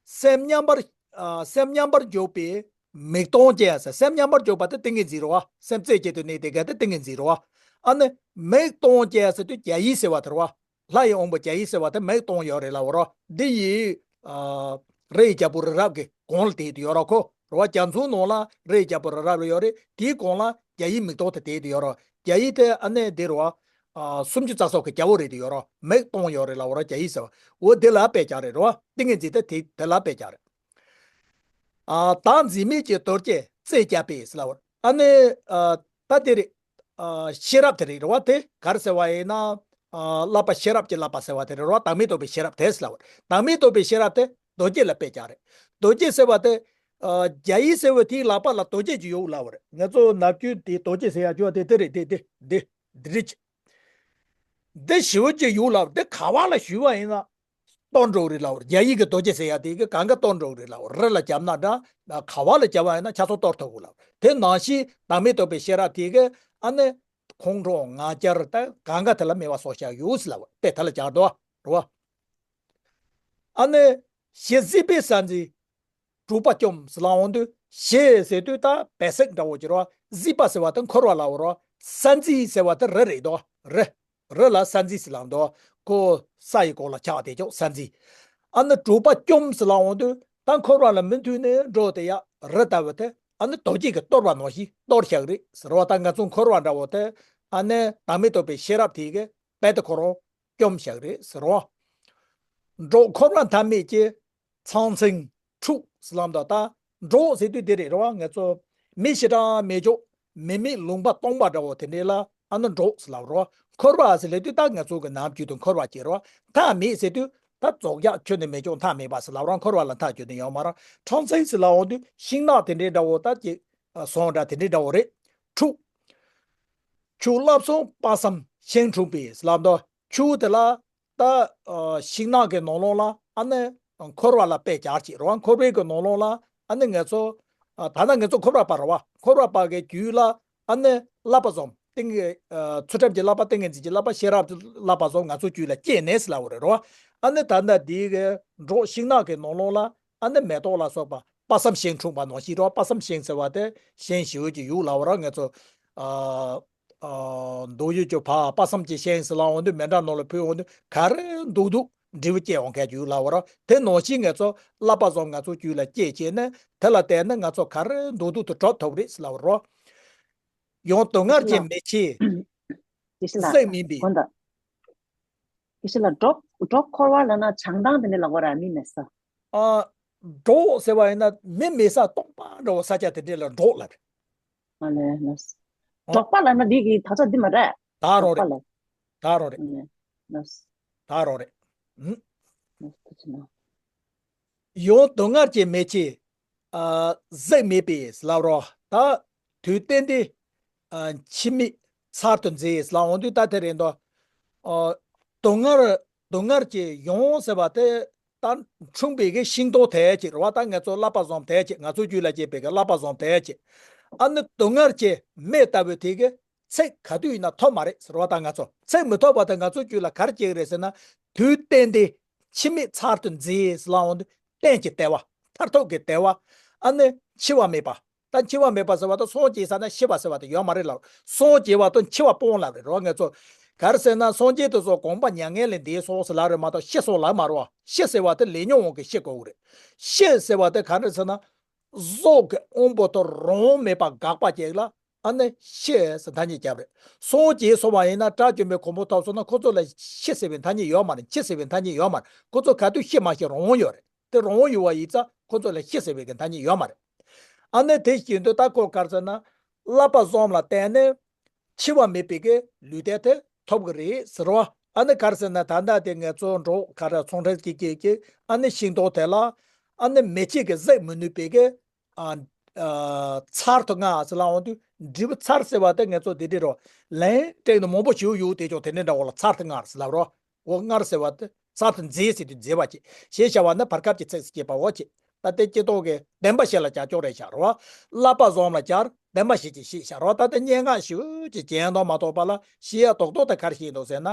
སེམས་མཉམ་པར། ཨ། སེམས་མཉམ་པར་འཇོག་པའི་མིག་སྟོང་སྐྱེ་ཟེར། སེམས་མཉམ་པར་འཇོག་པ་དེ་ཏིང་ངེ་འཛིན་རེད་བ། སེམས་རྩེ་གཅིག་ཏུ་གནས་དེ་ག་དེ་ཏིང་ངེ་འཛིན་རེད་བ། ཨ་ནི་མིག་སྟོང་སྐྱེ་ཟེར་དུས་རྒྱ་ཡིག་ཟེར་བ་དེ་རེད་བ། ལྷ་ཡི་དབང་པོ་རྒྱ་ཡིག་ཟེར་བ་དེ་མིག་སྟོང་ཡོད་རེད་ལབ་པ་རེད། འདི་ཡི། ཨ། རི་ཡི་རྒྱལ་པོ་རི་རབ་ཀྱི་གོང་ལ་བསྡད་དེ་ཡོད་ར། ཁོ་རེད་བ། རྒྱ་མཚོའི་ནང་ལ་རི་ཡི་རྒྱལ་པོ་རི་རབ་ལ་ཡོད་རེད། དེའི་གོང་ལ་རྒྱ་ཡིག་མིག་སྟོང་དེ་བསྡད་དེ་ཡོད་ར། རྒྱ་ཡིག་དེ་ཨ་ནི་འདི་རེད་བ། ཨ། སུམ་ཅུ་རྩ་གསུམ་གྱི་རྒྱལ་པོ་རེད་དེ་ཡོད་ར། མིག་སྟོང་ཡོད་རེད་ལབ་པ་ར། རྒྱ་ཡིག་ཟེར་བ། འོ་དེ་ལ་དཔེ་བཞག་རེད་ར། ཏིང་ངེ་འཛིན་དེ་དེ་དེ་ལ་དཔེ་བཞག་རེད། ཨ། བདག་འཛིན་མེད་ཀྱི་རྡོ་རྗེ་རྩེ་བརྒྱ་པས་ཟེར་ལབ་པ། ཨ་ནི། ཨ། ད་དེ་རེད། ཨ། ཤེས་རབ་དེ་རེད་ར་བ། དེ་ག་རེ་ཟེར་བ་ཡིན་ན། ཨ། བསླབ་པ་ཤེས་རབ་ཀྱི་བསླབ་པ་ཟེར་བ་དེ་རེད་ར་བ། བདག་མེད་རྟོགས་པའི་ཤེས་རབ་དེ་ཟེར་ལབ་པ། བདག་མེད་རྟོགས་པའི་ཤེས་རབ་དེ་རྡོ་རྗེ་ལ་དཔེ་བཞག་རེད། རྡོ་རྗེ་ཟེར་བ་དེ། ཨ། རྒྱ་ཡིག་ཟེར་བ་དེའི་ལག་པ་ལ་རྡོ་རྗེ་ཅིག་ཡོད་ལབ་པ་རེད། ང་ཚོ་ནམ་རྒྱུན་དེ་རྡོ་རྗེ་ཟེར་ཡག་ཅོ་དེ་དེ་རེད། དེ་དེ་དེ་དེ་རེད། འདི་ཞེ་པོ་ཅིག་ཡོད་ལབ། འདི་ག་བ་ལ་ཞུས་པ་ཡིན་ན། གཏོར་འགྲོ་གི་རེད་ལབ། རྒྱ་ཡིག་གི་རྡོ་རྗེ་ཟེར་ཡ་དེ་གི་གང་ག་གཏོར་འགྲོ་གི་རེད་ལབ། རི་ལ་བརྒྱབ་ན་འདྲ། ག་བ་ལ་བརྒྱབ་པ་ཡིན་ན་ཆ་ཚང་གཏོར་ཐུབ་གི་ལབ། དེ་ནང་བཞིན་བདག་མེད་རྟོགས་པའི་ཤེས་རབ་དེ་གི་ཨ་ནི་ཁོང་ཁྲོ་ང་རྒྱལ་དང་གང་ག་དེ་ལ་མེད་པ་བཟོ་བཞག་ཡོད་ཟེར་ལབ། དཔེ་དེ་ལ་སྦྱར་འདུག་རེད་བ། ཨ་ནི་ཞེས་གཟིགས་པས་ས་འཛིན། གྲུབ་པ་སྐྱོམས་ཟེར་ལབ་འོང་དུས། ཞེས་ཟེར་དུས་ད་བེ་སིག་འདྲ་བོ་ཅིག་རེད་བ། གཟིགས་པ་ཟེར་བ་དེ་འཁོར་བ་ལབ་པ་རེད་བ། ས་འཛིན་ཟེར་བ་དེ་རི་རེད་དོ། རི། རི་ལ་ས་འཛིན་ཟེར་ལབ་འདུག་ཁོ་ས་ཡི་སྐོར་ལ་ཆགས་བསྡད་ཀྱོག་ས་འཛིན། ཨ་ནི་གྲུབ་པ་སྐྱོམས་ཟེར་ལབ་འོང་དུས་ད་འཁོར་བ་ལ་མུ་མཐུད་ནས་འགྲོ་བསྡད་ཡ་རི་ལྟ་བུ་དེ་ཨ་ནི་རྡོ་རྗེ་གིས་གཏོར་བ་ནང་བཞིན་གཏོར་བཞག་རེད་ཟེར་བ། ད་ང་ཚོ་འཁོར་བ་འདྲ་བོ་དེ་ཨ་ནི་བདག་མེད་རྟོགས་པའི་ཤེས་རབ་དེ་གིས་རྦད་དེ་ཁོ་རང་སྐྱོམས་བཞག་རེད་ཟེར་བ། འགྲོགས་འཁོར་བ་མཐའ་མེད་ཀྱི། ཚང་ཚིང་འཁྲུགས་ཟེར་ལབ་འདུག་ད་འགྲོགས་ཟེར་དུས་དེ་རེད་རེད་བ། ང་ཚོ་མི་ཞེ་དྲག་མེད་ཀྱོག་མི་མེད་ལུང་པ་སྟོང་པ་འདྲ་བོ་དེ་འདྲས་ལ་ཨ་ནི་འགྲོགས་ཟེར་ལབ་རེད་བ། འཁོར་བ་ཟེར་ལབ་དུས་ད་ང་ཚོ་གི་ནམ་རྒྱུན་དུ་འཁོར་བ་ཅིག་རེད་བ། མཐའ་མེད་ཟེར་དུས་ད་རྫོགས་ཡག་ཁྱོན་ནས་མེད་ཀྱོག་མཐའ་མེད་པ་ཟེར་ལབ་རེད་བ། འཁོར་བ་ལ་མཐའ་ཁྱོན་ནས་ཡོད་མ་རེད། ཚང་ཚིང་ཟེར་ལབ་འོང་དུས་ཤིང་ནགས་དེ་འདྲས་འདྲ་བོ་ད་ཅིག་ཟོང་འདྲ་དེ་འདྲས་འདྲ་བོ་རེད། འཁྲུགས། ཆུ་བརླབས་སོང་དཔག་བསམ་ཤིང་འཁྲུངས་པས་ལབ་འདུག་ཆུ་དེ་ལ་ད་ཨ་ཤིང་ནགས་ཀྱི་ནང་ལོགས་ལ་ཨ་ནི་འཁོར་བ་ལ་དཔེ་སྦྱར་ཅིག་རེད་བ། འཁོར་བའི་གི་ནང་ལོགས་ལ་ཨ་ནི་ང་ཚོ་ཨ་ད་ལྟ་ང་ཚོ་འཁོར་བ་པ་རེད་བ། འཁོར་བ་པ་གི་རྒྱུད་ལ་ཨ་ནི་བསླབ་པ་བཟང་ཏིང་ངེ་ཨ་ཚུལ་ཁྲིམས་ཀྱི་བསླབ་པ། ཏིང་ངེ་འཛིན་གྱི་བསླབ་པ། ཤེས་རབ་ཀྱི་བསླབ་པ་བཟང་ང་ཚོ་རྒྱུད་ལ་སྐྱེས་ནས་ཟེར་ལབ་པ་རེད་རོ། ཨ་ནི་ད་ལྟ་འདིའི་གི་འབྲོག་ཤིང་ནགས་ཀྱི་ནང་ལོགས་ལ་ཨ་ནི་མེ་ཏོག་ལ་སོགས་པ་དཔག་བསམ་ཤིང་འཁྲུངས་པ་ནང་བཞིན་རོ། དཔག་བསམ་ཤིང་ཟེར་བ་དེ་ཤིང་ཞེ་པོ་ཅིག་ཡོད་ལབ་པ་ར། ང་ཚོ་ཨ། ཨ། མདོ་ཡུལ་གྱི་བར་དཔག་བསམ་གྱི་ཤིང་ཟེར་ལབ་འོང་དུས་མཎྜལ་ནང་ལ་ཕུལ་འོང་དུས་ག་རེ་འདུག་འདུག་འབྲས་བུ་སྐྱེ་འོང་མཁན་ཅིག་ཡོད་ལབ་པ་ར། དེ་ནང་བཞིན་ང་ཚོ་བསླབ་པ་བཟང་ང་ཚོ་རྒྱུད་ལ་སྐྱེས་བྱས་ནས་དེ་ལ་བརྟེན་ནས་ང་ཚོ་ག་རེ་འདུག་འདུག་ཏུ་གྲུབ་ཐུབ་རེད་ཟེར་ལབ་པ་ར། ཡང་སྡུག་བསྔལ་གྱི་མེ་ལྕེ་ཟེགས་མིན་པའི། དགོངས་དག་དེ་ཕྱི་ལ་འབྲོག་འབྲོག་འཁོར་བ་ལབ་ན་བྱང་ཐང་དེ་འདྲ་ལབ་དགོས་ར། མི་མེད་ས། ཨ། འབྲོག་ཟེར་བ་ཡིན་ན་མི་མེད་ས་སྟོང་པ་འདྲ་བོ་ས་ཆ་དེ་འདྲ་ལ་འབྲོག་ལབ་རེད། ཨ་ལས་ལས། ཨོ། འབྲོག་པ་ལབ་ན་འདི་གི་དག་ཆ་འདི་མ་རེད། ད་རང་རེད། འབྲོག་པ་ལབ། ད་རང་རེད། ཨ་ལས་ལས། ད་རང་རེད། ཨུམ། ལས་ཐུགས་རྗེ་གནང་། ཡང་སྡུག་བསྔལ་གྱི་མེ་ལྕེ་ཨ་ཟེགས་མེད་པས་ལབ་རོ། ད་དུས་གཏན་དེ་ཨ་འཆི་མེད་ཚར་དུ་མཛད་ལབ་འོང་དུས་ད་དེ་རེད་འདུག་ཨ་སྡུག་བསྔལ་སྡུག་བསྔལ་གྱི་ཡང་ཟེར་བ་དེ་ད་འཁྲུངས་པའི་གི་ཤིང་སྡོང་དེ་ཅིག་རེད་བ། ད་ང་ཚོ་བསླབ་པ་བཟང་དེ་ཅིག་ང་ཚོ་རྒྱུད་ལ་སྐྱེས་པའི་གི་བསླབ་པ་བཟང་དེ་ཅིག་ཨ་ནི་སྡུག་བསྔལ་གྱི་མེ་ལྟ་བུ་དེ་གི་ཚིག་ག་དུས་ཡིན་ན་ཐོབ་མ་རེད་ཟེར་བ། ད་ང་ཚོ་ཚིག་མི་ཐོབ་པ་དེ་ང་ཚོ་རྒྱུད་ལ་ག་རེ་སྐྱེ་གི་རེད་ཟེར་ན། དུས་གཏན་དེ་འཆི་མེད་ཚར་དུ་མཛད་ལབ་འོང་དུས་གཏན་གྱི་བདེ་བ། མཐར་ཐུག་གི་བདེ་བ། ཨ་ནི་འཆི་བ་མེད་པ། ད་འཆི་བ་མེད་པ་ཟེར་བ་དང་སངས་རྒྱས་ས་ན་ཤི་བ་ཟེར་བ་དེ་ཡོད་མ་རེད་ལབ། སངས་རྒྱས་པ་དང་འཆི་བ་སྤོང་ལབ་རེད་རོ། ང་ཚོ་ག་རེ་ཟེར་ན་སངས་རྒྱས་དེ་ཚོ་གོམ་པ་མྱ་ངན་ལས་འདས་སོང་ཟེར་ལབ་རེད་མ་གཏོགས་ཤི་སོང་ལབ་མ་རེད་བ། ཤི་ཟེར་བ་དེ་ལས་ཉོན་དབང་གིས་ཤི་དགོས་གི་རེད། ཤི་ཟེར་བ་དེ་ག་རེ་ཟེར་ན། གཟུགས་ཀྱི་དབང་པོ་དང་རང་དབང་མེད་པ་འགག་པ་ཅིག་ལ་ཨ་ནི་ཤི་ཟེར་ཐ་སྙད་བརྒྱབ་རེད། སངས་རྒྱས་སོང་བ་ཡིན་ན་དགྲ་བཅོམ་པའི་གོ་འཕང་ཐོབ་སོང་ན་ཁོ་ཚོ་ལ་ཤི་ཟེར་བའི་ཐ་སྙད་ཡོད་མ་རེད། འཆི་ཟེར་བའི་ཐ་སྙད་ཡོད་མ་རེད། ཁོ་ཚོ་ག་དུས་ཤི་མ་ཤི་རང་དབང་ཡོད་རེད། དེ་རང་དབང་ཡོད་པ་ཡིན་ཙང་ཁོ་ཚོ་ལ་ཤི་ཟེར་བའི་གི་ཐ་སྙད་ཡོད་མ་རེད། ཨ་ནི་དེ་བཞིན་དུ་ད་ཁོ་ག་རེ་ཟེར་ན། བསླབ་པ་བཟང་ལ་བརྟེན་ནས་འཆི་བ་མེད་པའི་གི་ལུས་རྟེན་དེ་ ཐོབ་གི་རེད་ཟེར་བ། ཨ་ནི་ག་རེ་ཟེར་ན་ད་ལྟ་དེ་ང་ཚོ་འབྲོག་ག་རེ་ཚོང་འབྲེལ་གྱི་སྐད་ཀྱི་ཨ་ནི་ཤིང་ཏོག་དེ་ལ་ཨ་ནི་མེ་ལྕེ་གིས་བསྲེག་མི་ནུས་པའི་གི་ཨ་ཨ་ཚར་དུ་དངར་ཟེར་ལབ་འོང་དུས་འབྲས་བུ་ཚར་ཟེར་བ་དེ་ང་ཚོ་དེ་འདྲ་རོ། ལན་སྤྲད་ནས་མང་པོ་ཞིག་ཡོད་དེ་ཅོག་དེ་འདྲ་འདྲ་བོ་ལ་ཚར་དུ་དངར་ཟེར་ལབ་རོ། འོ་དངར་ཟེར་བ་དེ་ཚར་དུ་མཛེས་ཟེར་དུས་མཛེས་པ་ཅིག་ཞེས་བྱ་བ་ནི་བར་སྐབས་ཀྱི་ཚིགས་སུ་བཅད་པའོ་ཅིག་ད་ལྟའི་སྤྱི་ལྡོག་གི་བདེན་པ་བཤད་ལ་བྱ་ཆོག་རེད་ཤག་རོ། བསླབ་པ་བཟང་ལ་བྱ་བདེན་པ་བཤད་ཀྱི་ཤེས་ཤག་རོ། ད་ལྟ་སྙན་ངག་ཞུ་ཅིག་གྱེན་དོག་མ་གཏོགས་པ་ལ་ཤེས་ཡ་རྡོག་རྡོག་དེ་ག་རེ་ཤེས་འདུག་ཟེར་ན།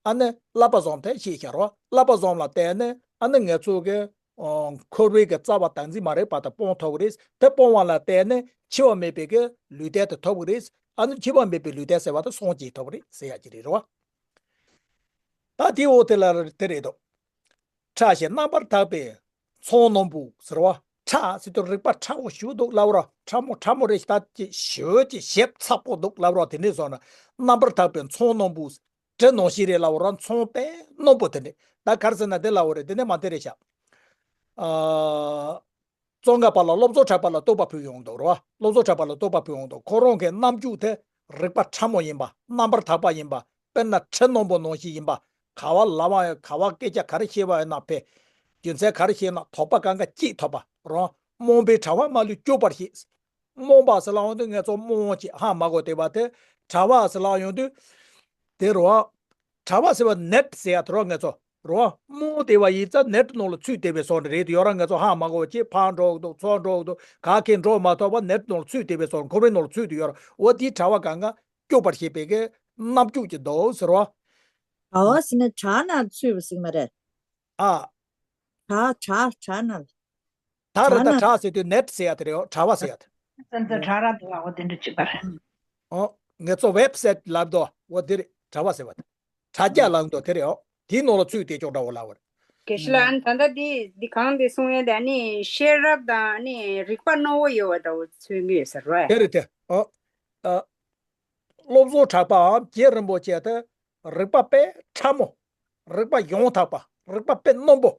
ཨ་ནི་བསླབ་པ་བཟང་དེ་ཤེས་ཤག་རོ། བསླབ་པ་བཟང་ལ་བརྟེན་ནས་ཨ་ནི་ང་ཚོ་གི་འཁོར་བའི་གི་རྩ་བ་བདག་འཛིན་མ་རིག་པ་དེ་སྤོང་ཐུབ་ཀྱི་རེད། དེ་སྤོང་བ་ལ་བརྟེན་ནས་འཆི་བ་མེད་པའི་གི་ལུས་རྟེན་དེ་ཐོབ་ཀྱི་རེད། ཨ་ནི་འཆི་བ་མེད་པའི་ལུས་རྟེན་ཟེར་བ་དེ་སངས་རྒྱས་ཐོབ་ཀྱི་རེད་ཟེར་ཡ་ཅིག་རེད་རོ། ད་དེའི་འོག་དེ་ལ་དེ་རེད་དོ། ཕྲ་ཞིང་རྣམ་པར་དག་པའི་ཚོགས་རྣོན་པོ་ཟེར་བ། ཕྲ་ཟེར་དུས་རིག་པ་ཕྲ་བོ་ཞིག་འདུག་ལབ་ར། ཕྲ་མོ་ཕྲ་མོ་རེད་ཤག་ད་ཅིག་ཞེ་ཅིག་ཞིབ་ཚགས་པོ་འདུག་ལབ་ར། དེ་འདྲ་སོང་ན་རྣམ་པར་དག་པའི་ཚོགས་རྣོན་པོ། དྲི་རྣོན་ཞིང་རེད་ལབ་ར། ཚོགས་དཔེ་རྣོན་པོ་དེ་འདྲ། ད་ག་རེ་ཟེར་ན་དེ་ལབ་རེད། དེ་འདྲ་མ་དེ་རེད་ཤག་ཨ། ཙོང་ཁ་པ་ལ་བློ་བཟང་གྲགས་པ་ལ་བསྟོད་པ་ཕུལ་ཡོང་འདུག་རོ། བློ་བཟང་གྲགས་པ་ལ་བསྟོད་པ་ཕུལ་ཡོང་འདུག་ཁོ་རང་གི་རྣམ་འགྱུར་དེ་རིག་པ་ཕྲ་མོ་ཡིན་པ། རྣམ་པར་དག་པ་ཡིན་པ། དཔེར་ན་དྲི་རྣོན་པོ་ནང་བཞིན་ཡིན་པ། ག་བ་ལབ་པ་ཡང་ག་བ་སྐད་ཆ་ག་རེ་བཤད་པ་ཡིན་ན་ཕེ། རྒྱུ་མཚན་ག་རེ་བཤད་ན་དོགས་པ་གང་ག་སྐྱེས་ཐུབ་པ་རང་། རྨོངས་པའི་དྲ་བ་མ་ལུས་སྐྱོབ་པར་ཤེས། རྨོངས་པ་ཟེར་ལབ་ཡོང་དུས་ང་ཚོ་རྨོངས་ཅིག་ཧ་མ་གོ་དེ་བ་དེ། དྲ་བ་ཟེར་ལབ་ཡོང་དུས་དེ་རོ། དྲ་བ་ཟེར་བ་ནེཊ་ཟེར་ཡ་དེ་རོ། ང་ཚོ་རོ་རྨོངས་དེ་བ་ཡིན་ཙང་ནེཊ་ནང་ལ་ཚུད་དེ་བའི་སོང་རེད་དེ་ཡོད་ར། ང་ཚོ་ཧ་མ་གོ་བ་ཅིག་ཕར་འགྲོ་གི་འདུག་ཚུར་འགྲོ་གི་འདུག་ག་གེ་འགྲོ་མ་ཐུབ་པ་ནེཊ་ནང་ལ་ཚུད་དེ་བའི་སོང་། ཁོ་རའི་ནང་ལ་ཚུད་དེ་ཡོད་ར། འོ་དེའི་དྲ་བ་གང་ག་སྐྱོབ་པར་བྱེད་པའི་གི་རྣམ་འགྱུར་གྱི་འདུག་ཟེར་བ། དྲ་བ་ཟེར་ན་དྲ་ན་ཚུད་པ་ཟེར་མ་རེད། ཨ། དྲ་དྲ་དྲ་ན། ད་རེད། ད་དྲ་ན་དྲ་ཟེར་དུས་ནེཊ་ཟེར་ཡ་དེ་རེད། དྲ་བ་ཟེར་ཡ་དེ། ཙམ་ཙམ་དྲ་ར་འདུག་ཨ། འོ་དེ་འདྲ་གཅིག་པ་རེད། ཨོ། ངེད་ཚོ་ཝེབ་སའིཊ་ལབ་དོ། འོ་དེ་རེད། དྲ་བ་ཟེར་བ་དེ། དྲ་རྒྱ་ལབ་དོ་དེ་རེད། ཨོ། དེའི་ནང་ལ་ཚུད་དེ་ཅོག་འདྲ་བོ་ལབ་པ་རེད། དགེ་བཤེས་ལགས། ཨ་ནི་ད་ལྟ་འདི་འདི་གང་འདི་གསུང་ཡས་དེ་ཨ་ནི་ཤེས་རབ་དང་ཨ་ནི་རིག་པ་རྣོ་བོ་ཡོད་པ་འདྲ་བོ་མཚོན་གི་ཡོད་ཟེར་བས། དེ་རེད་དེ། ཨོ། ཨ། བློ་བཟང་གྲགས་པའམ་རྗེ་རིན་པོ་ཆེ་དེ་རིག་པ་དཔེ་ཕྲ་མོ། རིག་པ་ཡང་དག་པ། རིག་པ་དཔེ་རྣོན་པོ།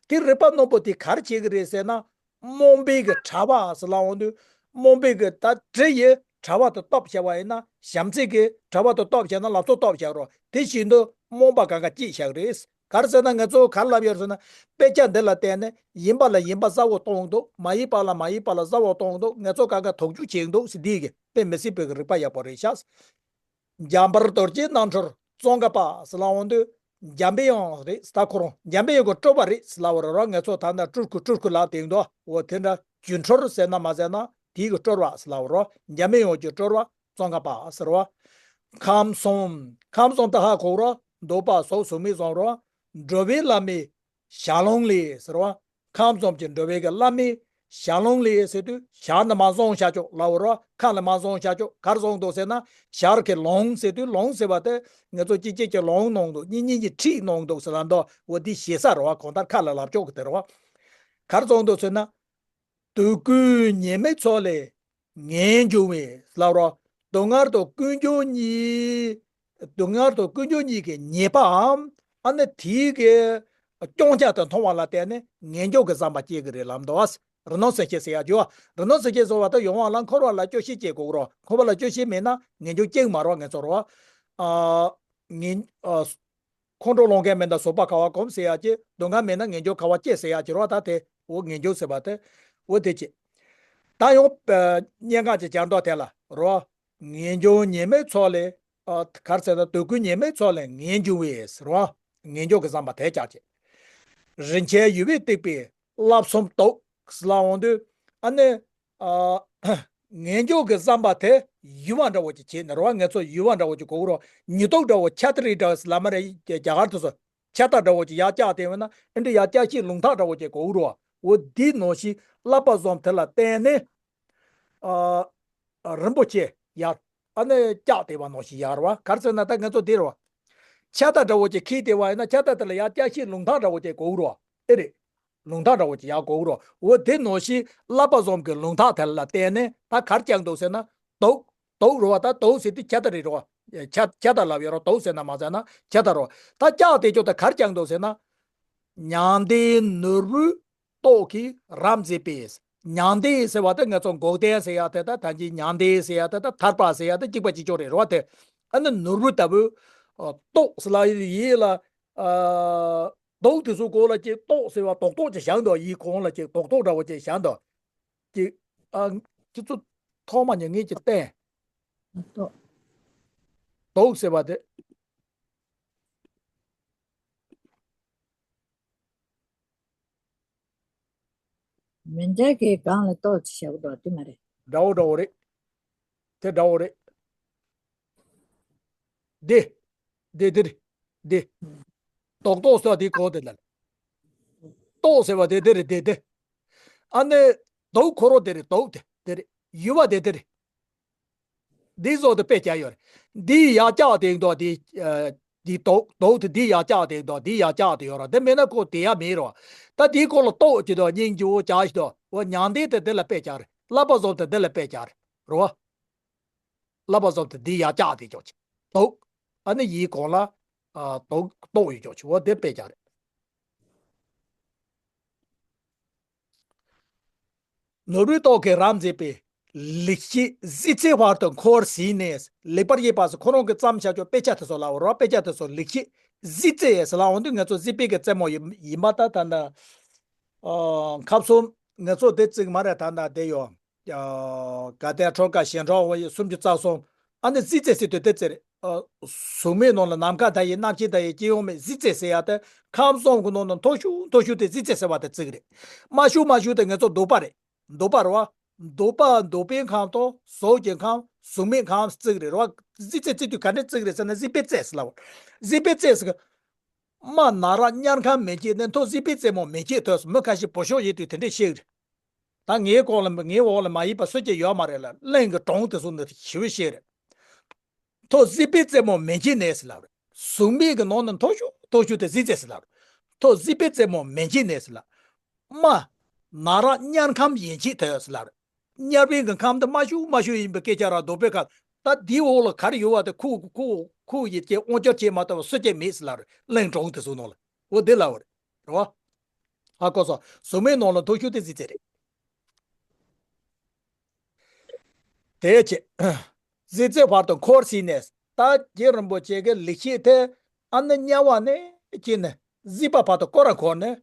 དེ་རིག་པ་རྣོན་པོ་དེ་ག་རེ་བྱེད་ཀྱི་རེད་ཟེར་ན། རྨོངས་པའི་གི་དྲ་བ་ཟེར་ལབ་འོང་དུས། རྨོངས་པའི་གི་ད་དྲི་ཡི་དྲ་བ་དེ་གཏོར་བྱས་པ་ཡིན་ན། བྱམས་བརྩེ་གི་དྲ་བ་དེ་གཏོར་བྱས་ན་ལམ་སྲོལ་གཏོར་བྱས་རོ། དེ་བཞིན་དུ་རྨོངས་པ་གང་ག་སྐྱེས་བཞག་རེད། ག་རེ་ཟེར་ན་ང་ཚོ་ག་རེ་ལབ་ཡོད་ཟེར་ན། དཔེ་ཆ་འདི་ལ་བལྟས་ནས་ཡིན་པ་ལ་ཡིན་པ་གསལ་བོ་གཏོང་འདུག་མ་ཡིན་པ་ལ་མ་ཡིན་པ་ལ་གསལ་བོ་གཏོང་འདུག་ང་ཚོ་གང་ག་དོགས་གཅོད་བྱེད་འདུག་ཟེར། འདི་གི་དཔེ་མི་སྲིད་པའི་གི་རིག་པ་ཡག་པོ་རེད་ཤག་འཇམ་དཔལ་རྡོ་རྗེའི་རྣམ་འཕྲུལ་ཙོང་ཁ་པ་ཟེར་ལབ་འོང་དུས། འཇམ་པའི་དབྱངས་རེད་ད་ཁོ་རང་། འཇམ་པའི་དབྱངས་ཀྱི་སྤྲུལ་པ་རེད་ཟེར་ལབ་པ་རེད་རོ། ང་ཚོ་ད་ལྟ་སྤྲུལ་སྐུ་སྤྲུལ་སྐུ་ལབ་དེ་འདུག་འོ་དེ་འདྲ་སྒྱུ་འཕྲུལ་ཟེར་ན་མ་ཟེར་ན་དེའི་གི་སྤྲུལ་པ་ཟེར་ལབ་པ་རོ། འཇམ་པའི་དབྱངས་ཀྱི་སྤྲུལ་པ་ཙོང་ཁ་པ་ཟེར་བ། ཁམས་གསུམ། ཁམས་གསུམ་དེ་ཧ་གོ་རོ། འདོད་པ་སོགས་གཟུགས་མེད་བཟང་རོ། འགྲོ་བའི་བླ་མའི་ཞལ་ལུང་ལས་ཟེར་བ། ཁམས་གསུམ་གྱི་འགྲོ་བའི་གི་བླ་མའི་ཞལ་ལུང་ལས་ཟེར་དུས་ཞལ་ནི་མ་བཟང་བྱ་ཆོག་ལབ་པ་རོ། ཁ་ལ་མ་བཟང་བྱ་ཆོག་ག་རེ་བཟང་འདུག་ཟེར་ན། ཞལ་གྱི་ལུང་ཟེར་དུས་ལུང་ཟེར་བ་དེ་ང་ཚོ་གཅིག་གཅིག་གི་ལུང་གནང་འདུག་གཉིས་གཉིས་ཀྱི་ཁྲིད་གནང་འདུག་ཟེར་ལབ་འདུག་འོ་དེ་ཞེ་ས་རེད་བ། གང་ལྟར་ཁ་ལ་ལབ་ཆོག་གི་དེ་རེད་བ། ག་རེ་བཟང་འདུག་ཟེར་ན། སྡུག་ཀུན་ཉེས་མེད་ཚོགས་ལས་ངེས་འབྱུང་བས་ལབ་རོ། སྡུག་བསྔལ་དང་ཀུན་འབྱུང་གཉིས། སྡུག་བསྔལ་དང་ཀུན་འབྱུང་གཉིས་ཀྱི་ཉེས་པའམ། ཨ་ནི་དེའི་གི་སྐྱོན་ཆ་དེ་མཐོང་བ་ལ་བརྟེན་ནས་ངེས་འབྱུང་གི་བསམ་པ་སྐྱེ་གི་རེད་ལབ་འདུག་བ། རི་ནང་སེམས་བསྐྱེད་ཟེར་ཡ་ཅིག་ཡོད། རི་ནང་སེམས་བསྐྱེད་ཟེར་བ་དེ་ཡོང་བ་ལ་འཁོར་བ་ལ་སྐྱོ་ཤས་སྐྱེ་དགོས་རོ། འཁོར་བ་ལ་སྐྱོ་ཤས་མེད་ན་ངེས་འབྱུང་སྐྱེ་གི་མ་རེད་བ། ང་ཚོ་རེད་བ། ཨ། ངེས། ཨ། ཁོང་ཁྲོ་ལངས་མཁན་མེད་ན་བཟོད་པ་ག་བ་སྒོམ་ཟེར་ཡ་ཅིག་སྡུག་བསྔལ་མེད་ན་ངེས་འབྱུང་ག་བ་སྐྱེ་ཟེར་ཡ་ཅིག་རེད་བ། ད་དེ་འོ་ངེས་འབྱུང་ཟེར་བ་དེ་འོ་དེ་ཅིག་ད་ཡང་སྙན་ངག་ཅིག་སྦྱར་མདོག་དེ་ལ་རོ། ངེས་འབྱུང་ཉེས་མེད་ཚོགས་ལས། ཨ། ག་རེ་ཟེར་ན། སྡུག་ཀུན་ཉེས་མེད་ཚོགས་ལས་ངེས་འབྱུང་བས་ཟེར་བ། ངེས་འབྱུང་གི་བསམ་པ་དེ་ཅག་ཅིག་རིན་ཆེན་ཡུ་བས་བཏེགས་པའི་བསླབ་གསུམ་དུག་ཟེར་ལབ་འོང་དུས། ཨ་ནི། ཨ། ངེས་འབྱུང་གི་བསམ་པ་དེ་ཡུ་བ་འདྲ་བོ་ཅིག་བྱས་ནས་རེད་བ། ང་ཚོ་ཡུ་བ་འདྲ་བོ་ཅིག་གོ་གི་རེད་བ། ཉི་གདུགས་འདྲ་བོ་ཆ་ཏ་རི་འདྲ་བོ་ཟེར་ལབ་མ་རེད། རྒྱ་གར་དུ་སོ། ཆ་ཏ་འདྲ་བོ་ཅིག་ཡར་བཀྱགས་བསྡད་པ་ན་ཨེ་འདྲ་ཡར་བཀྱགས་ཤིང་ལུང་ཐག་འདྲ་བོ་ཅིག་གོ་གི་རེད་བ། འོ་འདི་ནང་བཞིན་བསླབ་པ་བཟང་དེ་ལ་བརྟེན་ནས། ཨ། རིན་པོ་ཆེ་ཡར། ཨ་ནི་བཀྱགས་བསྡད་པ་ནང་བཞིན་ཡར་བ། ག་རེ་ཟེར་ན་ད་ང་ཚོ་འདི་རེད་བ། ཆ་ཏ་འདྲ་བོ་ཅིག་འཁྱེར་བསྡད་པ་ཡིན་ན་ཆ་ཏ་དེ་ལ་ཡར་བཀྱགས་ཤིང་ལུང་ཐག་འདྲ་བོ་ཅིག་གོ་གི་རེད་བ། ཨེ་རེད། ལུང་ཐག་འདྲ་བོ་ཅིག་ཡར་གོ་གི་རེད། འོ་དེ་ནང་བཞིན་བསླབ་པ་བཟང་གི་ལུང་ཐག་དེ་ལ་བརྟེན་ནས་ད་ག་རེ་བཀྱགས་འདུག་ཟེར་ན། དུག་དུག་རེད་བ། ད་དུག་ཟེར་དུས་ཆ་ཏ་རེད་རེད་བ། ཆ་ཆ་ཏ་ལབ་ཡོད་རེད། དུག་ཟེར་ན་མ་ཟེར་ན་ཆ་ཏ་རེད་བ། ད་བཀྱགས་བསྡད་ཅོག་ད་ག་རེ་བཀྱགས་འདུག་ཟེར་ན། མྱང་འདས་ནོར་བུའི་ཏོག་གིས་རབ་མཛེས་པས། མྱང་འདས་ཟེར་བ་དེ་ང་ཚོ་འགོག་བདེན་ཟེར་ཡ་དེ་དང་། ད་གིན་མྱང་འདས་ཟེར་ཡ་དེ་དང་ཐར་པ་ཟེར་ཡ་དེ་གཅིག་པ་གཅིག་ཅོག་རེད་རེད་བ། དེ་ཨ་ནི་ནོར་བུ་ལྟ་བུ། ཨ། ཏོག་ཟེར་ལ་ཡིན་ལ། ཨ། དོག་དེ་ཚོ་གོ་ལ་ཅིག་ཏོག་ཟེར་བ་ཏོག་ཏོག་ཅིག་བཞག་འདུག་ཡིག་གོང་ལ་ཅིག་ཏོག་ཏོག་འདྲ་བོ་ཅིག་བཞག་འདུག་ཅིག་ཨ། ཁྱེད་ཚོ་ཐོག་མ་ཉིད་ངེད་ཀྱི་བསྟན། ཏོག་ཏོག་ཟེར་བ་དེ། མི་འདྲ་གི་སྒང་ལ་ཏོག་ཅིག་བཞག་འདུག་དེ་མ་རེད། འདྲ་བོ་འདྲ་བོ་རེད། དེ་འདྲ་བོ་རེད། འདི། འདི་འདི་རེད། འདི། ཏོག་ཏོག་ཟེར་བ་དེ་གོ་དེ་ལ། ཏོག་ཟེར་བ་དེ་འདི་རེད་འདི་འདི། ཨ་ནི། དོག་ཁོ་རོ་དེ་རེད་དོག་དེ་དེ་རེད། ཡུ་བ་དེ་དེ་རེད། འདི་བཟོ་དེ་དཔེ་བྱ་ཡོད་རེད། འདི་ཡ་ལྕགས་དེ་འདུག་འདི། འདི་དོག་དོག་དེ་འདི་ཡ་ལྕགས་དེ་འདུག་འདི་ཡ་ལྕགས་དེ་ཡོད་ར་དེ་མེད་ན་ཁོ་དེ་ཡ་མེད་རོ། ད་དེའི་སྐོར་ལ་ཏོག་ཅིག་དོ་སྙིང་རྗེ་བོ་བྱ་ཞིག་དོ་འོ་མྱང་འདས་དེ་དེ་ལ་དཔེ་བྱ་རེད། བསླབ་པ་བཟོ་དེ་དེ་ལ་དཔེ་བྱ་རེད་རོ། བསླབ་པ་བཟོ་དེ་འདི་ཡ་ལྕགས་དེ་ཅོག་ཅིག་ཏོག་ཨ་ནི་ཡིག་གོང་ལ། ཨ། ཏོག་ཏོག་ཡོད་ཅོག་ཅིག་འོ་དེ་དཔེ་བྱ་རེད། ནོར་བུའི་ཏོག་གིས་རབ་མཛེས་པའི་ལེགས་བཤད་གཟི་རྩེའི་བར་དུ་འཁོར་ཟིན་ནས། ལེགས་པར་དབྱེ་བ་ཟེར་ཁོ་རང་གི་བརྩམས་བཞག་ཆོག་དཔེ་ཆ་དེ་ཚོ་ལ་འོ་རོགས་དཔེ་ཆ་དེ་ཚོ་ལེགས་བཤད་གཟི་རྩེ་ཟེར་ལ་འོང་དུས་ང་ཚོ་གཟི་དཔལ་གྱི་རྩེ་མོ་ཡིན་ཡིན་པ་ད་ད་ད། ཨ། ཁམས་གསུམ་ང་ཚོ་དེ་བརྩིགས་མ་རེད་ད་ད་དེ་ཡོད། ཨ། དགའ་ལྡན་ཁྲོམ་ཁ་ཞིང་འབྲོག་སུམ་ཅུ་རྩ་གསུམ། ཨ་ནི་གཟི་རྩེ་ཟེར་དུས་དེ་རྩེ་རེད། ཨ། གཟུགས་མེད་ནང་ལ་ནམ་མཁའ་དང་ཡི་རྣམ་ཤེས་དང་ཡི་སྐྱེ་ཡོང་མེད་གཟི་རྩེ་ཟེར་ཡ་དེ་ཁམས་གསུམ་གི་ནང་ན་མཐོ་ཤོས་མཐོ་ཤོས་དེ་གཟི་རྩེ་ཟེར་བ་དེ་བརྩིགས་རེད། དམའ་ཤོས་དམའ་ཤོས་དེ་ང་ཚོ་འདོད་པ་རེད། འདོད་པ་རེད་བ། འདོད་པ་འདོད་པའི་ཁམས་དང་གཟུགས་ཀྱི་ཁམས་གཟུགས་མེད་ཁམས་བརྩིགས་རེད་རེད་བ། གཟི་རྩེ་བརྩིགས་དུས་ག་འདྲས་བརྩིགས་རེད་ཟེར་ན་གཟི་དཔལ་རྩེ་ཟེར་ལབ། གཟི་དཔལ་རྩེ་ཟེར་གི། རྨ་ན་ར་དམྱལ་ཁམས་མེ་མཆེད་ནས་མཐོ་གཟི་དཔལ་རྩེ་མོ་མེ་མཆེད་ཐོས་སོ། མི་ཁ་ཤས་བུ་ཤོག་ཡིན་དུས་དེ་འདྲས་བཤད་གི་རེད། ད་ངའི་ལྐོག་ལ་ངའི་འོག་ལ་མ་ཡིན་པ་སུ་གཅིག་ཡོད་མ་རེད་ལ་གླིང་གི་གྲོང་དེ་ཚོ་འདི་ཞི་བའི་བཤད་རེད། མཐོ་གཟི་དཔལ་རྩེ་མོ་མེ་མཆེད་ནས་ཟེར་ལབ་རེད། གཟུགས་མེད་ཀྱི་ནང་ནས་མཐོ་ཤོས་མཐོ་ཤོས་དེ་གཟི་རྩེ་ཟེར་ལབ་རེད། མཐོ་གཟི་དཔལ་རྩེ་མོ་མེ་མཆེད་ནས་ཟེར་ལབ། རྨ། ན་ར་དམྱལ་ཁམས་ཡེ་མཆེད་ཐོས་ཟེར་ལབ་རེད། དམྱལ་བའི་གི་ཁམས་དེ་དམའ་ཤོས་དམའ་ཤོས་ཡིན་པའི་སྐད་ཆ་རང་འདོད་པའི་ཁམས། ད་དེའི་འོག་ལ་ག་རེ་ཡོད་བ་དེ་ཁོ་ཁོ་ཁོ་ཡི་སྐད་དབང་སྒྱུར་བྱེད་མ་ཐུབ་པ་སུ་སྐད་མེད་ཟེར་ལབ་རེད། གླིང་གྲོང་དེ་ཚོ་ནང་ལ་འོ་དེ་ལབ་པ་རེད། རེད་བ། ཧ་གོ་སོང་། གཟུགས་མེད་ནང་ལ་མཐོ་ཤོས་དེ་གཟི་རྩེ་རེད། དེའི་ཕྱིར། གཟི་རྩེའི་བར་དུ་འཁོར་ཟིན་ནས། ད་རྗེ་རིན་པོ་ཆེ་གི་ལེགས་བཤད་དེ་ཨ་ནི་དམྱལ་བ་ནས་སྐྱེས་ནས་གཟིགས་པ་བར་དུ་སྐོར་ར་འཁོར་ནས་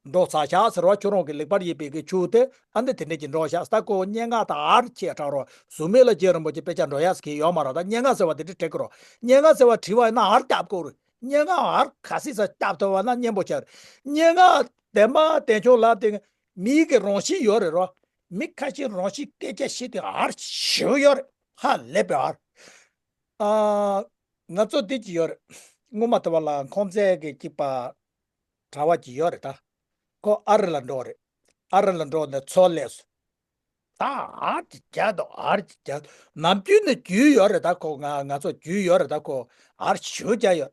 འགྲོ་ཚར་ཤག་ཟེར་བ། ཁྱོད་རང་གི་ལེགས་པར་དབྱེ་བའི་གི་ཆོས་དེ་ཨ་ནི་དེ་འདྲས་ཀྱི་འགྲོ་ཤག་ད་ཁོ་སྙན་ངག་དང་ཨར་ཆེ་དྲག་རོགས། གཟུགས་མེད་ལ་རྗེ་རིན་པོ་ཆེ་དཔེ་ཆ་འགྲོ་ཡག་ཟེར་གི་ཡོད་མ་རེད། ད་སྙན་ངག་ཟེར་བ་དེ་འདྲས་བྲིས་གི་རོགས། སྙན་ངག་ཟེར་བ་བྲིས་པ་ཡིན་ན་ཨར་རྒྱབ་དགོས་རེད། སྙན་ངག་ཨར་ག་སྲིད་ས་རྒྱབ་ཐུབ་པ་ན་སྙན་པོ་ཆགས་རེད། སྙན་ངག་བདེན་པ་བདེན་ཆོག་ལབ་དེ་མིའི་གི་རང་བཞིན་ཡོད་རེད་རོ། མི་ཁ་ཤས་རང་བཞིན་སྐད་ཆ་བཤད་དེ་ཨར་ཞེ་པོ་ཡོད་རེད། ཧ་ལས་པའི་ཨར། ཨ། ང་ཚོ་འདི་ཅི་ཡོད་རེད། སྔོན་མ་དེ་བ་ལ་ཁོང་ཚན་གི་གཅིག་པ་གྲྭ་བ་ཅིག་ཡོད་རེད་ད། ཁོ་ཨ་རི་ལ་འགྲོ་རེད། ཨ་རི་ལ་འགྲོ་ནས་མཚོ་སླེབས་སོང་། ད་ཨར་གྱི་རྒྱག་འདུག་ཨར་གྱི་རྒྱག་ནམ་རྒྱུན་ནས་རྒྱུས་ཡོད་རེད་ད་ཁོ། ང་ང་ཚོ་རྒྱུས་ཡོད་རེད་ད་ཁོ། ཨར་ཞེ་པོ་རྒྱག་ཡོད།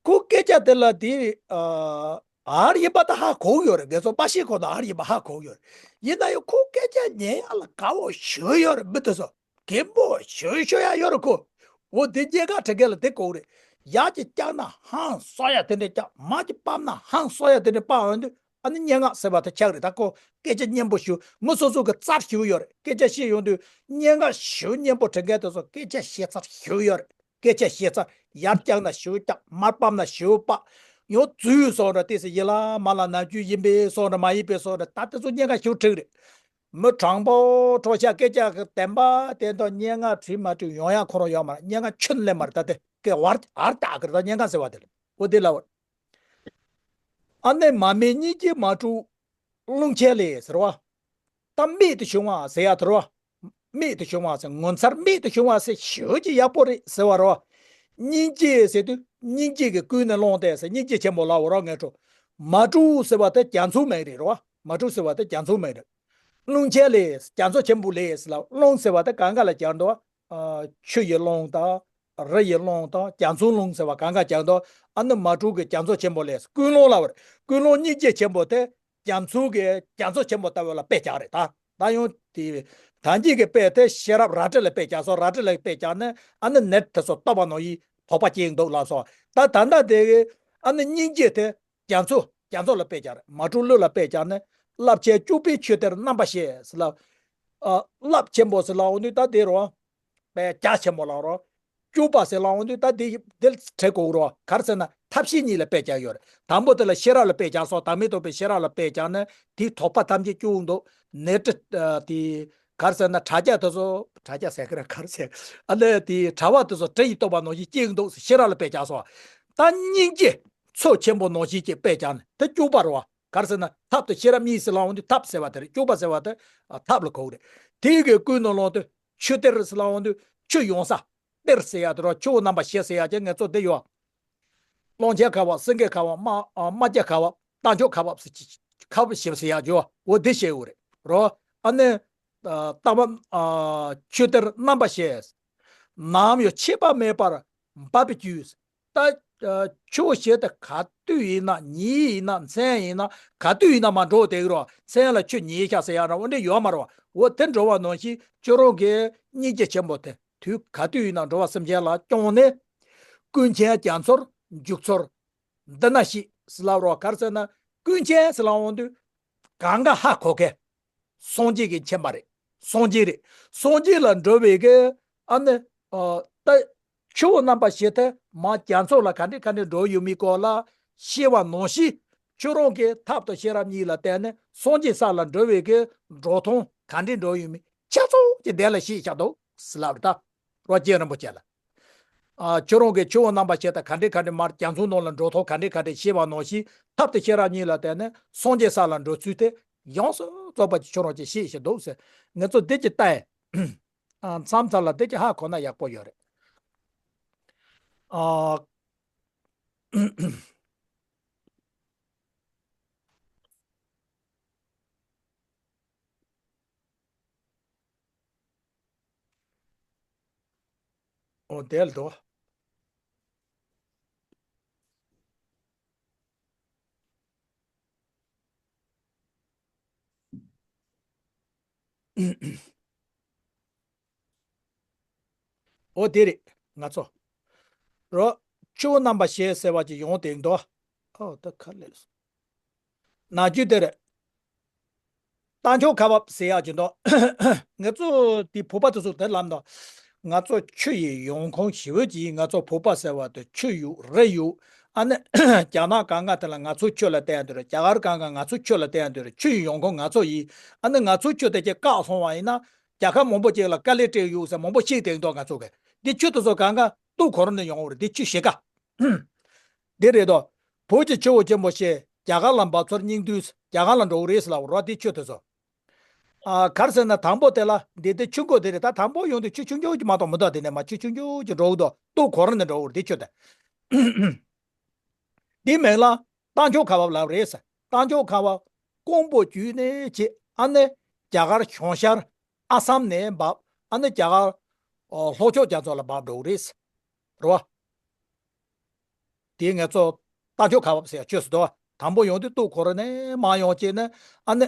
ཁོ་སྐད་ཆ་དེ་ལ་དེ་ཨ་ཨར་ཡིན་པ་ད་ཧ་གོ་གི་ཡོད་རེད། ང་ཚོ་མ་ཤེས་གོང་ནས་ཨར་ཡིན་པ་ཧ་གོ་གི་ཡོད་རེད། ཡིན་ན་ཡང་ཁོ་སྐད་ཆ་ཉན་ཡག་ལ་དགའ་བོ་ཞེ་པོ་ཡོད་རེད། མི་དེ་ཚོ་མགྱོགས་པོ་ཞེ་པོ་ཤོད་ཡག་ཡོད་རེད་ཁོ། འོ་དེ་སྙན་ངག་བྲིས་མཁན་ལ་དེ་དགོས་རེད། ཡར་གྱི་བཀྱག་ན་ཧང་སང་ཡག་དེ་འདྲས་བཀྱག་མར་གྱི་ཕབ་ན་ཧང་སང་ཡག་དེ་འདྲས་ཕབ་ཡོང་དུས། ཨ་ནི་སྙན་ངག་ཟེར་བ་དེ་ཆགས་རེད་ད་ཁོ། སྐད་ཆ་སྙན་པོ་ཞུ། མི་སོ་སོ་གི་རྩར་ཞུ་ཡོད་རེད། སྐད་ཆ་བཤད་ཡོང་དུས་སྙན་ངག་ཞུ་སྙན་པོ་བྲིས་མཁན་དེ་ཚོ་སྐད་ཆ་བཤད་ཚར་ཞུ་ཡོད་རེད། སྐད་ཆ་བཤད་ཚར་ཡར་བཀྱག་ན་ཞུ་བཀྱག་མར་ཕབ་ན་ཞུ་ཕབ། ཡང་རྫུས་སོང་ར་ཏོག་ཙམ་ཡིན་ལ་མ་ལ་ནམ་རྒྱུན་ཡིན་པས་སོང་ར་མ་ཡིན་པས་སོང་ར་ད་དེ་ཚོ་སྙན་ངག་ཞུ་བྲིས་རེད། མི་དྲང་པོ་ཁྲོ་ཤ་སྐད་ཆ་གི་བདེན་པ་དེ་དང་སྙན་ངག་བྲིས་མ་བྲིས་ཡོང་ཡག་ཁོ་རང་ཡོད་མ་རེད། སྙན་ངག་ཁྱོན་ལེན་མ་རེད་ད་དེ་སྐད་བར་ཨར་ཏག་གི་རེད་ད་སྙན་ངག་ཟེར་བ་དེ་ལ་འོ་དེ་ལ་བར། ཨ་ནི་མ་སྨད་སྙིང་རྗེ་མ་དཀྲུགས་རླུང་ཆེན་ལས་ཟེར་བ། ད་རྨད་དུ་བྱུང་བ་ཟེར་ཡ་དེ་རེད་བ། རྨད་དུ་བྱུང་བ་ཟེར་ངོ་མཚར་རྨད་དུ་བྱུང་བ་ཟེར་ཞེ་པོ་ཅིག་ཡག་པོ་རེད་ཟེར་བ་རེད་བ། སྙིང་རྗེ་ཟེར་དུས་སྙིང་རྗེ་གིས་ཀུན་ནས་བསླངས་ཏེ་ཟེར་སྙིང་རྗེ་ཆེན་པོ་ལབ་པ་རེད་ངས་འགྲོ། མ་དཀྲུགས་ཟེར་བ་དེ་རྒྱ་མཚོའི་མིང་རེད་རེད་བ། མ་དཀྲུགས་ཟེར་བ་དེ་རྒྱ་མཚོའི་མིང་རེད། རླུང་ཆེན་ལས་རྒྱ་མཚོ་ཆེན་པོ་ལས་ཟེར་ལབ། རླུང་ཟེར་བ་དེ་གང་ག་ལ་སྦྱར་འདུག་བ། ཆུ་ཡི་རླུང་དང་། རི་ཡི་རླུང་དང་རྒྱ་མཚོའི་རླུང་ཟེར་བ་གང་ག་སྦྱར་འདུག་ཨ་ནི་མ་དཀྲུགས་ཀྱི་རྒྱ་མཚོ་ཆེན་པོ་ལས་ཀུན་སློང་ལབ་པ་རེད། ཀུན་སློང་སྙིང་རྗེ་ཆེན་པོ་དེ། རྒྱ་མཚོ་གི་རྒྱ་མཚོ་ཆེན་པོ་ལྟ་བུ་ལ་དཔེ་བཞག་རེད་ད། ད་ཡང་དེ་ད་གིན་གྱི་དཔེ་དེ་ཤེས་རབ་རལ་གྲི་ལ་དཔེ་བཞག་སོང་། རལ་གྲི་ལ་དཔེ་བཞག་ནས་ཨ་ནི་ནད་དེ་ཚོ་བཏབ་པ་ནང་བཞིན་དོགས་པ་སྐྱེས་འདུག་ལབ་སོང་། ད་ད་ལྟ་དེ་གི་ཨ་ནི་སྙིང་རྗེ་དེ་རྒྱ་མཚོ་རྒྱ་མཚོ་ལ་དཔེ་བཞག་རེད། མ་དཀྲུགས་ཀླུ་ལ་དཔེ་བཞག་ནས་རླབས་ཆེན་སྤྱུགས་པའི་ཆུ་གཏེར་རྣམ་པར་བཤད་ཟེར་ལབ། ཨ་རླབས་ཆེན་པོ་ཟེར་ལབ་འོ་ནི་ད་དེ་རེད་བ། དཔེ་རྒྱ་ཆེན་པོ་ལབ་རེད། སྐྱུག་པ་ཟེར་ལབ་འོང་དུས་ད་དེ་དེ་ལ་བྲི་དགོས་རོ། ག་རེ་ཟེར་ན་ཐབས་ཤེས་གཉིས་ལ་དཔེ་བཞག་ཡོད་རེད། དང་པོ་དེ་ལ་ཤེས་རབ་ལ་དཔེ་བཞག་སོང་། བདག་མེད་རྟོགས་པའི་ཤེས་རབ་ལ་དཔེ་བཞག་ན་དེའི་དོགས་པ་ཐམས་ཅད་སྐྱུག་འདུག་ནད་དེ་ག་རེ་ཟེར་ན་དྲག་སྐྱེད་དེ་ཚོ། དྲག་སྐྱེད་ཟེར་གི་རེད། ག་རེ་ཟེར། ཨ་ལས་དེ་དྲག་པ་དེ་ཚོ་དྲི་ཡིས་བཏབ་པ་ནང་བཞིན་སྐྱེ་གི་འདུག་ཤེས་རབ་ལ་དཔེ་བཞག་སོང་། ད་སྙིང་རྗེ་མཚོ་ཆེན་པོ་ནང་བཞིན་གྱི་དཔེ་བཞག་ན་དེ་སྐྱུག་པ་རེད་བ། ག་རེ་ཟེར་ན་ཐབས་དང་ཤེས་རབ་གཉིས་ཟེར་ལབ་འོང་དུས་ཐབས་ཟེར་བ་དེ་རེད། སྐྱུག་པ་ཟེར་བ་དེ་ཐབས་ལ་གོ་གི་རེད། དེ་གི་ཀུན་ནས་བསླངས་དུས་ཆུ་གཏེར་ཟེར་ལབ་འོང་དུས་ཆུ་ཡོང་ས། གཏེར་ཟེར་ཡ་དེ་རོ། ཆུ་བོ་རྣམ་པ་བཞི་ཟེར་ཡ་ཅན་ངེད་ཚོ་འདི་ཡོད། ཀློང་ཆེན་ཁ་བབས། སེང་གེ་ཁ་བབས། རྨ་ཨ་རྨ་རྒྱལ་ཁ་བབས། རྟ་མཆོག་ཁ་བབས་ཟེར་གྱི་ཁ་བབས་བཞི་ཟེར་ཡ་ཅོ་འོ་འདི་བཤད་འོ་རེད་རོ། ཨ་ནི་ཨ་རྟ་བབས་ཨ་ཆུ་གཏེར་རྣམ་པ་བཞི། ནམ་ཡང་ཆད་པ་མེད་པར་འབབ་པའི་རྒྱུ། ད་ཨ་ཆུ་བོ་བཞི་དེ་ག་དུས་ཡིན་ན་ཉིན་ཡིན་ན་མཚན་ཡིན་ན་ག་དུས་ཡིན་ན་མ་འགྲོ་བསྡད་ཀྱི་རོ། མཚན་ལ་ཆུ་ཉིན་ཤར་ཟེར་ཡ་ར་འོ་འདྲ་ཡོད་མ་རེད་བ། འོ་དེ་འགྲོ་བ་ནང་བཞིན་ཁྱོད་རང་གི་སྙིང་རྗེ་ཆེན་པོ་དེ། དུས་ག་དུས་ཡིན་ན་འགྲོ་བ་སེམས་ཅན་ལ་སྐྱོང་ནས། ཀུན་མཁྱེན་རྒྱ་མཚོར་འཇུག་ཚུལ་འདི་ན་ཤེས་ཟེར་ལབ་རོགས། ག་རེ་ཟེར་ན་ཀུན་མཁྱེན་ཟེར་ལབ་འོང་དུས་གང་ག་ཧ་གོ་མཁན། སངས་རྒྱས་ཀྱི་མཁྱེན་པ་རེད། སངས་རྒྱས་རེད། སངས་རྒྱས་ལ་འགྲོ་བའི་གི་ཨ་ནི་ཨ་ད་ཆུ་བོ་རྣམ་པ་བཞི་དེ་མ་རྒྱ་མཚོ་ལ་ག་འདྲས་ག་འདྲས་འགྲོ་ཡོད་མེད་སྐོར་ལ་ཤེས་པ་ནང་བཞིན་ཁྱོད་རང་གི་ཐབས་དང་ཤེས་རབ་གཉིས་ལ་བརྟེན་ནས་སངས་རྒྱས་ས་ལ་འགྲོ་བའི་གི་འགྲོ་སྟངས་ག་འདྲས་འགྲོ་ཡོད་མེད་ཆ་ཚང་གི་དེ་ལ་ཤེས་བཞག་འདུག་ཟེར་ལབ་རེད་ད། རོ་རྗེ་རིན་པོ་ཆེ་ལ། ཨ་ཁྱོད་རང་གིས་ཆུ་བོ་རྣམ་པ་བཞི་དང་ག་འདྲས་ག་འདྲས་མར་རྒྱ་མཚོའི་ནང་ལ་འགྲོ་ཐོག་ག་འདྲས་ག་འདྲས་ཤེས་པ་ནང་བཞིན་ཐབས་དང་ཤེས་རབ་གཉིས་ལ་བརྟེན་ནས་སངས་རྒྱས་ས་ལ་འགྲོ་ཚུལ་དེ་ཡོངས་སུ་རྫོགས་པ་ཅིག་ཁྱོད་རང་གིས་ཤེས་ཤིག་འདུག་ཟེར། ངེད་ཚོ་འདི་ཅིག་ལྟ་ཡ། ཨ་མཚམས་མཚམས་ལ་འདི་ཅིག་ཧ་གོ་ན་ཡག་པོ་ཡོད་རེད། ཨ། འོ་དེ་ལ་དོ། འོ་དེ་རེད། ང་ཚོ་རོ། ཆུ་བོ་རྣམ་པ་བཞི་ཟེར་བ་ཅིག་ཡོང་དེ་འདུག་ཨོ་ད་ཁ་ལས་སོ། ནང་རྒྱུད་དེར། རྟ་མཆོག་ཁ་འབབ་ཟེར་ཡག་ཅིག་འདུག་ང་ཚོ་དེ་བོད་པ་དེ་ཚོ་དེ་ལབ་འདུག་ང་ཚོ་ཆུ་ཡི་ཡོང་ཁུངས་ཞེ་པོ་ཅིག་ང་ཚོ་བོད་པ་ཟེར་བ་དེ་ཆུ་ཡོད་རི་ཡོད། ཨ་ནི་རྒྱ་ནག་གང་ག་དེ་ལ་ང་ཚོ་ཆུ་ལ་བརྟེན་དུ་རེད། རྒྱ་གར་གང་ག་ང་ཚོ་ཆུ་ལ་བརྟེན་དུ་རེད། ཆུ་ཡི་ཡོང་ཁུངས་ང་ཚོ་ཡིན། ཨ་ནི་ང་ཚོ་ཆུ་དེ་ཅིག་བཀག་སོང་བ་ཡིན་ན་རྒྱལ་ཁབ་མང་པོ་ཅིག་ལ་དཀའ་ལས་སྤྲད་ཡོད་ཟེར་མང་པོ་བཤད་དེ་འདུག་ང་ཚོ་གི་འདི་ཆུ་དེ་ཚོ་གང་ག་ཏུའུ་གོ་རི་ནས་ཡོང་བ་རེད། འདི་ཆུ་ཕྱེད་ཀ་འདི་རེད་དོ། བོད་ཀྱི་ཆུ་བོ་ཆེན་པོ་ཞེས་རྒྱ་གར་ལ་འབབ་ཚུལ་སྙིང་བསྡུས། རྒྱ་གར་ལ་འགྲོ་གི་རེད་ཟེར་ལབ་རོ། དེ་ཆུ་དེ་ཚོ། ཨ་ག་རེ་ཟེར་ན་དང་པོ་དེ་ལ་འདི་དེ་ཆུ་འགོ་དེ་རེད། ད་དང་པོ་ཡོང་དུས་ཆུ་ཆུང་ཆུང་ཅིག་མ་གཏོགས་མི་འདུག་དེ་ནས་མར་ཆུ་ཆུང་ཆུང་ཅིག་འགྲོ་གི་འདུག་ཏུའུ་གོ་རི་ནས་འགྲོ་གི་རེད་དེ་ཆུ་དེ། དེའི་མིང་ལ་རྟ་མཆོག་ཁ་འབབ་ལབ་རེད་ཟེར། རྟ་མཆོག་ཁ་འབབ་ཀོང་པོ་བརྒྱུད་ནས་བྱས། ཨ་ནི་རྒྱ་གར་གཞུང་ཤར་ཨ་སམ་ནས་འབབ། ཨ་ནི་རྒྱ་གར་ཨོ་ལྷོ་ཕྱོགས་རྒྱ་མཚོ་ལ་འབབ་འགྲོ་གི་རེད་ཟེར། རེད་བ། དེ་ང་ཚོ་རྟ་མཆོག་ཁ་འབབ་ཟེར་ཡ་ཆོས་སུ་འདུག་དང་པོ་ཡོང་དུས་ཏུའུ་གོ་རི་ནས་མར་ཡོང་བྱས་ནས་ཨ་ནི་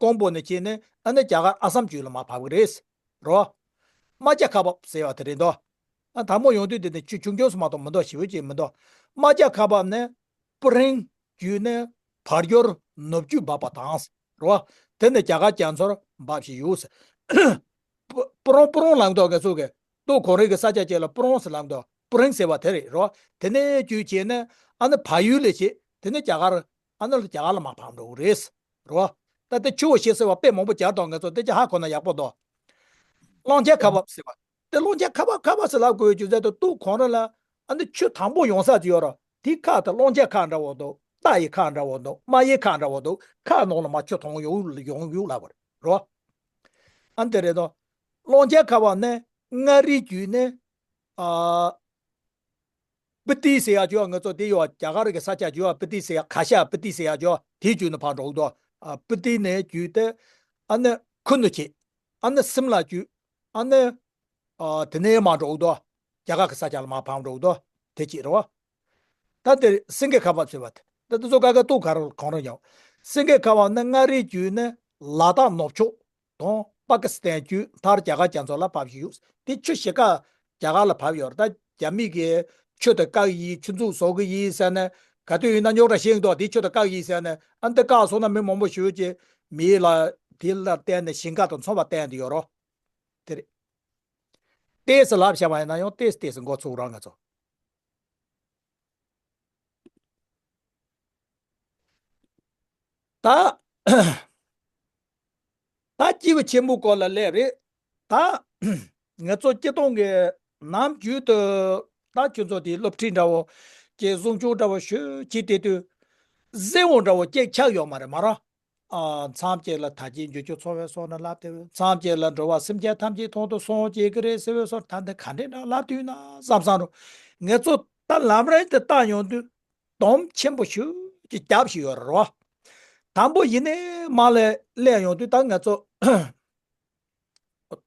ཀོང་པོ་ནས་བྱས་ནས་ཨ་ནི་རྒྱ་གར་ཨ་སམ་བརྒྱུད་ལ་མར་བབས་ཀྱི་རེད། རོ། རྨ་བྱ་ཁ་འབབ་ཟེར་བ་དེ་རེད་འདུག་ཨ་དང་པོ་ཡོང་དུས་དེ་ནི་ཆུ་ཆུང་ཆུང་སུ་མ་གཏོགས་མི་འདུག་ཞེ་པོ་ཅིག་མི་འདུག་རྨ་བྱ་ཁ་འབབ་ནས་སྤུ་ཧྲེང་བརྒྱུད་ནས་བར་འགྱུར་ནུབ་རྒྱུད་འབབ་པ་དང་། རོ། དེ་ནས་རྒྱ་གར་རྒྱ་མཚོར་འབབ་བཞིན་ཡོད། སྤུ་སྤུ་རོང་སྤུ་རོང་ལབ་འདུག་ང་ཚོ་གི་ཏུའུ་གོ་རི་གི་ས་ཆ་ཅིག་ལ་སྤུ་རོང་ཟེར་ལབ་འདུག་སྤུ་རེང་ཟེར་བ་དེ་རེད་རོ། དེ་ནས་བརྒྱུད་བྱས་ནས་ཨ་ནི་བལ་ཡུལ་ལ་བྱས། དེ་ནས་རྒྱ་གར་ཨ་ནི་རྒྱ་གར་ལ་མར་འབབ་འགྲོ་གི་རེད་རོ། ད་ལྟ་ཆུ་བོ་ཞེས་ཟེར་བ་དཔེ་མང་པོ་སྦྱར་དང་ང་ཚོ་དེ་ཅི་ཧ་གོ་ན་ཡག་པོ་འདུག་གླང་ཆེན་ཁ་འབབ་ཟེར་བ། དེ་གླང་ཆེན་ཁ་འབབ་ཁ་འབབ་ཟེར་ལབ་དགོས་རྒྱུ་མཚན་དེ་ཏུའུ་གོ་རི་ལ་ཨ་ནི་ཆུ་དང་པོ་ཡོང་ས་ཅིག་ཡོད་རོ། དེའི་ཁ་དེ་གླང་ཆེན་ཁ་འདྲ་བོ་འདུག་རྟ་ཡི་ཁ་འདྲ་བོ་འདུག་རྨ་ཡི་ཁ་འདྲ་བོ་འདུག་ཁ་ནང་ལ་མར་ཆུ་ཐོན་ཡོང་ཡོང་ཡོད་ལབ་པ་རེད་རོ། ཨ་ནི་དེ་རེད་དོ། གླང་ཆེན་ཁ་འབབ་ནས་མངའ་རིས་བརྒྱུད་ནས་ཨ། སྤི་ཏི་ཟེར་ཡག་ཅིག་ཡོད། ང་ཚོ་དེ་ཡོད་རྒྱ་གར་གྱི་ས་ཆ་ཅིག་ཡོད། སྤི་ཏི་ཟེར་ཡག་ཁ་ཤ་སྤི་ཏི་ཟེར་ཡག་ཅིག་ཡོད། དེའི་བརྒྱུད་ནས་ཕར་འགྲོ་གི་འདུག་ཨ་སྤི་ཏི་ནས་བརྒྱུད་དེ་ཨ་ནི་ཁུ་ནུ་བྱས། ཨ་ནི་སིམ་ལ་བརྒྱུད། ཨ་ནི་ཨ་དེ་ནས་མར་འགྲོ་གི་འདུག་རྒྱ་གར་གྱི་ས་ཆ་ལ་མར་ཕར་འགྲོ་གི་འདུག་དེ་གཅིག་རེད་བ། ད་དེ་སེང་གེ་ཁ་འབབ་ཟེར་བ་དེ་ད་དེ་ཚོ་ཀ་ཀ་ཏུའུ་ག་རུ་གང་རུ་ཡོང་། སེང་གེ་ཁ་འབབ་ནི་མངའ་རིས་བརྒྱུད་ནས་ལ་དྭགས་ནུབ་ཕྱོགས། དང་པ་ཀི་སི་ཐན་བརྒྱུད་མཐར་རྒྱ་གར་རྒྱ་མཚོ་ལ་བབས་ཡོད། དེ་ཆུ་ཕྱེད་ཀ་རྒྱ་གར་ལ་བབས་ཡོད་རེད། ད་རྒྱ་མི་གིས་ཆུ་དེ་བཀག་ཡིན། ཆུ་མཛུབ་བཟོ་གི་ཡིན་ཟེར་ནས་ག་དུས་ཡིན་ན་རྙོག་དྲ་བཤད་འདུག་དེ་ཆུ་དེ་བཀག་ཡིན་ཟེར་ནས་ཨ་འདི་བཀག་སོང་ན་མི་མང་པོ་ཞེ་པོ་ཅིག་མི་ལ་དེ་ལ་བརྟེན་ནས་ཞིང་ཁ་དང་ཚོང་པ་བརྟེན་དེ་ཡོད་རོ། དེ་རེད། ཏོག་ཙམ་ལབ་བཞག་པ་ཡིན་ན་ཡང་ཏོག་ཙམ་ཏོག་ཙམ་འགོ་ཚུགས་རོགས་ང་ཚོ། ད། ད་སྐྱེས་བུ་ཆེན་པོའི་སྐོར་ལ་སླེབས་རེད། ད། ང་ཚོ་སྤྱིར་བཏང་གི་ནམ་རྒྱུན་དུ་ད་ཁྱོད་ཚོ་དེ་སློབ་ཁྲིད་འདྲ་བོ། ཅེས་གསུང་ཆོས་འདྲ་བོ་ཞུ་བྱེད་དེ་དུས། གཟེར་བ་འདྲ་བོ་སྐྱེས་ཆགས་ཡོད་མ་རེད་མ་ར། ཨ། མཚམས་གཅིག་ལ་དལ་བརྒྱད་འབྱོར་བཅུ་ཚོགས་པའི་སོགས་ནི་ལབ་དེ། མཚམས་གཅིག་ལ་འགྲོ་བ་སེམས་ཅན་ཐམས་ཅད་དོན་དུ་སོང་བྱེད་ཀྱི་རེད་ཟེར་བའི་སོགས་ད་འདི་ག་འདྲས་འདྲ་ལབ་དུས་ན་བསམ་བསམ་རུང་། ང་ཚོ་ད་ལམ་རིམ་དེ་བལྟ་ཡོང་དུས། དོམ་ཆེན་པོ་ཞིག་ཅིག་རྒྱབ་བཞིན་ཡོད་རེད་བ། དང་པོ་ཡིན་ནའི་མ་ལས་སླེབས་ཡོང་དུས་ད་ང་ཚོ།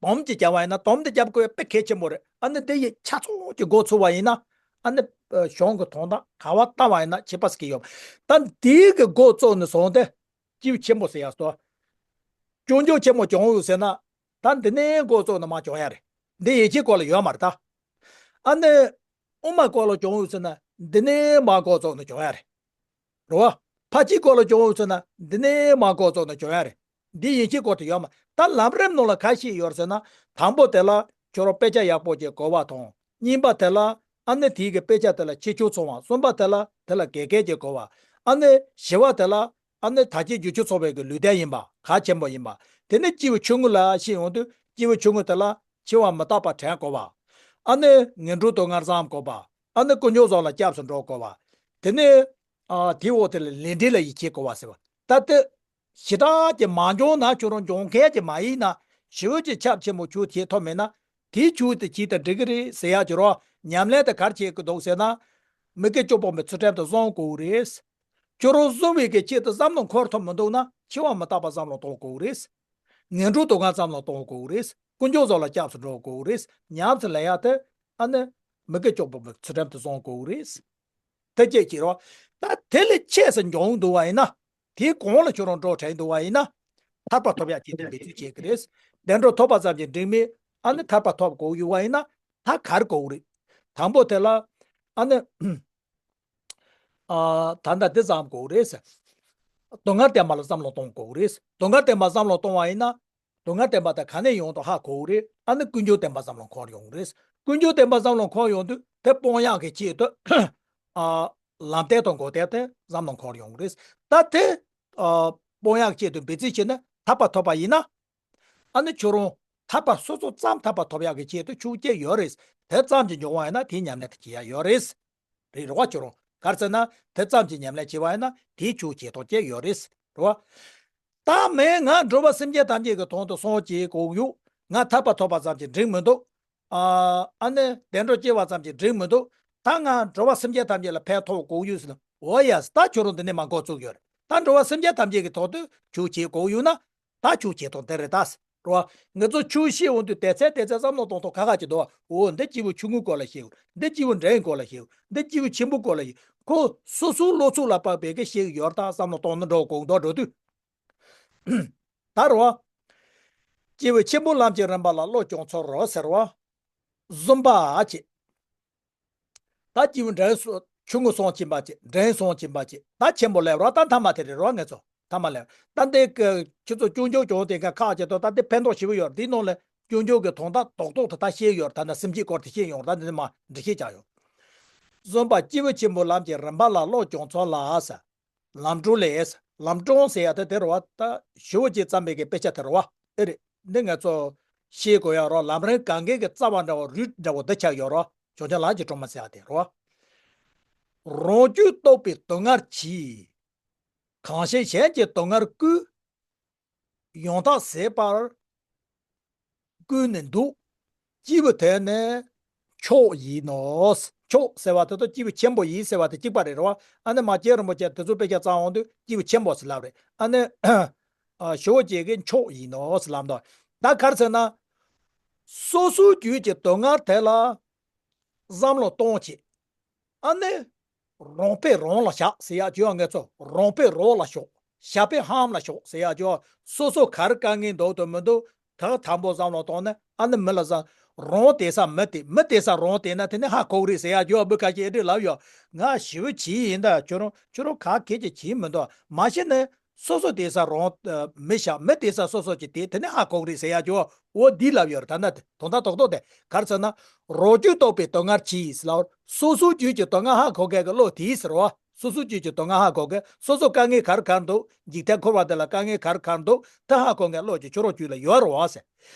དོམ་གཅིག་བརྒྱབ་པ་ཡིན་ན་དོམ་དེ་རྒྱབ་དགོས་དཔེ་གལ་ཆེན་པོ་རེད། ཨ་ནི་དེ་ཡི་ཆ་ཚང་གཅིག་འགོ་ཚུགས་པ་ཡིན་ན། ཨ་ནི་གཞུང་གི་དོན་དག་ག་བ་བལྟ་བ་ཡིན་ན་ཁྱད་པར་ཟིག་གི་ཡོད། ད་འདིའི་གི་འགོ་བཙུགས་ནས་བཟུང་སྟེ་སྐྱེས་བུ་ཆེན་པོ་ཟེར་ཡག་སོ། སྐྱོན་བརྗོད་ཆེན་མོ་བྱུང་ཡོད་ཟེར་ན། ད་འདི་ནས་འགོ་བཙུགས་ནས་མ་བྱུང་ཡ་རེད། འདི་ཡེ་ཤེས་སྐོར་ལ་ཡོད་མ་རེད་ད། ཨ་ནི། དབུ་མ་སྐོར་ལ་བྱུང་ཡོད་ཟེར་ན་འདི་ནས་མ་འགོ་བཙུགས་ནས་བྱུང་ཡ་རེད། རེད་བ། ཕར་ཕྱིན་སྐོར་ལ་བྱུང་ཡོད་ཟེར་ན་འདི་ནས་མ་འགོ་བཙུགས་ནས་བྱུང་ཡ་རེད། འདི་ཡེ་ཤེས་སྐོར་དུ་ཡོད་མ། ད་ལམ་རིམ་ནང་ལ་ག་ཤེས་ཡོད་ཟེར་ན། དང་པོ་དེ་ལ་ཁྱོད་རང་དཔེ་ཆ་ཡག་པོ་ཅིག་གོ་བ་དང་། གཉིས་པ་དེ་ལ་ཨ་ནི་དེའི་གི་དཔེ་ཆ་དེ་ལ་ཁྱད་ཆོས་ཚང་བ། གསུམ་པ་དེ་ལ་དེ་ལ་དགེ་རྒན་ཅིག་གོ་བ། ཨ་ནི་བཞི་པ་དེ་ལ་ཨ་ནི་དལ་བརྒྱད་འབྱོར་བཅུ་ཚོགས་པའི་གི་ལུས་རྟེན་ཡིན་པ་གལ་ཆེན་པོ་ཡིན་པ། དེ་ནས་སྐྱེས་བུ་ཆུང་ངུ་ལ་ཤེས་ཡོང་དུས་སྐྱེས་བུ་ཆུང་ངུ་དེ་ལ་འཆི་བ་མི་རྟག་པ་དྲན་དགོས་པ། ཨ་ནི་ངན་འགྲོའི་སྡུག་བསྔལ་བསམ་དགོས་པ། ཨ་ནི་དཀོན་མཆོག་གསུམ་ལ་སྐྱབས་སུ་འགྲོ་དགོས་པ། དེ་ནས། ཨ། དེའི་འོག་དེ་ལ་ལས་འབྲས་ལ་ཡིད་ཆེས་དགོས་པ་ཟེར་བ། ད་དེ། ཞེ་དྲག་གི་མ་འབྱུང་ན་ཁྱོད་རང་འབྱུང་མཁན་གྱི་མ་ཡིན་ན། ཞི་བའི་ཆབས་ཆེན་མོ་ཆོས་བྱེད་ཐུབ་མེད་ན། དེའི་ཆོས་དེ་བྱེད་དང་འགྲིག་གི་རེད་ཟེར་ཡག་གི་རོ། ཉམས་ལེན་དེ་ག་རེ་བྱེད་དགོས་འདུག་ཟེར་ན། མི་དགེ་བཅུ་སྤོང་བའི་ཚུལ་ཁྲིམས་དེ་བསྲུང་དགོས་ཀྱི་རེད། ཁྱོད་རང་བསྲུང་བའི་གི་ཆེད་དུ་བསམ་བློ་འཁོར་ཐུབ་མི་འདུག་ན་འཆི་བ་མི་རྟག་པ་བསམ་བློ་གཏོང་དགོས་ཀྱི་རེད། ངན་འགྲོའི་སྡུག་བསྔལ་བསམ་བློ་གཏོང་དགོས་ཀྱི་རེད། དཀོན་མཆོག་གསུམ་ལ་སྐྱབས་སུ་འགྲོ་དགོས་ཀྱི་རེད། ཉམས་སུ་ལེན་ཡག་དེ། ཨ་ནི། མི་དགེ་བཅུ་སྤོང་བའི་ཚུལ་ཁྲིམས་དེ་བསྲུང་དགོས་ཀྱི་རེད། དེ་སྐད་ཅེས་རོ། ད་དེ་ལས་ཆེས་སུ་འབྱུང་འདུག་བ་ཡིན་ན། དེའི་གོང་ལ་ཁྱོད་རང་འགྲོ་དྲན་འདུག་བ་ཡིན་ན། ཐར་པ་ཐོབ་ཡག་ཆེད་དུ་འབད་རྩོལ་བྱེད་ཀྱི་རེད། བདེ་འགྲོ་ཐོབ་པ་ཙམ་གྱིས་འགྲིག་མེད། ཨ་ནི་ཐར་པ་ཐོབ་དགོས་ཡོད་བ་ཡིན་ན། ད་ག་རེ་དགོས་ཀྱི་རེད། དང་པོ་དེ་ལ། ཨ་ནི། ཨ། ད་ལྟ་འདི་བསམ་དགོས་ཀྱི་རེད་ཟེར། སྡུག་བསྔལ་བདེན་པ་ལ་བསམ་བློ་གཏོང་དགོས་ཀྱི་རེད། སྡུག་བསྔལ་བདེན་པ་བསམ་བློ་གཏོང་བ་ཡིན་ན། སྡུག་བསྔལ་བདེན་པ་དེ་ག་ནས་ཡོང་དང་ཧ་གོ་གི་རེད། ཨ་ནི་ཀུན་འབྱུང་བདེན་པ་བསམ་བློ་འཁོར་ཡོང་གི་རེད། ཀུན་འབྱུང་བདེན་པ་བསམ་བློ་འཁོར་ཡོང་དུས་དེ་སྤོང་ཡག་གི་ཆེད་དུ། ཨ། ལམ་སྟོན་དང་འགོག་སྟོན་དེ་བསམ་བློ་འཁོར་ཡོང་གི་རེད། ད་དེ། ཨ། སྤོང་ཡག་ཆེད་དུ་འབད་རྩོལ་བྱས་ནས་ཐར་པ་ཐོབ་པ་ཡིན་ན། ཨ་ནི་ཁྱོད་རང་ཐར་པ་སོ་སོ་ཙམ་ཐར་པ་ཐོབ་ཡག་གི་ཆེད་དུ་ཆོས་བྱེད་ཡོད་རེད། དེ་ཙམ་གྱིས་འབྱུང་བ་ཡིན་ན་དེའི་ཉམས་ལེན་དེ་བྱེད་ཡག་ཡོད་རེད། རེད་རེད་བ། ཁྱོད་རང་ག་རེ་ཟེར་ན་དེ་ཙམ་གྱིས་ཉམས་ལེན་བྱས་པ་ཡིན་ན་དེའི་ཆོས་བྱེད་སྟངས་ཅིག་ཡོད་རེད། རེད་བ། ད་མིན་ང་འགྲོ་བ་སེམས་ཅན་ཐམས་ཅད་ཀྱི་དོན་དུ་སངས་རྒྱས་དགོས་ཡོད། ང་ཐར་པ་ཐོབ་པ་ཙམ་གྱིས་འགྲིག་མི་འདུག་ཨ། ཨ་ནི་བདེ་འགྲོ་སྐྱེ་བ་ཙམ་གྱིས་འགྲིག་མི་འདུག་ད་ང་འགྲོ་བ་སེམས་ཅན་ཐམས་ཅད་ལ་ཕན་ཐོགས་དགོས་ཡོད་ཟེར་ན། འོ་ཡ། ད་ཁྱོད་རང་འདི་ནས་མར་འགོ་བཙུགས་ཡོད་རེད། ད་འགྲོ་བ་སེམས་ཅན་ཐམས་ཅད་ཀྱི་ཐོག་ཏུ་ཆོས་བྱེད་དགོས་ཡོད་ན། ད་ཆོས་བྱེད་སྟངས་དེ་རེད་ད། རེད་བ། ང་ཚོ་ཆོས་བཤད་འོང་དུས་དེ་ཚེ་དེ་ཚེ་བསམ་བློ་གཏོང་སྟངས་ཁ་ཁ་ཅིག་འདུག་བ། འོ་འདི་སྐྱེས་བུ་ཆུང་ངུའི་སྐོར་ལ་བཤད། འདི་སྐྱེས་བུ་འབྲིང་སྐོར་ལ་བཤད། འདི་སྐྱེས་བུ་ཆེན་པོའི་སྐོར་ལ་བཤད། ཁོ་སོ་སོའི་བློ་ཚོད་ལ་དཔག་པའི་གི་བཤད་ཀྱི་ཡོད་རེད། ད་བསམ་བློ་གཏོང་ནི་འགྲོ་དགོས་འདུག་འགྲོ་དུས། ད་རེད་བ། སྐྱེས་བུ་ཆེན་པོའི་ལམ་གྱི་རིམ་པ་ལ་བློ་སྦྱོང་ཚུལ་རོ་ཟེར་བ། བཟུམ་པ་ཅིག་ད་སྐྱེས་བུ་འབྲིང་སོ། ཆུང་ངུ་སོང་ཕྱིན་པ་ཅིག་འབྲིང་སོང་ཕྱིན་པ་ཅིག་ད་ཆེན་པོ་སླེབས་རོགས། ད་མཐའ་མ་དེ་རེད་རོགས། ངེད་ཚོ་མཐའ་མ་སླེབས། ད་འདི་གི་ཁྱེད་ཚོ་སྐྱོན་བརྗོད་བྱུང་དེ་ག་ཁག་ཅིག་ཏུ་ད་འདི་ཕན་ཐོགས་ཞེ་པོ་ཡོད། འདིའི་ནང་ལ་སྐྱོན་བརྗོད་ཀྱི་དོན་དག་རྡོག་རྡོག་དེ་ད་བཤད་ཡོད། ད་ནི་སེམས་བསྐྱེད་སྐོར་དེ་བཤད་ཡོང་། ད་འདི་མ་འགྲེལ་བཤད་བྱ་ཡོང་། བཟུམ་པ་སྐྱེས་བུ་ཆེན་པོའི་ལམ་གྱི་རིམ་པ་ལ་བློ་སྦྱོང་ཚུལ་ལ་ཟེར། ལམ་སྒྲོན་ལས། ལམ་སྒྲོན་ཟེར་ཡ་དེ་དེ་རེད་བ། ད་ཞི་བ་འཚོས་བརྩམས་པའི་གི་དཔེ་ཆ་དེ་རེད་བ། ཨེ་རེད། འདི་ང་ཚོ་ཤེས་དགོས་ཡ་རོ། ལམ་རིམ་གང་གའི་གི་རྩ་བ་འདྲ་བོ་རུས་འདྲ་བོ་འདི་ཆགས་ཡོད་རོ། བྱང་ཆུབ་ལམ་གྱི་སྒྲོན་མ་ཟེར་ཡ་དེ་རེད་བ། རང་རྒྱུད་རྟོགས་པའི་སྡུག་བསྔལ་གྱིས། གང་ཞིག་གཞན་གྱི་སྡུག་བསྔལ་ཀུན། ཡང་དག་ཟད་པར་ཀུན་ནས་འདུག་སྐྱེས་བུ་དེ་ནི་མཆོག་ཡིན་ནོ། མཆོག་ཟེར་བ་དེ་དང་སྐྱེས་བུ་ཆེན་པོ་ཡིན་ཟེར་བ་དེ་གཅིག་པ་རེད་རེད་བ། ཨ་ནི་མ་སྐྱེས་རིན་པོ་ཆེ་དེ་ཚོ་དཔེ་ཆ་བརྩམས་འོང་དུས་སྐྱེས་བུ་ཆེན་པོ་ཟེར་ལབ་རེད། ཨ་ནི། ཨ། ཞི་བ་འཚོས་ཀྱིས་མཆོག་ཡིན་ནོ་ཟེར་ལབ་འདུག་ད་ག་རེ་ཟེར་ན། སོ་སོའི་རྒྱུད་ཀྱི་སྡུག་བསྔལ་དེ་ལ་བསམ་བློ་གཏོང་བྱེད། ཨ་ནི། རང་དཔེ་རང་ལ་བཞག་ཟེར་ཡག་ཅིག་ཡོད། ངེད་ཚོ་རང་དཔེ་རང་ལ་ཞོག་བཞག་པའི་ཧམ་ལ་ཞོག་ཟེར་ཡག་ཅིག་ཡོད། སོ་སོ་ག་རེ་དཀའ་ངལ་འདུག་དང་མི་འདུག་ད་དང་པོ་བསམ་བློ་གཏོང་ནས། ཨ་ནི་མི་ལ་བསམ། རང་བདེ་ས་མི་བདེ། མི་བདེ་ས་རང་བདེ་ན་དེ་ནི་ཧ་གོ་གི་རེད་ཟེར་ཡག་ཅིག་ཡོད། མི་ཁ་ཤས་ཨེ་འདྲས་ལབ་ཡོད། ང་ཞི་བ་འཚོས་ཡིན་ད། ཁྱོད་རང་ཁྱོད་རང་ག་གེ་ཅིག་བྱེད་མི་འདུག་མ་གཞི་ནས་སོ་སོ་བདེ་ས་རང་མི་བཞག་མི་བདེ་ས་སོ་སོ་ཅིག་བདེ། དེ་ནི་ཧ་གོ་གི་རེད་ཟེར་ཡག་ཅིག་ཡོད། འོ་འདི་ལབ་ཡོད་རེད། ད་ལྟ་དེ་དོན་དག་རྡོག་རྡོག་དེ་ག་རེ་ཟེར་ན། རོ་རྒྱུས་རྟོགས་པའི་སྡུག་བསྔལ་གྱིས་ལབ། སོ་སོའི་རྒྱུད་ཀྱི་སྡུག་བསྔལ་ཧ་གོ་མཁན་གྱི་བློ་དེས་ཟེར་བ། སོ་སོའི་རྒྱུད་ཀྱི་སྡུག་བསྔལ་ཧ་གོ་མཁན། སོ་སོ་དཀའ་ངལ་ག་རེ་ག་རེ་འདུག་འཇིག་རྟེན་འཁོར་བ་འདི་ལ་དཀའ་ངལ་ག་རེ་ག་རེ་འདུག་དེ་ཧ་གོ་མཁན་བློ་གཅིག་ཁྱོད་རང་རྒྱུད་ལ་ཡོད་རེད་བ་ཟེར།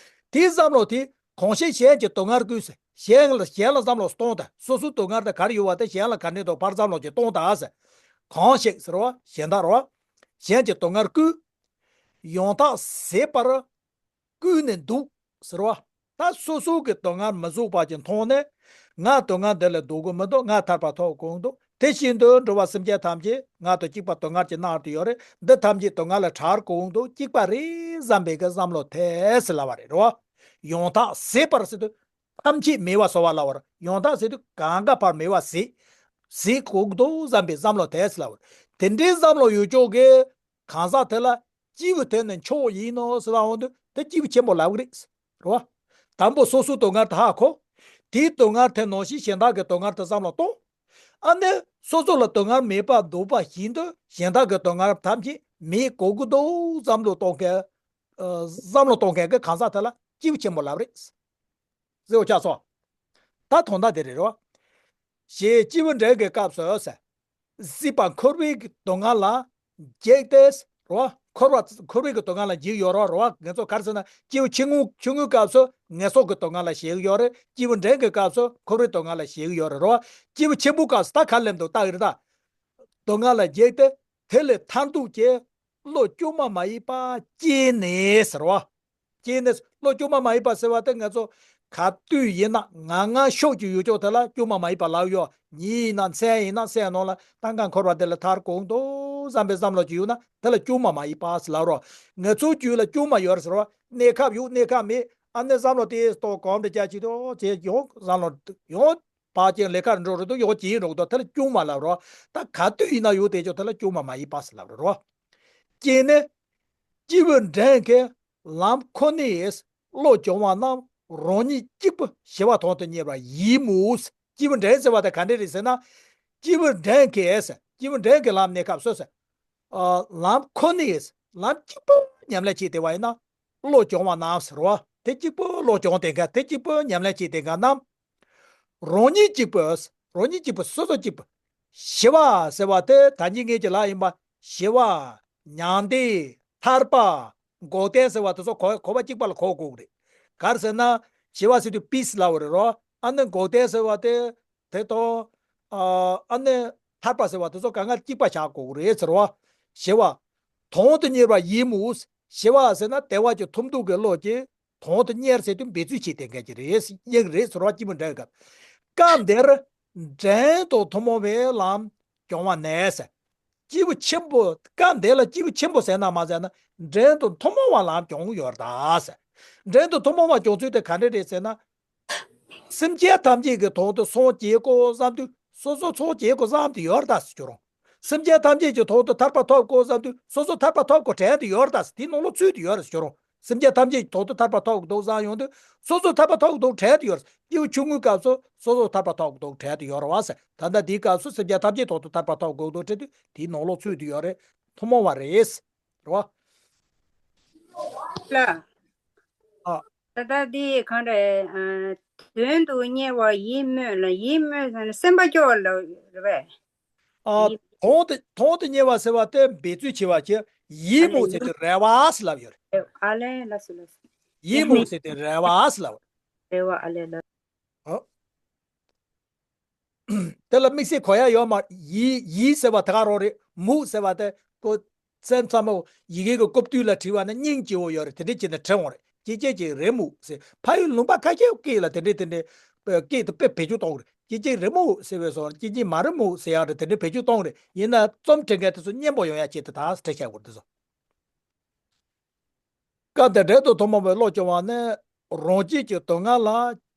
དེའི་བསམ་བློ་དེ་གང་ཞིག་གཞན་གྱི་སྡུག་བསྔལ་ཀུན་ཟེར། གཞན་ལ་གཞན་ལ་བསམ་བློ་གཏོང་དང་། སོ་སོའི་སྡུག་བསྔལ་དེ་ག་རེ་ཡོད་པ་དེ་གཞན་ལ་ག་འདྲ་འདུག་ཕར་བསམ་བློ་གཅིག་གཏོང་དང་ཟེར། གང་ཞིག་ཟེར་བ་གཞན་དག་རེད་བ། གཞན་གྱི་སྡུག་བསྔལ་ཀུན། ཡང་དག་ཟད་པར་ཀུན་ནས་འདུག་ཟེར་བ། ད་སོ་སོ་གི་སྡུག་བསྔལ་མི་བཟོད་པ་ཅིག་མཐོང་ནས། ང་སྡུག་བསྔལ་འདི་ལས་ལྡོག་གི་མི་འདུག་ང་ཐར་པ་ཐོབ་དགོས་འདུག་དེ་བཞིན་དུ་འགྲོ་བ་སེམས་ཅན་ཐམས་ཅད་ང་དང་གཅིག་པ་སྡུག་བསྔལ་ཅིག་མནར་ཏེ་ཡོད་རེད། འདི་ཐམས་ཅད་སྡུག་བསྔལ་ལས་ཐར་དགོས་འདུག་གཅིག་པ་རེད་བསམ་པའི་གི་བསམ་བློ་ཐེབས་ཟེར་ལབ་པ་རེད། རེད་བ། ཡང་དག་ཟད་པར་ཟེར་དུས་ཐམས་ཅད་མེད་པ་བཟོ་བ་ལབ་པ་རེད། ཡང་དག་ཟེར་དུས་གང་ག་བར་མེད་པ་ཟད། ཟད་དགོས་འདུག་བསམ་པའི་བསམ་བློ་ཐེབས་ཟེར་ལབ་པ་རེད། དེ་འདྲའི་བསམ་བློ་ཡོད་ཅོག་གི་གང་ཟག་དེ་ལ་སྐྱེས་བུ་དེ་ནི་མཆོག་ཡིན་ནོ་ཟེར་ལབ་འོང་དུས་དེ་སྐྱེས་བུ་ཆེན་པོ་ལབ་གི་རེད། རེད་བ། དང་པོ་སོ་སོའི་སྡུག་བསྔལ་དེ་ཧ་གོ། དེའི་སྡུག་བསྔལ་དེ་ནང་བཞིན་གཞན་དག་གི་སྡུག་བསྔལ་དེ་བསམ་བློ་གཏོང་། ཨ་ནི་སོ་སོ་ལ་སྡུག་བསྔལ་མེད་པར་འདུག་པ་བཞིན་དུ་གཞན་དག་གི་སྡུག་བསྔལ་ཐམས་ཅད་མེད་དགོས་ཀྱི་འདུག་བསམ་བློ་གཏོང་མཁན། ཨ། བསམ་བློ་གཏོང་མཁན་གྱི་གང་ཟག་དེ་ལ་སྐྱེས་བུ་ཆེན་པོ་ལབ་རེད། གཟིགས་པ་ཆགས་སོང་། ད་དོན་དག་དེ་རེད་རོ། ཞེས་སྐྱེས་བུ་འབྲིང་གི་སྐབས་སུ་ཟེར། སྲིད་པ་འཁོར་བའི་སྡུག་བསྔལ་ལ་འཇིགས་ཏེ་རོ། འཁོར་བ་འཁོར་བའི་སྡུག་བསྔལ་ལ་འཇིགས་ཡོད་རོ། རོ། ང་ཚོ་ག་རེ་ཟེར་ན་སྐྱེས་བུ་ཆུང་ངུ་ཆུང་ངུའི་སྐབས་སུ་ངན་སོང་གི་སྡུག་བསྔལ་ལ་ཞེད་ཀྱི་ཡོད་རེད། སྐྱེས་བུ་འབྲིང་གི་སྐབས་སུ་འཁོར་བའི་སྡུག་བསྔལ་ལ་ཞེད་ཀྱི་ཡོད་རེད་རོ། སྐྱེས་བུ་ཆེན་པོའི་སྐབས་སུ་ད་ག་ལེམ་དུ་ལྟ་གི་རེད་ད། སྡུག་བསྔལ་ལ་འཇིགས་ཏེ་དེ་ལས་ཐར་འདོད་ཀྱི་བློ་བཅོས་མ་མ་ཡིན་པ་སྐྱེས་ནས་ཟེར་བ། སྐྱེས་ནས་བློ་བཅོས་མ་མ་ཡིན་པ་ཟེར་བ་དེ་ང་ཚོ་ག་དུས་ཡིན་ན་ང་ང་ཤོག་ཅིག་ཡོད་ཅོག་དེ་ལ་བཅོས་མ་མ་ཡིན་པ་ལབ་ཡོད། ཉིན་ཡིན་ན་མཚན་ཡིན་ན་སེམས་ནང་ལ་ད་ང་འཁོར་བ་འདི་ལས་ཐར་དགོས་འདུག་བསམ་པའི་བསམ་བློ་ཅིག་ཡོད་ན་དེ་ལ་བཅོས་མ་མ་ཡིན་པ་ཟེར་ལབ་རོ། ང་ཚོའི་རྒྱུད་ལ་བཅོས་མ་ཡོད་རེད་ཟེར་བ། གནས་སྐབས་ཡོད་གནས་སྐབས་མེད། ཨ་ནི་བསམ་བློ་དེ་ལྟོ་གོམ་དེ་རྒྱ་ཆེ་དོ་ཅེས་ཡོང་བསམ་བློ་ཡོང་། ཕར་ཕྱིན་ལས་ཀར་འགྲོ་རེད་འདུག་ཡོག་ཅིག་ཡིན་འགྲོ་གི་འདུག་དེ་ལ་བཅོས་མ་ལབ་རོ། ད་ག་དུས་ཡིན་ན་ཡོད་དེ་ཅོག་དེ་ལ་བཅོས་མ་མ་ཡིན་པ་ཟེར་ལབ་རེད་རོ། སྐྱེས་ནས་སྐྱེས་བུ་འབྲིང་གིས་ལམ་ཁོ་ནའི་བློ་སྦྱོང་བ་རྣམས་རང་ཉིད་གཅིག་པུ་ཞི་བ་དོན་དུ་གཉེར་བ་ཡིན་མོད། སྐྱེས་བུ་འབྲིང་ཟེར་བ་དེ་ག་འདྲ་རེད་ཟེར་ན། སྐྱེས་བུ་འབྲིང་གིས་སྐྱེས་བུ་འབྲིང་གི་ལམ་གནས་སྐབས་སུ་ཟེར། ཨ། ལམ་ཁོ་ནའི་ལམ་གཅིག་པུ་ཉམས་ལེན་བྱེད་བདེ་བ་ཡིན་ན། བློ་སྦྱོང་བ་རྣམས་ཟེར་བ་དེ་གཅིག་པུ་བློ་སྦྱོང་བསྡད་མཁན་དེ་གཅིག་པུ་ཉམས་ལེན་བྱེད་བསྡད་མཁན་རྣམས། རང་ཉིད་གཅིག་པུ། རང་ཉིད་གཅིག་པུ་སོ་སོ་གཅིག་པུ། ཞི་བ་ཟེར་བ་དེ་ད་ཉིད་ངེས་ཀྱི་ལ་ཡིན་པ། ཞི་བ། མྱང་འདས། ཐར་པ། འགོག་བདེན་ཟེར་བ་དེ་ཚོ་གོ་གོ་བ་གཅིག་པ་ལ་གོ་དགོས་ཀྱི་རེད། ག་རེ་ཟེར་ན། ཞི་བ་ཟེར་དུས་པིས་ལབ་པ་རེད་རོ། ཨ་ནི་འགོག་བདེན་ཟེར་བ་དེ། དེ་དང་། ཨ་ནི་ཐར་པ་ཟེར་བ་དེ་ཚོ་གང་ག་གཅིག་པ་བཞག་དགོས་ཀྱི་རེད་ཟེར་བ། ཞི་བ། དོན་དུ་གཉེར་བ་ཡིན་མོད། ཞི་བ་ཟེར་ན་བདེ་བ་ཅིག་ཐོབ་འདོད་ཀྱི་བློ་ཅིག་དོན་དུ་གཉེར་ཟེར་དུས་འབད་རྩོལ་བྱེད་བསྡད་མཁན་ཅིག་རེད། ཡིན་རེད་ཟེར་བ་སྐྱེས་བུ་འབྲིང་གི་སྐབས། སྐབས་འདིར་འབྲིང་དང་ཐུན་མོང་བའི་ལམ་སྦྱོང་བ་ནས་ཟེར། སྐྱེས་བུ་ཆེན་པོ། སྐབས་འདི་ལ་སྐྱེས་བུ་ཆེན་པོ་ཟེར་ན་མ་ཟེར་ན་འབྲིང་དང་ཐུན་མོང་བ་ལམ་སྦྱོང་ཡོད་རེད་ད་ཟེར། འབྲིང་དང་ཐུན་མོང་བ་སྦྱོང་ཚུལ་དེ་ག་འདྲ་རེད་ཟེར་ན། སེམས་ཅན་ཐམས་ཅད་ཀྱི་དོན་དུ་སངས་རྒྱས་དགོས་བསམ་དུས་སོ་སོ་སངས་རྒྱས་དགོས་བསམ་དུ་ཡོད་རེད་ད་ཟེར་ཁྱོད་རང་། སེམས་ཅན་ཐམས་ཅད་ཀྱི་དོན་དུ་ཐར་པ་ཐོབ་དགོས་བསམ་དུས་སོ་སོ་ཐར་པ་ཐོབ་དགོས་དྲན་དུ་ཡོད་རེད་ད་ཟེར། དེའི་ནང་ལོགས་ཚུད་དུ་ཡོད་རེད་ཟེར་ཁྱོད་རང་། སེམས་ཅན་ཐམས་ཅད་ཀྱི་དོན་དུ་ཐར་པ་ཐོབ་དགོས་འདུག་བསམ་ཡོང་དུས་སོ་སོ་ཐར་པ་ཐོབ་དགོས་འདུག་དྲན་དུ་ཡོད་རེད། སྐྱེས་བུ་ཆུང་ངུའི་སྐབས་སུ་སོ་སོ་ཐར་པ་ཐོབ་དགོས་འདུག་དྲན་དུ་ཡོད་རེད་བ་ཟེར། ད་ལྟ་འདིའི་སྐབས་སུ་སེམས་ཅན་ཐམས་ཅད་དོན་དུ་ཐར་པ་ཐོབ་དགོས་འདུག་དྲན་དུས་དེའི་ནང་ལོགས་ཚུད་དུ་ཡོད་རེད། ཐུན་མོང་བ་རེད། རེད་བ། ལ། ཨ། ད་ལྟ་འདི་གང་རེད། ཨ། དོན་དུ་གཉེར་བ་ཡིན་མོད་ལ། ཡིན་མོད་ཟེར་ན་སེམས་པ་སྐྱོ་བ་ལ་རེད་པས། ཨ། ཡིན། དོན་དུ་དོན་དུ་གཉེར་བ་ཟེར་བ་དེ་འབད་རྩོལ་བྱེད་པ་ཅིག་ཡིན་མོད་ཟེར་དུས་རེད་བ་ཟེར་ལབ་ཡོད་རེད། ཨ་ལས། ལགས་སོ་ལགས་སོ། ཡིན་མོད་ཟེར་དུས་རེད་བ་ཟེར་ལབ་ཡོད་རེད། རེད་བ། ཨ་ལས་ལགས། ཨ། དེ་ལ་དམིགས་བསལ་གོ་ཡ་ཡོད་མ། ཡིན་ཡིན་ཟེར་བ་དེ་ག་རང་རེད། མོད་ཟེར་བ་དེ་ཀོ་སེམས་ཙམ་པོ་ཡི་གེ་གི་རྐུབ་སྟོད་ལ་བྲིས་པ་ན་སྙིང་རྗེ་བོ་ཡོད་རེད། དེ་འདྲས་བྱས་ནས་བྲིས་འོང་རེད། ཅི་སྐད་ཅིག་རེད་མོད་ཟེར། ཕ་ཡུལ་ལུང་པ་ཁ་ཤས་སྐད་ལ་དེ་འདྲས་དེ་འདྲས་སྐད་དེ་དཔེ་བེད་སྤྱོད་གཏོང་གི་རེད། ཅི་སྐད་རེད་མོད་ཟེར་བས་སོ། ཅི་སྐད་མ་རེད་མོད་ཟེར་ཡག་རེད། དེ་འདྲས་བེད་སྤྱོད་གཏོང་གི་རེད། ཡིན་ན་རྩོམ་འབྲི་མཁན་དེ་ཚོ་སྙན་པོ་ཡོང་ཡ་ཆེད་དུ་ད་བྲིས་བཞག་དགོས་རེད་དེ་ཚོ། སྐབས་དེར་འབྲིང་དང་ཐུན་མོང་བའི་བློ་སྦྱོང་བ་ནི་རང་རྒྱུད་ཀྱི་སྡུག་བསྔལ་ལ་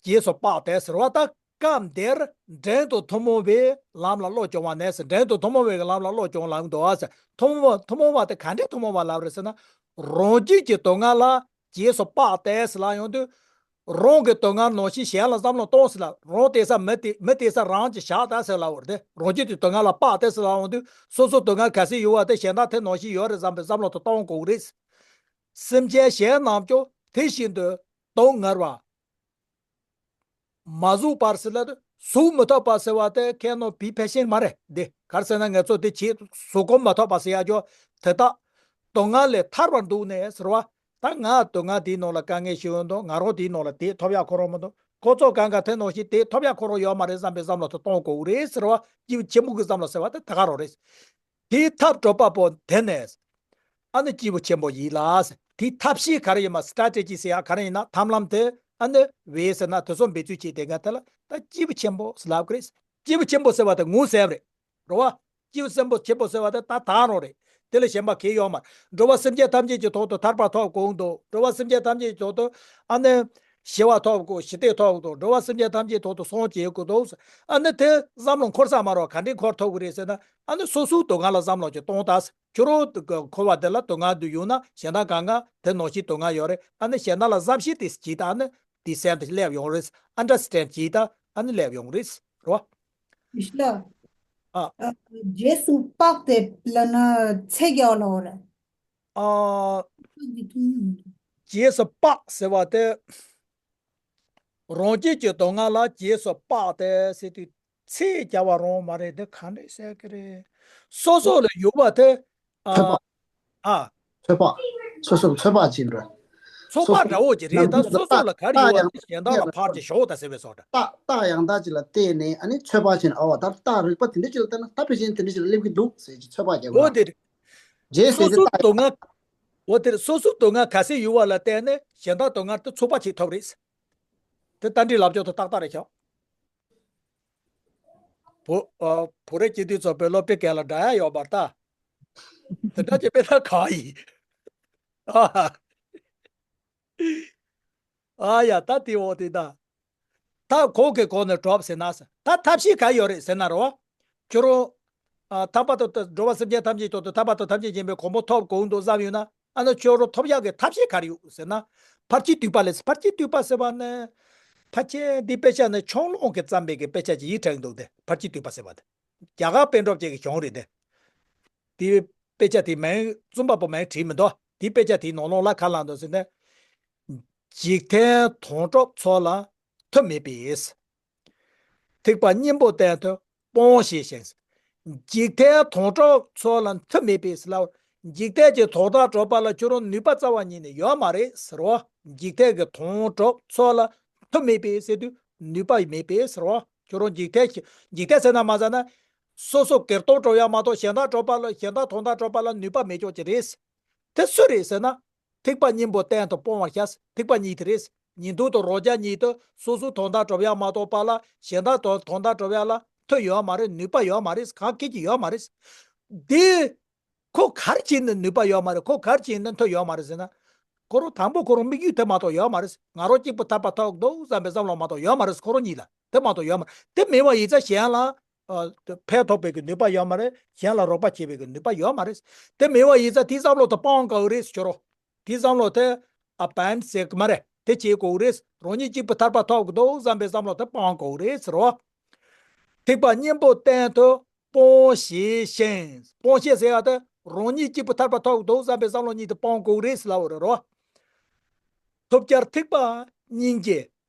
རྗེས་སུ་དཔག་སྟེ་ཟེར་བ་དང་། སྐབས་འདིར་འབྲིང་དང་ཐུན་མོང་བའི་ལམ་ལ་བློ་སྦྱོང་བ་ནས་ཟེར། འབྲིང་དང་ཐུན་མོང་བའི་ལམ་ལ་བློ་སྦྱོང་ལབ་འདུག་ཨ་ཟེར། ཐུན་མོང་ཐུན་མོང་བ་དེ་ག་འདྲའི་ཐུན་མོང་བ་ལབ་རེད་ཟེར་ན། རང་རྒྱུད་ཀྱི་སྡུག་བསྔལ་ལ་རྗེས་སུ་དཔག་སྟེ་ཟེར་ལབ་ཡོང་དུས། རང་གི་སྡུག་བསྔལ་ནང་བཞིན་གཞན་ལ་བསམ་བློ་གཏོང་ཟེར་ལ། རང་བསྡད་ས་མི་བསྡད་མི་བསྡད་ས་རང་གིས་བཞག་ད་ཟེར་ལབ་པ་རེད་དེ། རང་རྒྱུད་ཀྱི་སྡུག་བསྔལ་ལ་དཔག་སྟེ་ཟེར་ལབ་ཡོང་དུས། སོ་སོ་སྡུག་བསྔལ་ག་ཚད་ཡོད་པ་དེ་གཞན་དག་དེ་ནང་བཞིན་ཡོད་རེད་བསམ་པའི་བསམ་བློ་དེ་གཏོང་དགོས་ཀྱི་རེད། སེམས་ཅན་གཞན་རྣམས་ཀྱང་དེ་བཞིན་དུ། སྡུག་བསྔལ་བ། མ་གཟུགས་པར་ཟེར་ལ་གཟུགས་མི་ཐོབ་པ་ཟེར་བ་དེ་ཁྱེད་ནོ་བི་ཕེ་ཤེན་མ་རེད་དེ། ག་རེ་ཟེར་ན་ང་ཚོ་དེ་བྱེད་གཟུགས་ཀུན་མ་ཐོབ་པ་ཟེར་ཡ་ཅོ། དེ་དག་སྡུག་བསྔལ་ལས་ཐར་བར་འདུག་ནས་ཟེར་བ། ད་ང་སྡུག་བསྔལ་དེའི་ནང་ལ་དཀའ་ངལ་ཞིག་ཡོད་འདུག་ང་རང་དེའི་ནང་ལ་དེ་ཐོབ་ཡ་ཁོ་རང་མི་འདུག་ཁོ་ཚོ་གང་ག་དེ་ནང་བཞིན་དེ་ཐོབ་ཡ་ཁོ་རང་ཡོད་མ་རེད་བསམ་པའི་བསམ་བློ་དེ་གཏོང་དགོས་རེད་ཟེར་བ། སྐྱེས་བུ་ཆེན་པོ་གི་བསམ་བློ་ཟེར་བ་དེ་ད་ག་རང་རེད། དེའི་ཐབས་གྲོགས་པ་པོ་དེ་ནས། ཨ་ནི་སྐྱེས་བུ་ཆེན་པོ་ཡིན་ལ། དེའི་ཐབས་ཤེས་ག་རེ་ཡིན་མ་སི་ཊ་ཊེ་ཇི་ཟེར་ཡ་ག་རེ་ཡིན་ན་ཐབས་ལམ་དེ་ཨ་ནི་བས་ཟེར་ན་དེ་ཚོ་འབད་རྩོལ་བྱེད་དེ་ག་དེ་ལ་ད་སྐྱེས་བུ་ཆེན་པོ་ཟེར་ལབ་ཀྱི་རེད། སྐྱེས་བུ་ཆེན་པོ་ཟེར་བ་དེ་ངོ་ཟེར་བ་རེད། རེད་བ། སྐྱེས་བུ་ཆེན་པོ་ཆེན་པོ་ཟེར་བ་དེ་ད་ད་རང་རེད། དེ་ལས་གཞན་པ་གང་ཡོད་མ་རེད། འགྲོ་བ་སེམས་ཅན་ཐམས་ཅད་ཀྱི་ཐོག་ཏུ་ཐར་པ་ཐོབ་དགོས་འདུག་འགྲོ་བ་སེམས་ཅན་ཐམས་ཅད་ཀྱི་ཐོག་ཏུ་ཨ་ནི་ཞི་བ་ཐོབ་དགོས། ཞི་བདེ་ཐོབ་དགོས། འགྲོ་བ་སེམས་ཅན་ཐམས་ཅད་ཐོག་ཏུ་སྲུང་བྱེད་དགོས་འདུག་ཨ་ནི་དེ་བསམ་བློ་འཁོར་ས་མ་རོགས་ག་འདྲས་འཁོར་ཐུབ་ཀྱི་རེད་ཟེར་ན། ཨ་ནི་སོ་སོའི་སྡུག་བསྔལ་ལ་བསམ་བློ་ཅིག་གཏོང་དང་། ཁྱོད་རང་འཁོར་བ་དེ་ལ་སྡུག་བསྔལ་འདུག་ཡོང་ན་གཞན་དག་གང་ག་དེ་ནང་བཞིན་སྡུག་བསྔལ་ཡོད་རེད། ཨ་ནི་གཞན་དག་ལ་བསམ་ཤེས་དེ་བྱེད་དང་། ཨ་ནི་དེ་སེམས་དེ་སླེབས་ཡོང་རེད། ཨན་ཌར་སི་ཊེན་ཌ་བྱེད་དང་། ཨ་ནི་སླེབས་ཡོང་རེད། རོ། ཡེ་ཤེས་ལགས། ཨ། ཨ། རྗེས་སུ་དཔག་སྟེ་ལབ་ན་ཚེ་རྒྱལ་ལོ་རེད། ཨ། དཔག་གི་ཐུན་མོང་མི་འདུག་རྗེས་སུ་དཔག་ཟེར་བ་དེ། རང་རྒྱལ་གྱི་སྡུག་བསྔལ་ལ་རྗེས་སུ་དཔག་སྟེ་ཟེར་དུས་ཚེ་རྒྱལ་བ་རང་མ་རེད། འདི་ག་འདྲས་ཟེར་གི་རེད། སོ་སོ་ལ་ཡོད་པ་དེ། ཨ། ཚོད་དཔག་ཨ། ཚོད་དཔག་སོ་སོ་ལ་ཚོད་དཔག་བྱེད་འགྲོ། ཚོད་དཔག་འདྲ་བོ་ཅིག་རེད། ད་སོ་སོ་ལ་ག་རེ་ཡོད་པ་དེ་གཞན་དག་ལ་ཕར་ཅིག་ཞོག་ད་ཟེར་བའི་བཟོ་འདྲ། རྟགས་རྟགས་ཡང་དག་ཅིག་ལ་བལྟས་ནས་ཨ་ནི་ཚོད་དཔག་བྱས་ནས། ཨོ་ད་རྟགས་རིག་པ་དེ་འདྲ་ཅིག་ལ་བལྟས་ན་ད་ཕལ་ཆེར་དེ་འདྲ་ཅིག་ལ་སླེབས་ཀྱི་འདུག་ཟེར་གྱི་ཚོད་དཔག་བྱེད་དགོས། འོ་དེ་རེད། རྗེས་སོ་ཟེར་དེ་སོའི་རྟགས་སྡུག་བསྔལ། འོ་དེར་སོ་སོའི་སྡུག་བསྔལ་ག་ཚད་ཡོད་པ་ལ་བལྟས་ནས་གཞན་དག་སྡུག་བསྔལ་དེ་ཚོད་དཔག་བྱེད་ཐུབ་རེད། དེ་རྟ་མགྲིན་ལབ་ཕྱོགས་དུ་ཏག་ཏག་རེད་ཤག་བུ། ཨ། བུ་རེ་སྐྱེ་དུས་ཚོ་བོད་ལོ་པི་ཀན་ལ་འདྲ་ཡ་ཡོད་པར་ལྟ། དེ་འདྲ་བྱས་པས་ད་གང་ཡིན། ཨ། ཨ་ཡ་ད་དེ་འོ་དེ་ད། ད་གོང་གི་གོང་ནས་གྲོགས་ཟེར་ན་ཟེར། ད་ཐབས་ཤེས་ག་ཡོད་རེད་ཟེར་ན་རོ། ཁྱོད་རང་། ཨ། ཐར་པ་དང་འགྲོ་བ་སེམས་ཅན་ཐམས་ཅད་ཐོག་ཏུ་ཐར་པ་དང་ཐམས་ཅད་མཁྱེན་པའི་གོ་འཕང་ཐོབ་དགོས་འདུག་བསམ་ཡོད་ན། ཨ་ནི་ཁྱོད་རང་ཐོབ་ཡག་གི་ཐབས་ཤེས་ག་རེ་ཡོད་ཟེར་ན། ཕར་ཕྱིན་བསྡུས་པ་ལས། ཕར་ཕྱིན་བསྡུས་པ་ཟེར་བ་ནི། ཕལ་ཆེར་འདི་དཔེ་ཆ་ནི་ཆུང་ལོང་གིས་བརྩམས་པའི་གི་དཔེ་ཆ་ཅིག་ཡིན་དྲན་འདུག་སྟེ། ཕར་ཕྱིན་བསྡུས་པ་ཟེར་བ་དེ། རྒྱ་གར་པཎ་གྲུབ་ཅིག་གི་གཞུང་རེད་དེ། དེའི་དཔེ་ཆ་དེའི་མིང་རྩོམ་པ་པོ་མིང་བྲིས་མི་འདུག་དེའི་དཔེ་ཆ་དེའི་ནང་ལོགས་ལ་ག་རེ་ལབ་འདུག་ཟེར་ན། འཇིག་རྟེན་དོན་གྲུབ་ཚོགས་ལ་མཐུ་མེད་པས། ཐེག་པ་གཉེན་པོ་བསྟེན་དུ་སྤོང་བྱས་ཤིང་། འཇིག་རྟེན་དོན་གྲུབ་ཚོགས་ལ་མཐུ་མེད་པས་ལབ། འཇིག་རྟེན་གྱི་དོན་དག་གྲུབ་པ་ལ་ཁྱོད་རང་ནུས་པ་རྩ་བ་ཉིད་ནས་ཡོད་མ་རེད་ཟེར་བ། འཇིག་རྟེན་གྱི་དོན་གྲུབ་ཚོགས་ལ་མཐུ་མེད་པས་ཟེར་དུས་ནུས་པ་མེད་པས་ཟེར་བ། ཁྱོད་རང་འཇིག་རྟེན་གྱི། འཇིག་རྟེན་ཟེར་ན་མ་ཟེར་ན། སོ་སོ་སྒེར་དོན་གྲུབ་ཡག་མ་གཏོགས་གཞན་དག་གྲུབ་པ་ལ། གཞན་དག་དོན་དག་གྲུབ་པ་ལ་ནུས་པ་མེད་ཀྱོག་ཅིག་རེད། དེ་སུ་རེད་ཟེར་ན། ཐེག་པ་གཉེན་པོ་བསྟེན་དུ་སྤོང་བར་བྱ། ཐེག་པ་གཉིས་དེ་རེད། གཉེན་དོན་དང་རང་རྒྱལ་གཉིས་དེ་སོ་སོའི་དོན་དག་གྲུབ་ཡག་མ་གཏོགས་པ་ལ་གཞན་དག་དོན་དོན་དག་གྲུབ་ཡག་ལ་མཐུ་ཡོད་མ་རེད། ནུས་པ་ཡོད་མ་རེད། གང་སྐད་ཀྱི་ཡོད་མ་རེད། དེ་ཁོ་ག་རེ་བྱས་ནས་ནུས་པ་ཡོད་མ་རེད། ཁོ་ག་རེ་བྱས་ནས་མཐུ་ཡོད་མ་རེད་ཟེར་ན། ཁོ་རང་དང་པོ་ཁོ་རང་དམིགས་ཡུལ་དེ་མ་གཏོགས་ཡོད་མ་རེད། ང་རང་གཅིག་པུ་ཐར་པ་ཐོབ་འདུག་བསམ་པའི་བསམ་བློ་མ་གཏོགས་ཡོད་མ་རེད། ཁོ་རང་གཉིས་ལ་དེ་མ་གཏོགས་ཡོད་མ་རེད། དེ་མེད་པ་ཡིན་ཙང་གཞན་ལ། ཨ། ཕན་ཐོགས་པའི་གི་ནུས་པ་ཡོད་མ་རེད། གཞན་ལ་རོགས་པ་བྱེད་པའི་གི་ནུས་པ་ཡོད་མ་རེད། དེ་མེད་པ་ཡིན་ཙང་དེའི་བསམ་བློ་དེ་སྤང་དགོས་རེད་ཟེར་རོ། དེའི་བསམ་བློ་དེ་ཨ་བན་ཟེར་གི་མ་རེད། དེ་བྱེད་དགོས་རེད། རང་ཉིད་གཅིག་པུ་ཐར་པ་ཐོབ་གི་འདུག་བསམ་པའི་བསམ་བློ་དེ་སྤང་དགོས་རེད་ཟེར་རོ། ཐེག་པ་གཉེན་པོ་བསྟེན་དུ་སྤོང་བྱས་ཤིང་། སྤོང་བྱས་ཟེར་ཡ་དེ་རང་ཉིད་གཅིག་པུ་ཐར་པ་ཐོབ་གི་འདུག་བསམ་པའི་བསམ་བློ་གཉིས་དེ་སྤང་དགོས་རེད་ཟེར་ལབ་པ་རེད་རོ། ཐོབ་བྱར་ཐེག་པ་སྙིང་རྗེ།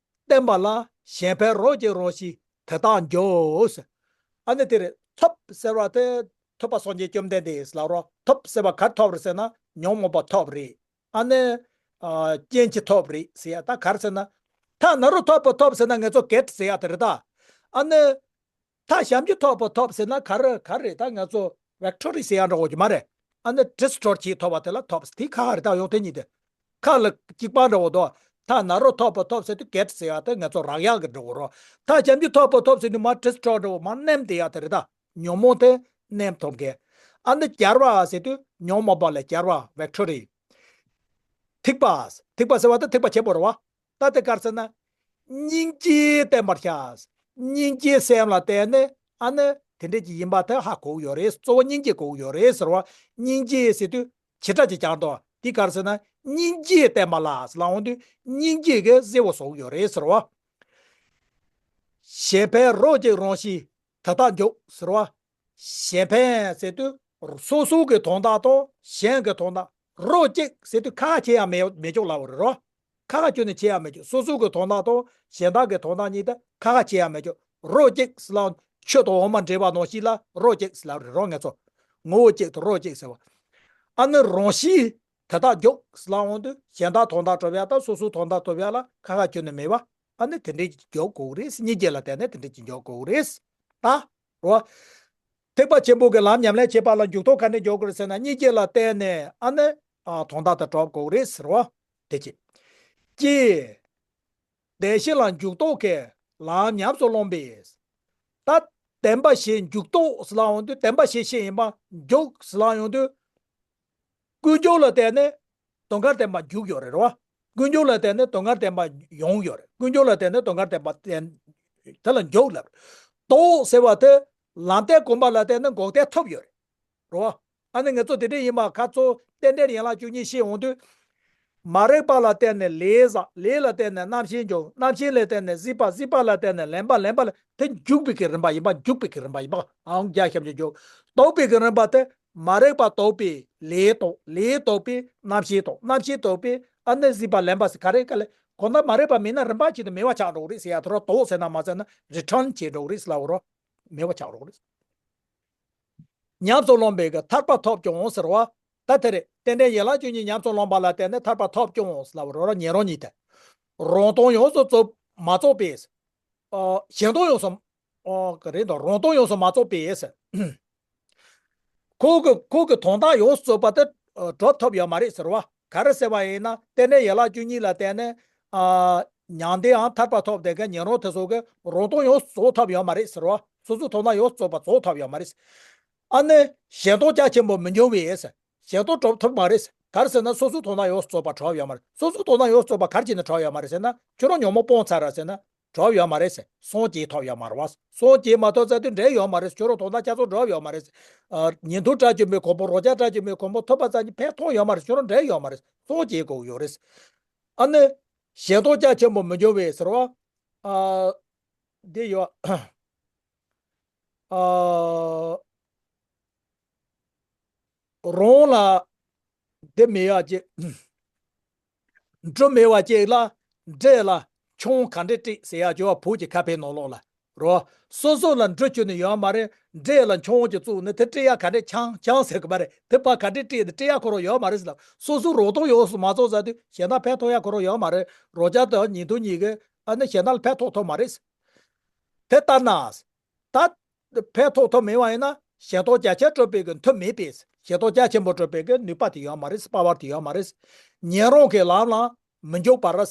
བསྟེན་པ་ལ་གཞན་ཕན་རོགས་ཀྱི་རང་བཞིན་དེ་དག་འགྱོ། ཨ་ནི་དེ་རེད། ཐོབ་ཟེར་བ་དེ་ཐོབ་པ་སངས་རྒྱས་བཅོམ་ལྡན་འདས་ལ་རོ། ཐོབ་ཟེར་བ་ག་རེ་ཐོབ་རེད་ཟེར་ན་ཉོན་མོངས་པ་ཐོབ་རེད། ཨ་ནི། ཨ། སྐྱེ་འཆི་ཐོབ་རེད་ཟེར་ཡ་ད་ག་རེ་ཟེར་ན། ཐ་ན་རོ་ཐོབ་པ་ཐོབ་ཟེར་ན་ང་ཚོ་གེཊ་ཟེར་ཡ་དེ་རེད་ད། ཨ་ནི། ཐ་ཞབས་ཀྱུ་ཐོབ་པ་ཐོབ་ཟེར་ན་ག་རེ་ག་རེ་རེད། ད་ང་ཚོ་ཝིག་ཊོ་རི་ཟེར་ཡ་འདྲ་བོ་ཅིག་མ་རེད། ཨ་ནི་ཌི་སི་ཊྲོ་ཡ་བྱེད་ཐུབ་པ་དེ་ལ་ཐོབ་ཟེར། དེ་ཁ་ཁ་རེད། ད་ཡོང་དེ་གཉིས་དེ། ཁ་ལ་གཅིག་པ་འདྲ་བོ་འདུག་ཐ་ན་རོ་ཐོབ་པ་ཐོབ་ཟེར་དུས་གེཊ་ཟེར་ཡ་དེ་ང་ཚོ་རག་ཡག་གི་འདྲ་བོ་རོ། ཐ་ཞབས་ཀྱུ་ཐོབ་པ་ཐོབ་ཟེར་དུས་མ་ཌི་སི་ཊྲོ་ཡ་འདྲ་བོ་མ་ནེམ་དེ་ཡ་དེ་རེད་ད། ཉོན་མོངས་དེ་ནེམ་ཐུབ་མཁན། ཨ་ནི་སྦྱར་བ་ཟེར་དུས་ཉོན་མོངས་པ་ལས་སྦྱར་བ་ཝིག་ཊོ་རི། ཐེག་པ། ཐེག་པ་ཟེར་བ་དེ་ཐེག་པ་ཆེན་པོ་རེད་བ། ད་དེ་ག་རེ་ཟེར་ན། སྙིང་རྗེ་བསྟེན་པར་བྱ། སྙིང་རྗེ་སེམས་ལ་བརྟེན་ནས་ཨ་ནི་དེ་འདྲས་ཀྱི་ཡིན་པ་དེ་ཧ་གོ་གི་ཡོད་རེད། གཙོ་བོ་སྙིང་རྗེ་གོ་གི་ཡོད་རེད་ཟེར་བ། སྙིང་རྗེ་ཟེར་དུས་བྱེ་བྲག་ཅིག་ཀྱང་འདུག་དེ་ག་རེ་ཟེར་ན། སྙིང་རྗེ་བསྟེན་པ་ལ་ཟེར་ལབ་འོང་དུས་སྙིང་རྗེ་གི་གསལ་བོ་བཟོ་གི་ཡོད་རེད་ཟེར་བ། གཞན་ཕན་རོགས་ཀྱི་རང་བཞིན་དེ་དག་འགྱོ་ཟེར་བ། གཞན་ཕན་ཟེར་དུས་སོ་སོ་གི་དོན་དག་དང་གཞན་གྱི་དོན་དག་རོགས་གཅིག་ཟེར་དུས་ཁ་ཁྱེར་ཡང་མེད་མེད་ཅོག་ལབ་པ་རེད་རོ། ཁ་ཁ་གྱོན་ནས་བྱེད་ཡ་མེད་ཀྱི། སོ་སོ་གི་དོན་དག་དང་གཞན་དག་གི་དོན་དག་གཉིས་དེ་ཁ་ཁ་བྱེད་ཡ་མེད་ཀྱི། རོ་གཅིག་ཟེར་ལ་ཆུ་དང་འོ་མ་འདྲེས་པ་ནང་བཞིན་ལ་རོ་གཅིག་ཟེར་ལ་རེད་རོ། ངེད་ཚོ་ངོ་བོ་གཅིག་དང་རོ་གཅིག་ཟེར་བ། ཨ་ནི་རང་བཞིན་དེ་དག་འཇོག་ཟེར་ལ་འོང་དུས་གཞན་དག་དོན་དག་གྲུབ་ཡ་དང་སོ་སོ་དོན་དག་གྲུབ་ཡ་ལ་ཁ་ཁ་གྱོན་ནས་མེད་པ། ཨ་ནི་དེ་འདྲའི་འཇོག་དགོས་རེད། སྙིང་རྗེ་ལ་བརྟེན་ནས་དེ་འདྲའི་ཅིག་འཇོག་དགོས་རེད། ད་རོ། ཐེག་པ་ཆེན་པོ་གི་ལམ་ཉམས་ལེན་བྱེད་པ་ལ་འཇུག་ཐོག་ག་འདྲ་འཇོག་དགོས་རེད་ཟེར་ན། སྙིང་རྗེ་ལ་བརྟེན་ནས་ཨ་ནི་ཨ་དོན་དག་དེ་གྲུབ་དགོས་རེད་ཟེར་བ། དེ་གཅིག་གཅིག་བདེན་བཞི་ལ་འཇུག་ཐོག་གི་ལམ་ཉམས་སུ་བླངས་པས། ད་བདེན་པ་བཞི་འཇུག་ཐོག་ཟེར་ལ་ཡོང་དུས་བདེན་པ་བཞི་བཤད་ཡིན་པ་འཇུག་ཟེར་ལ་ཡོང་དུས། ཀུན་འབྱུང་ལ་བརྟེན་ནས་དོན་ཁར་བརྟེན་པ་འཇུག་ཡོད་རེད་རོ། ཀུན་འབྱུང་ལ་བརྟེན་ནས་དོན་ཁར་བརྟེན་པ་ཡོང་ཡོད་རེད། ཀུན་འབྱུང་ལ་བརྟེན་ནས་དོན་ཁར་བརྟེན་པ་བརྟེན་དེ་ལ་འཇུག་ལབ། ཐོག་ཟེར་བ་དེ་ལམ་བདེན་གོམས་པ་ལ་བརྟེན་ནས་འགོག་བདེན་ཐོབ་ཡོད་རེད་རོ། ཨ་ནི་ང་ཚོ་དེ་འདྲ་ཡིན་པ་ཁ་ཚོ་རྟེན་འབྲེལ་ཡན་ལག་བཅུ་གཉིས་བཤད་འོང་དུས། མ་རིག་པ་ལ་བརྟེན་ནས་ལས་བསགས། ལས་ལ་བརྟེན་ནས་རྣམ་ཤེས་འབྱུང་། རྣམ་ཤེས་ལ་བརྟེན་ནས་གཟིགས་པ། གཟིགས་པ་ལ་བརྟེན་ནས་ལེན་པ། ལེན་པ་ལ་དེ་འཇུག་པའི་གི་རིམ་པ་ཡིན་པ། འཇུག་པའི་གི་རིམ་པ་ཡིན་པ། ཨང་རྒྱ་ཞབས་ཀྱུ་འཇུག་རྟོགས་པའི་གི་རིམ་པ་དེ་མ་རིག་པ་རྟོགས་པའི་ལས་རྟོགས། ལས་རྟོགས་པའི་རྣམ་ཤེས་རྟོགས། རྣམ་ཤེས་རྟོགས་པའི་ཨ་ནི་གཟིགས་པ། ལེན་པ་ཟེར་ག་རེ་ག་ལེ། གོ་ན་མ་རིག་པ་མེད་ན་རིམ་པ་གཅིག་ཏུ་མེད་པ་ཆགས་འགྲོ་གི་རེད་ཟེར་ཡ། དེ་རོ་རྟོགས་ཟེར་ན་མ་ཟེར་ན་རི་ཊརན་བྱེད་འགྲོ་གི་རེད་ཟེར་ལབ་རོ། མེད་པ་ཆགས་འགྲོ་གི་རེད། ཉམས་སུ་བླངས་པའི་གི་ཐར་པ་ཐོབ་ཀྱང་ཟེར་བ། ད་དེ་རེད། རྟེན་འབྲེལ་ཡན་ལག་བཅུ་གཉིས་ཉམས་སུ་བླངས་པ་ལ་བརྟེན་ནས་ཐར་པ་ཐོབ་ཀྱང་ཟེར་ལབ་རོ་རོ་ཉན་རོ་གཉིས་དེ། རང་དོན་ཡོངས་སུ་རྫོགས་མ་རྫོགས་པས། ཨ་གཞན་དོན་ཡོངས་སུ་ཨ་ག་རེ་དང་རང་དོན་ཡོངས་སུ་མ་རྫོགས་པས། ཁོ་གི་ཁོ་གི་དོན་དག་ཡོངས་སུ་རྫོགས་པ་དེ་ཨ་གྲུབ་ཐུབ་ཡོད་མ་རེད་ཟེར་བ། ག་རེ་ཟེར་བ་ཡིན་ན་རྟེན་འབྲེལ་ཡན་ལག་བཅུ་གཉིས་ལ་བརྟེན་ནས་ཨ་མྱང་འདས་ཨང་ཐར་པ་ཐོབ་བསྡད་མཁན་ཉན་རང་དེ་ཚོ་གི་རང་དོན་ཡོངས་སུ་རྫོགས་ཐུབ་ཡོད་མ་རེད་ཟེར་བ། སོ་སོའི་དོན་དག་ཡོངས་སུ་རྫོགས་པ་རྫོགས་ཐུབ་ཡོད་མ་རེད། ཨ་ནི་གཞན་དོན་རྒྱ་ཆེན་པོ་མི་འབྱུང་བས། གཞན་དོན་གྲུབ་ཐུབ་མ་རེད། ག་རེ་ཟེར་ན་སོ་སོའི་དོན་དག་ཡོངས་སུ་རྫོགས་པ་གྲུབ་ཡོད་མ་རེད། སོ་སོའི་དོན་དག་ཡོངས་སུ་རྫོགས་པ་ག་རེ་བྱས་ནས་གྲུབ་ཡོད་མ་རེད་ཟེར་ན། ཁྱོད་རང་ཉོན་མོངས་སྤངས་ཚར་ར་ཟེར་ན་གྲུབ་ཡོད་མ་རེད་ཟེར། སངས་རྒྱས་ཐོབ་ཡོད་མ་རེད་བ། སངས་རྒྱས་མ་ཐོབ་ཚར་དུས་འབྲས་ཡོད་མ་རེད། ཁྱོད་རང་དོན་དག་རྒྱ་མཚོ་གྲུབ་ཡོད་མ་རེད། ཨ་ཉན་ཐོས་དགྲ་བཅོམ་པའི་གོ་འཕང་། རང་རྒྱལ་དགྲ་བཅོམ་པའི་གོ་འཕང་ཐོབ་པ་ཙམ་གྱིས་ཕན་ཐོགས་ཡོད་མ་རེད། ཁྱོད་རང་འབྲས་ཡོད་མ་རེད། སངས་རྒྱས་དགོས་ཡོད་རེད། ཨ་ནི་གཞན་དོན་རྒྱ་ཆེན་པོ་མི་འབྱུང་བས་ཟེར་བ། ཨ་འདི་ཡོད། ཨ་རང་ལ་འདི་མེད་ཡ་ཅིག་འབྲུ་མེད་པ་ཅིག་ལ་འབྲས་ལ་ཆང་ག་འདྲས་སྤྲད་ཟེར་ཡ་ཅིག་བ། བོད་ཀྱི་ཁ་ཕའི་ནང་ལོགས་ལ་རོ། སོ་སོ་ལ་འབྲུ་ཁྱོན་ནས་ཡོད་མ་རེད། འབྲས་ལ་ཆང་ཅིག་བཙུགས་ནས་དེ་སྤྲད་ཡ་ག་འདྲས། ཆང་ཆང་ཟེར་གི་མ་རེད། དེ་ཕར་ག་འདྲས་སྤྲད་དེ་སྤྲད་ཡ་ཁོ་རང་ཡོད་མ་རེད་ཟེར་ལབ། སོ་སོའི་རང་དོན་ཡོངས་སུ་མ་རྫོགས་ཟེར་དུས་གཞན་དག་ཕན་ཐོགས་ཡ་ཁོ་རང་ཡོད་མ་རེད། རང་རྒྱལ་དང་ཉན་ཐོས་གཉིས་ཀྱིས་ཨ་ནི་གཞན་དག་ལ་ཕན་ཐོགས་ཐུབ་མ་རེད། དེ་ལྟར་ན། ད་ཕན་ཐོགས་ཐུབ་མེད་པ་ཡིན་ན་གཞན་དོན་རྒྱ་ཆེར་སྒྲུབ་པའི་གི་མཐུ་མེད་པས། གཞན་དོན་རྒྱ་ཆེན་པོ་སྒྲུབ་པའི་གི་ནུས་པ་དེ་ཡོད་མ་རེད། པ་ཝར་དེ་ཡོད་མ་རེད། ཉན་རང་གི་ལམ་ལ་མི་འཇུག་པར།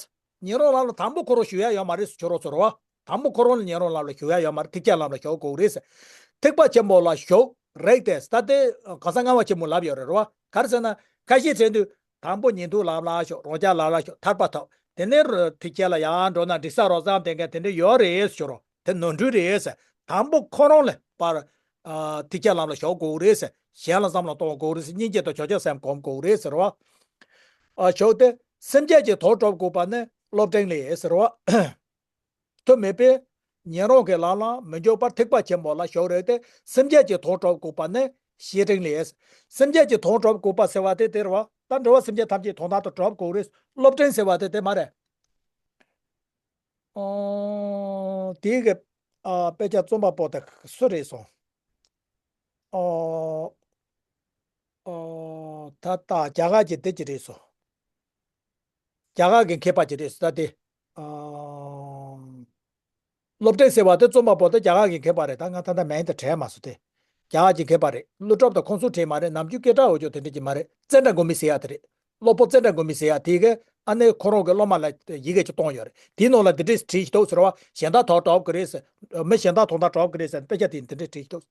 ཉན་རང་ལམ་ལ་དང་པོ་ཁོ་རང་ཞུགས་ཡ་ཡོད་མ་རེད། ཁྱོད་རང་ཚོར་བ། དང་པོ་ཁོ་རང་ལ་ཉན་རང་ལམ་ལ་ཞུགས་ཡ་ཡོད་མ་རེད། ཐེག་ཆེན་ལམ་ལ་ཞུགས་དགོས་རེད། ཐེག་པ་ཆེན་པོ་ལ་ཞུགས་རེད་དེ། ད་དེ་གང་ཟག་ལྔ་པ་ཆེན་པོ་ལབ་ཡོད་རེད་རོ། ག་རེ་ཟེར་ན་ཁ་ཤས་ཟེར་དུས་དང་པོ་ཉན་ཐོས་ལམ་ལ་ཞུགས། རང་རྒྱལ་ལམ་ལ་ཞུགས། ཐར་པ་ཐོབ། དེ་ནས་ཐེག་ཆེན་ལ་ཡང་འགྲོ་ན་འགྲིག་ས་རོ་བསམ་བསྡད་མཁན་དེ་འདྲ་ཡོད་རེད་ཟེར་རོ། དེ་ནོར་འཁྲུལ་རེད་ཟེར། དང་པོ་ཁོ་རང་ལ་པར་ཨ་ཐེག་ཆེན་ལམ་ལ་ཞུགས་དགོས་རེད་ཟེར། གཞན་ལ་བསམ་བློ་གཏོང་དགོས་རེད་ཟེར། སྙིང་རྗེ་དང་ཆོས་སྐྱོང་སེམས་སྒོམ་དགོས་རེད་ཟེར་བ། ཨ་ཞུགས་ཏེ་སེམས་བསྐྱེད་ཀྱི་དོན་སྒྲུབ་དགོས་པ་ནི་སློབ་སྤྲིང་ལས་ཟེར་བ། མཐུ་མེད་པས་ཉན་རང་གི་ལམ་ལ་མི་འཇུག་པར་ཐེག་པ་ཆེན་པོ་ལ་ཞུགས་རེད་དེ། སེམས་བསྐྱེད་ཀྱི་དོན་སྒྲུབ་དགོས་པ་ནི་བཤེས་སྤྲིང་ལས། སེམས་བསྐྱེད་ཀྱི་དོན་སྒྲུབ་དགོས་པ་ཟེར་བ་དེ་དེ་རེད་བ། ད་འགྲོ་བ་སེམས་ཅན་ཐམས་ཅད་དོན་དག་ཏུ་སྒྲུབ་དགོས་རེད། སློབ་སྤྲིང་ཟེར་བ་དེ་དེ་མ་རེད། ཨོ། དེའི་གི་ཨ་དཔེ་ཆ་རྩོམ་པ་པོ་དེ་སུ་རེད་སོང་། ཨོ། ཨོ། ད་ལྟ་རྒྱ་གར་གྱི་འདི་ཅི་རེད་སོང་། རྒྱ་གར་གྱི་མཁས་པ་ཅི་རེད་སོང་། ད་དེ། ཨོ། སློབ་སྤྲིང་ཟེར་བ་དེ་རྩོམ་པ་པོ་དེ་རྒྱ་གར་གྱི་མཁས་པ་རེད། ད་ང་ད་ལྟ་མིང་དེ་དྲན་མ་སོང་སྟེ། རྒྱ་གར་གྱི་མཁས་པ་རེད། ཀླུ་སྒྲུབ་དང་ཁོང་ཚོ་གྲས་མ་རེད། ནམ་རྒྱུན་སྐད་གྲགས་འོ་ཅོག་དེ་འདྲ་ཅིག་མ་རེད། ཙནྡྲ་གོ་མི་ཟེར་ཡ་དེ་རེད། སློབ་དཔོན་ཙནྡྲ་གོ་མི་ཟེར་ཡ་དེ་གིས་ཨ་ནེ་ཁོ་རང་གི་སློབ་མ་ལ་ཡི་གེ་ཅིག་གཏོང་ཡོད་རེད། དེའི་ནང་ལ་འདི་འདྲས་བྲིས་ཤིག་འདུག་ཟེར་བ། གཞན་དག་དོན་སྒྲུབ་ཀྱི་རེད་ཟེར། མི་གཞན་དག་དོན་དག་སྒྲུབ་ཀྱི་རེད་ཟེར། དཔེ་ཆ་དེ་འདི་འདྲས་བྲིས་ཤིག་འདུག་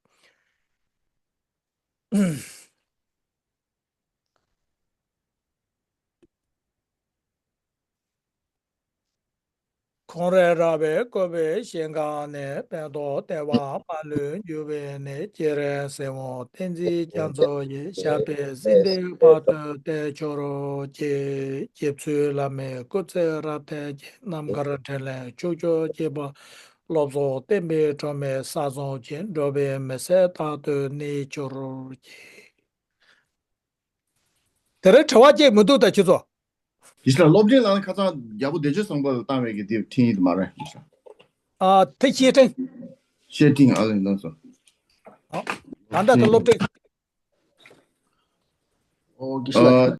ཁོང་རེ་ར་བས་བཀོད་པའི་ཞིང་ཁམས་ནས། ཕན་འདོགས་བདེ་བ་མ་ལུས་འབྱུང་བའི་གནས། སྐྱེ་རིང་གཟིགས་འོང་བསྟན་འཛིན་རྒྱ་མཚོ་ཡི། ཞབས་པད་སྲིད་མཐའི་བར་དུ་བརྟན་གྱུར་ཅིག་རྗེ་བཙུན་བླ་མའི་སྐུ་ཚེ་རབ་བརྟན་ཅིག་རྣམ་དཀར་འཕྲིན་ལས་ཕྱོགས་བཅུར་རྒྱས་པ། བློ་བཟང་བསྟན་པའི་སྒྲོན་མེ་ས་བཟང་ཅིག་འགྲོ་བའི་མི་ཚེ་རྟག་ཏུ་གནས་གྱུར་ཅིག་དེ་རིང་དྲི་བ་གཅིག་མི་འདུག་ད་ཁྱེད་ཚོ། ཡིན་ཤག་སློབ་འབྲིང་ལ་ནི་ཁ་སང་རྒྱལ་པོ་བདེ་སྤྱོད་བཟང་པོ་ལ་བཏང་བའི་གི་དེ་འཕྲིན་ཡིག་དེ་མ་རེད། ཡིན་ཤག་ཨ་དེ་བཤེས་སྤྲིང་། བཤེས་སྤྲིང་ཨ་ལེ་ལགས་སོ། ད་ལྟ་དེ་སློབ་འབྲིང་། ཨོ་དགེ་བཤེས་ལགས།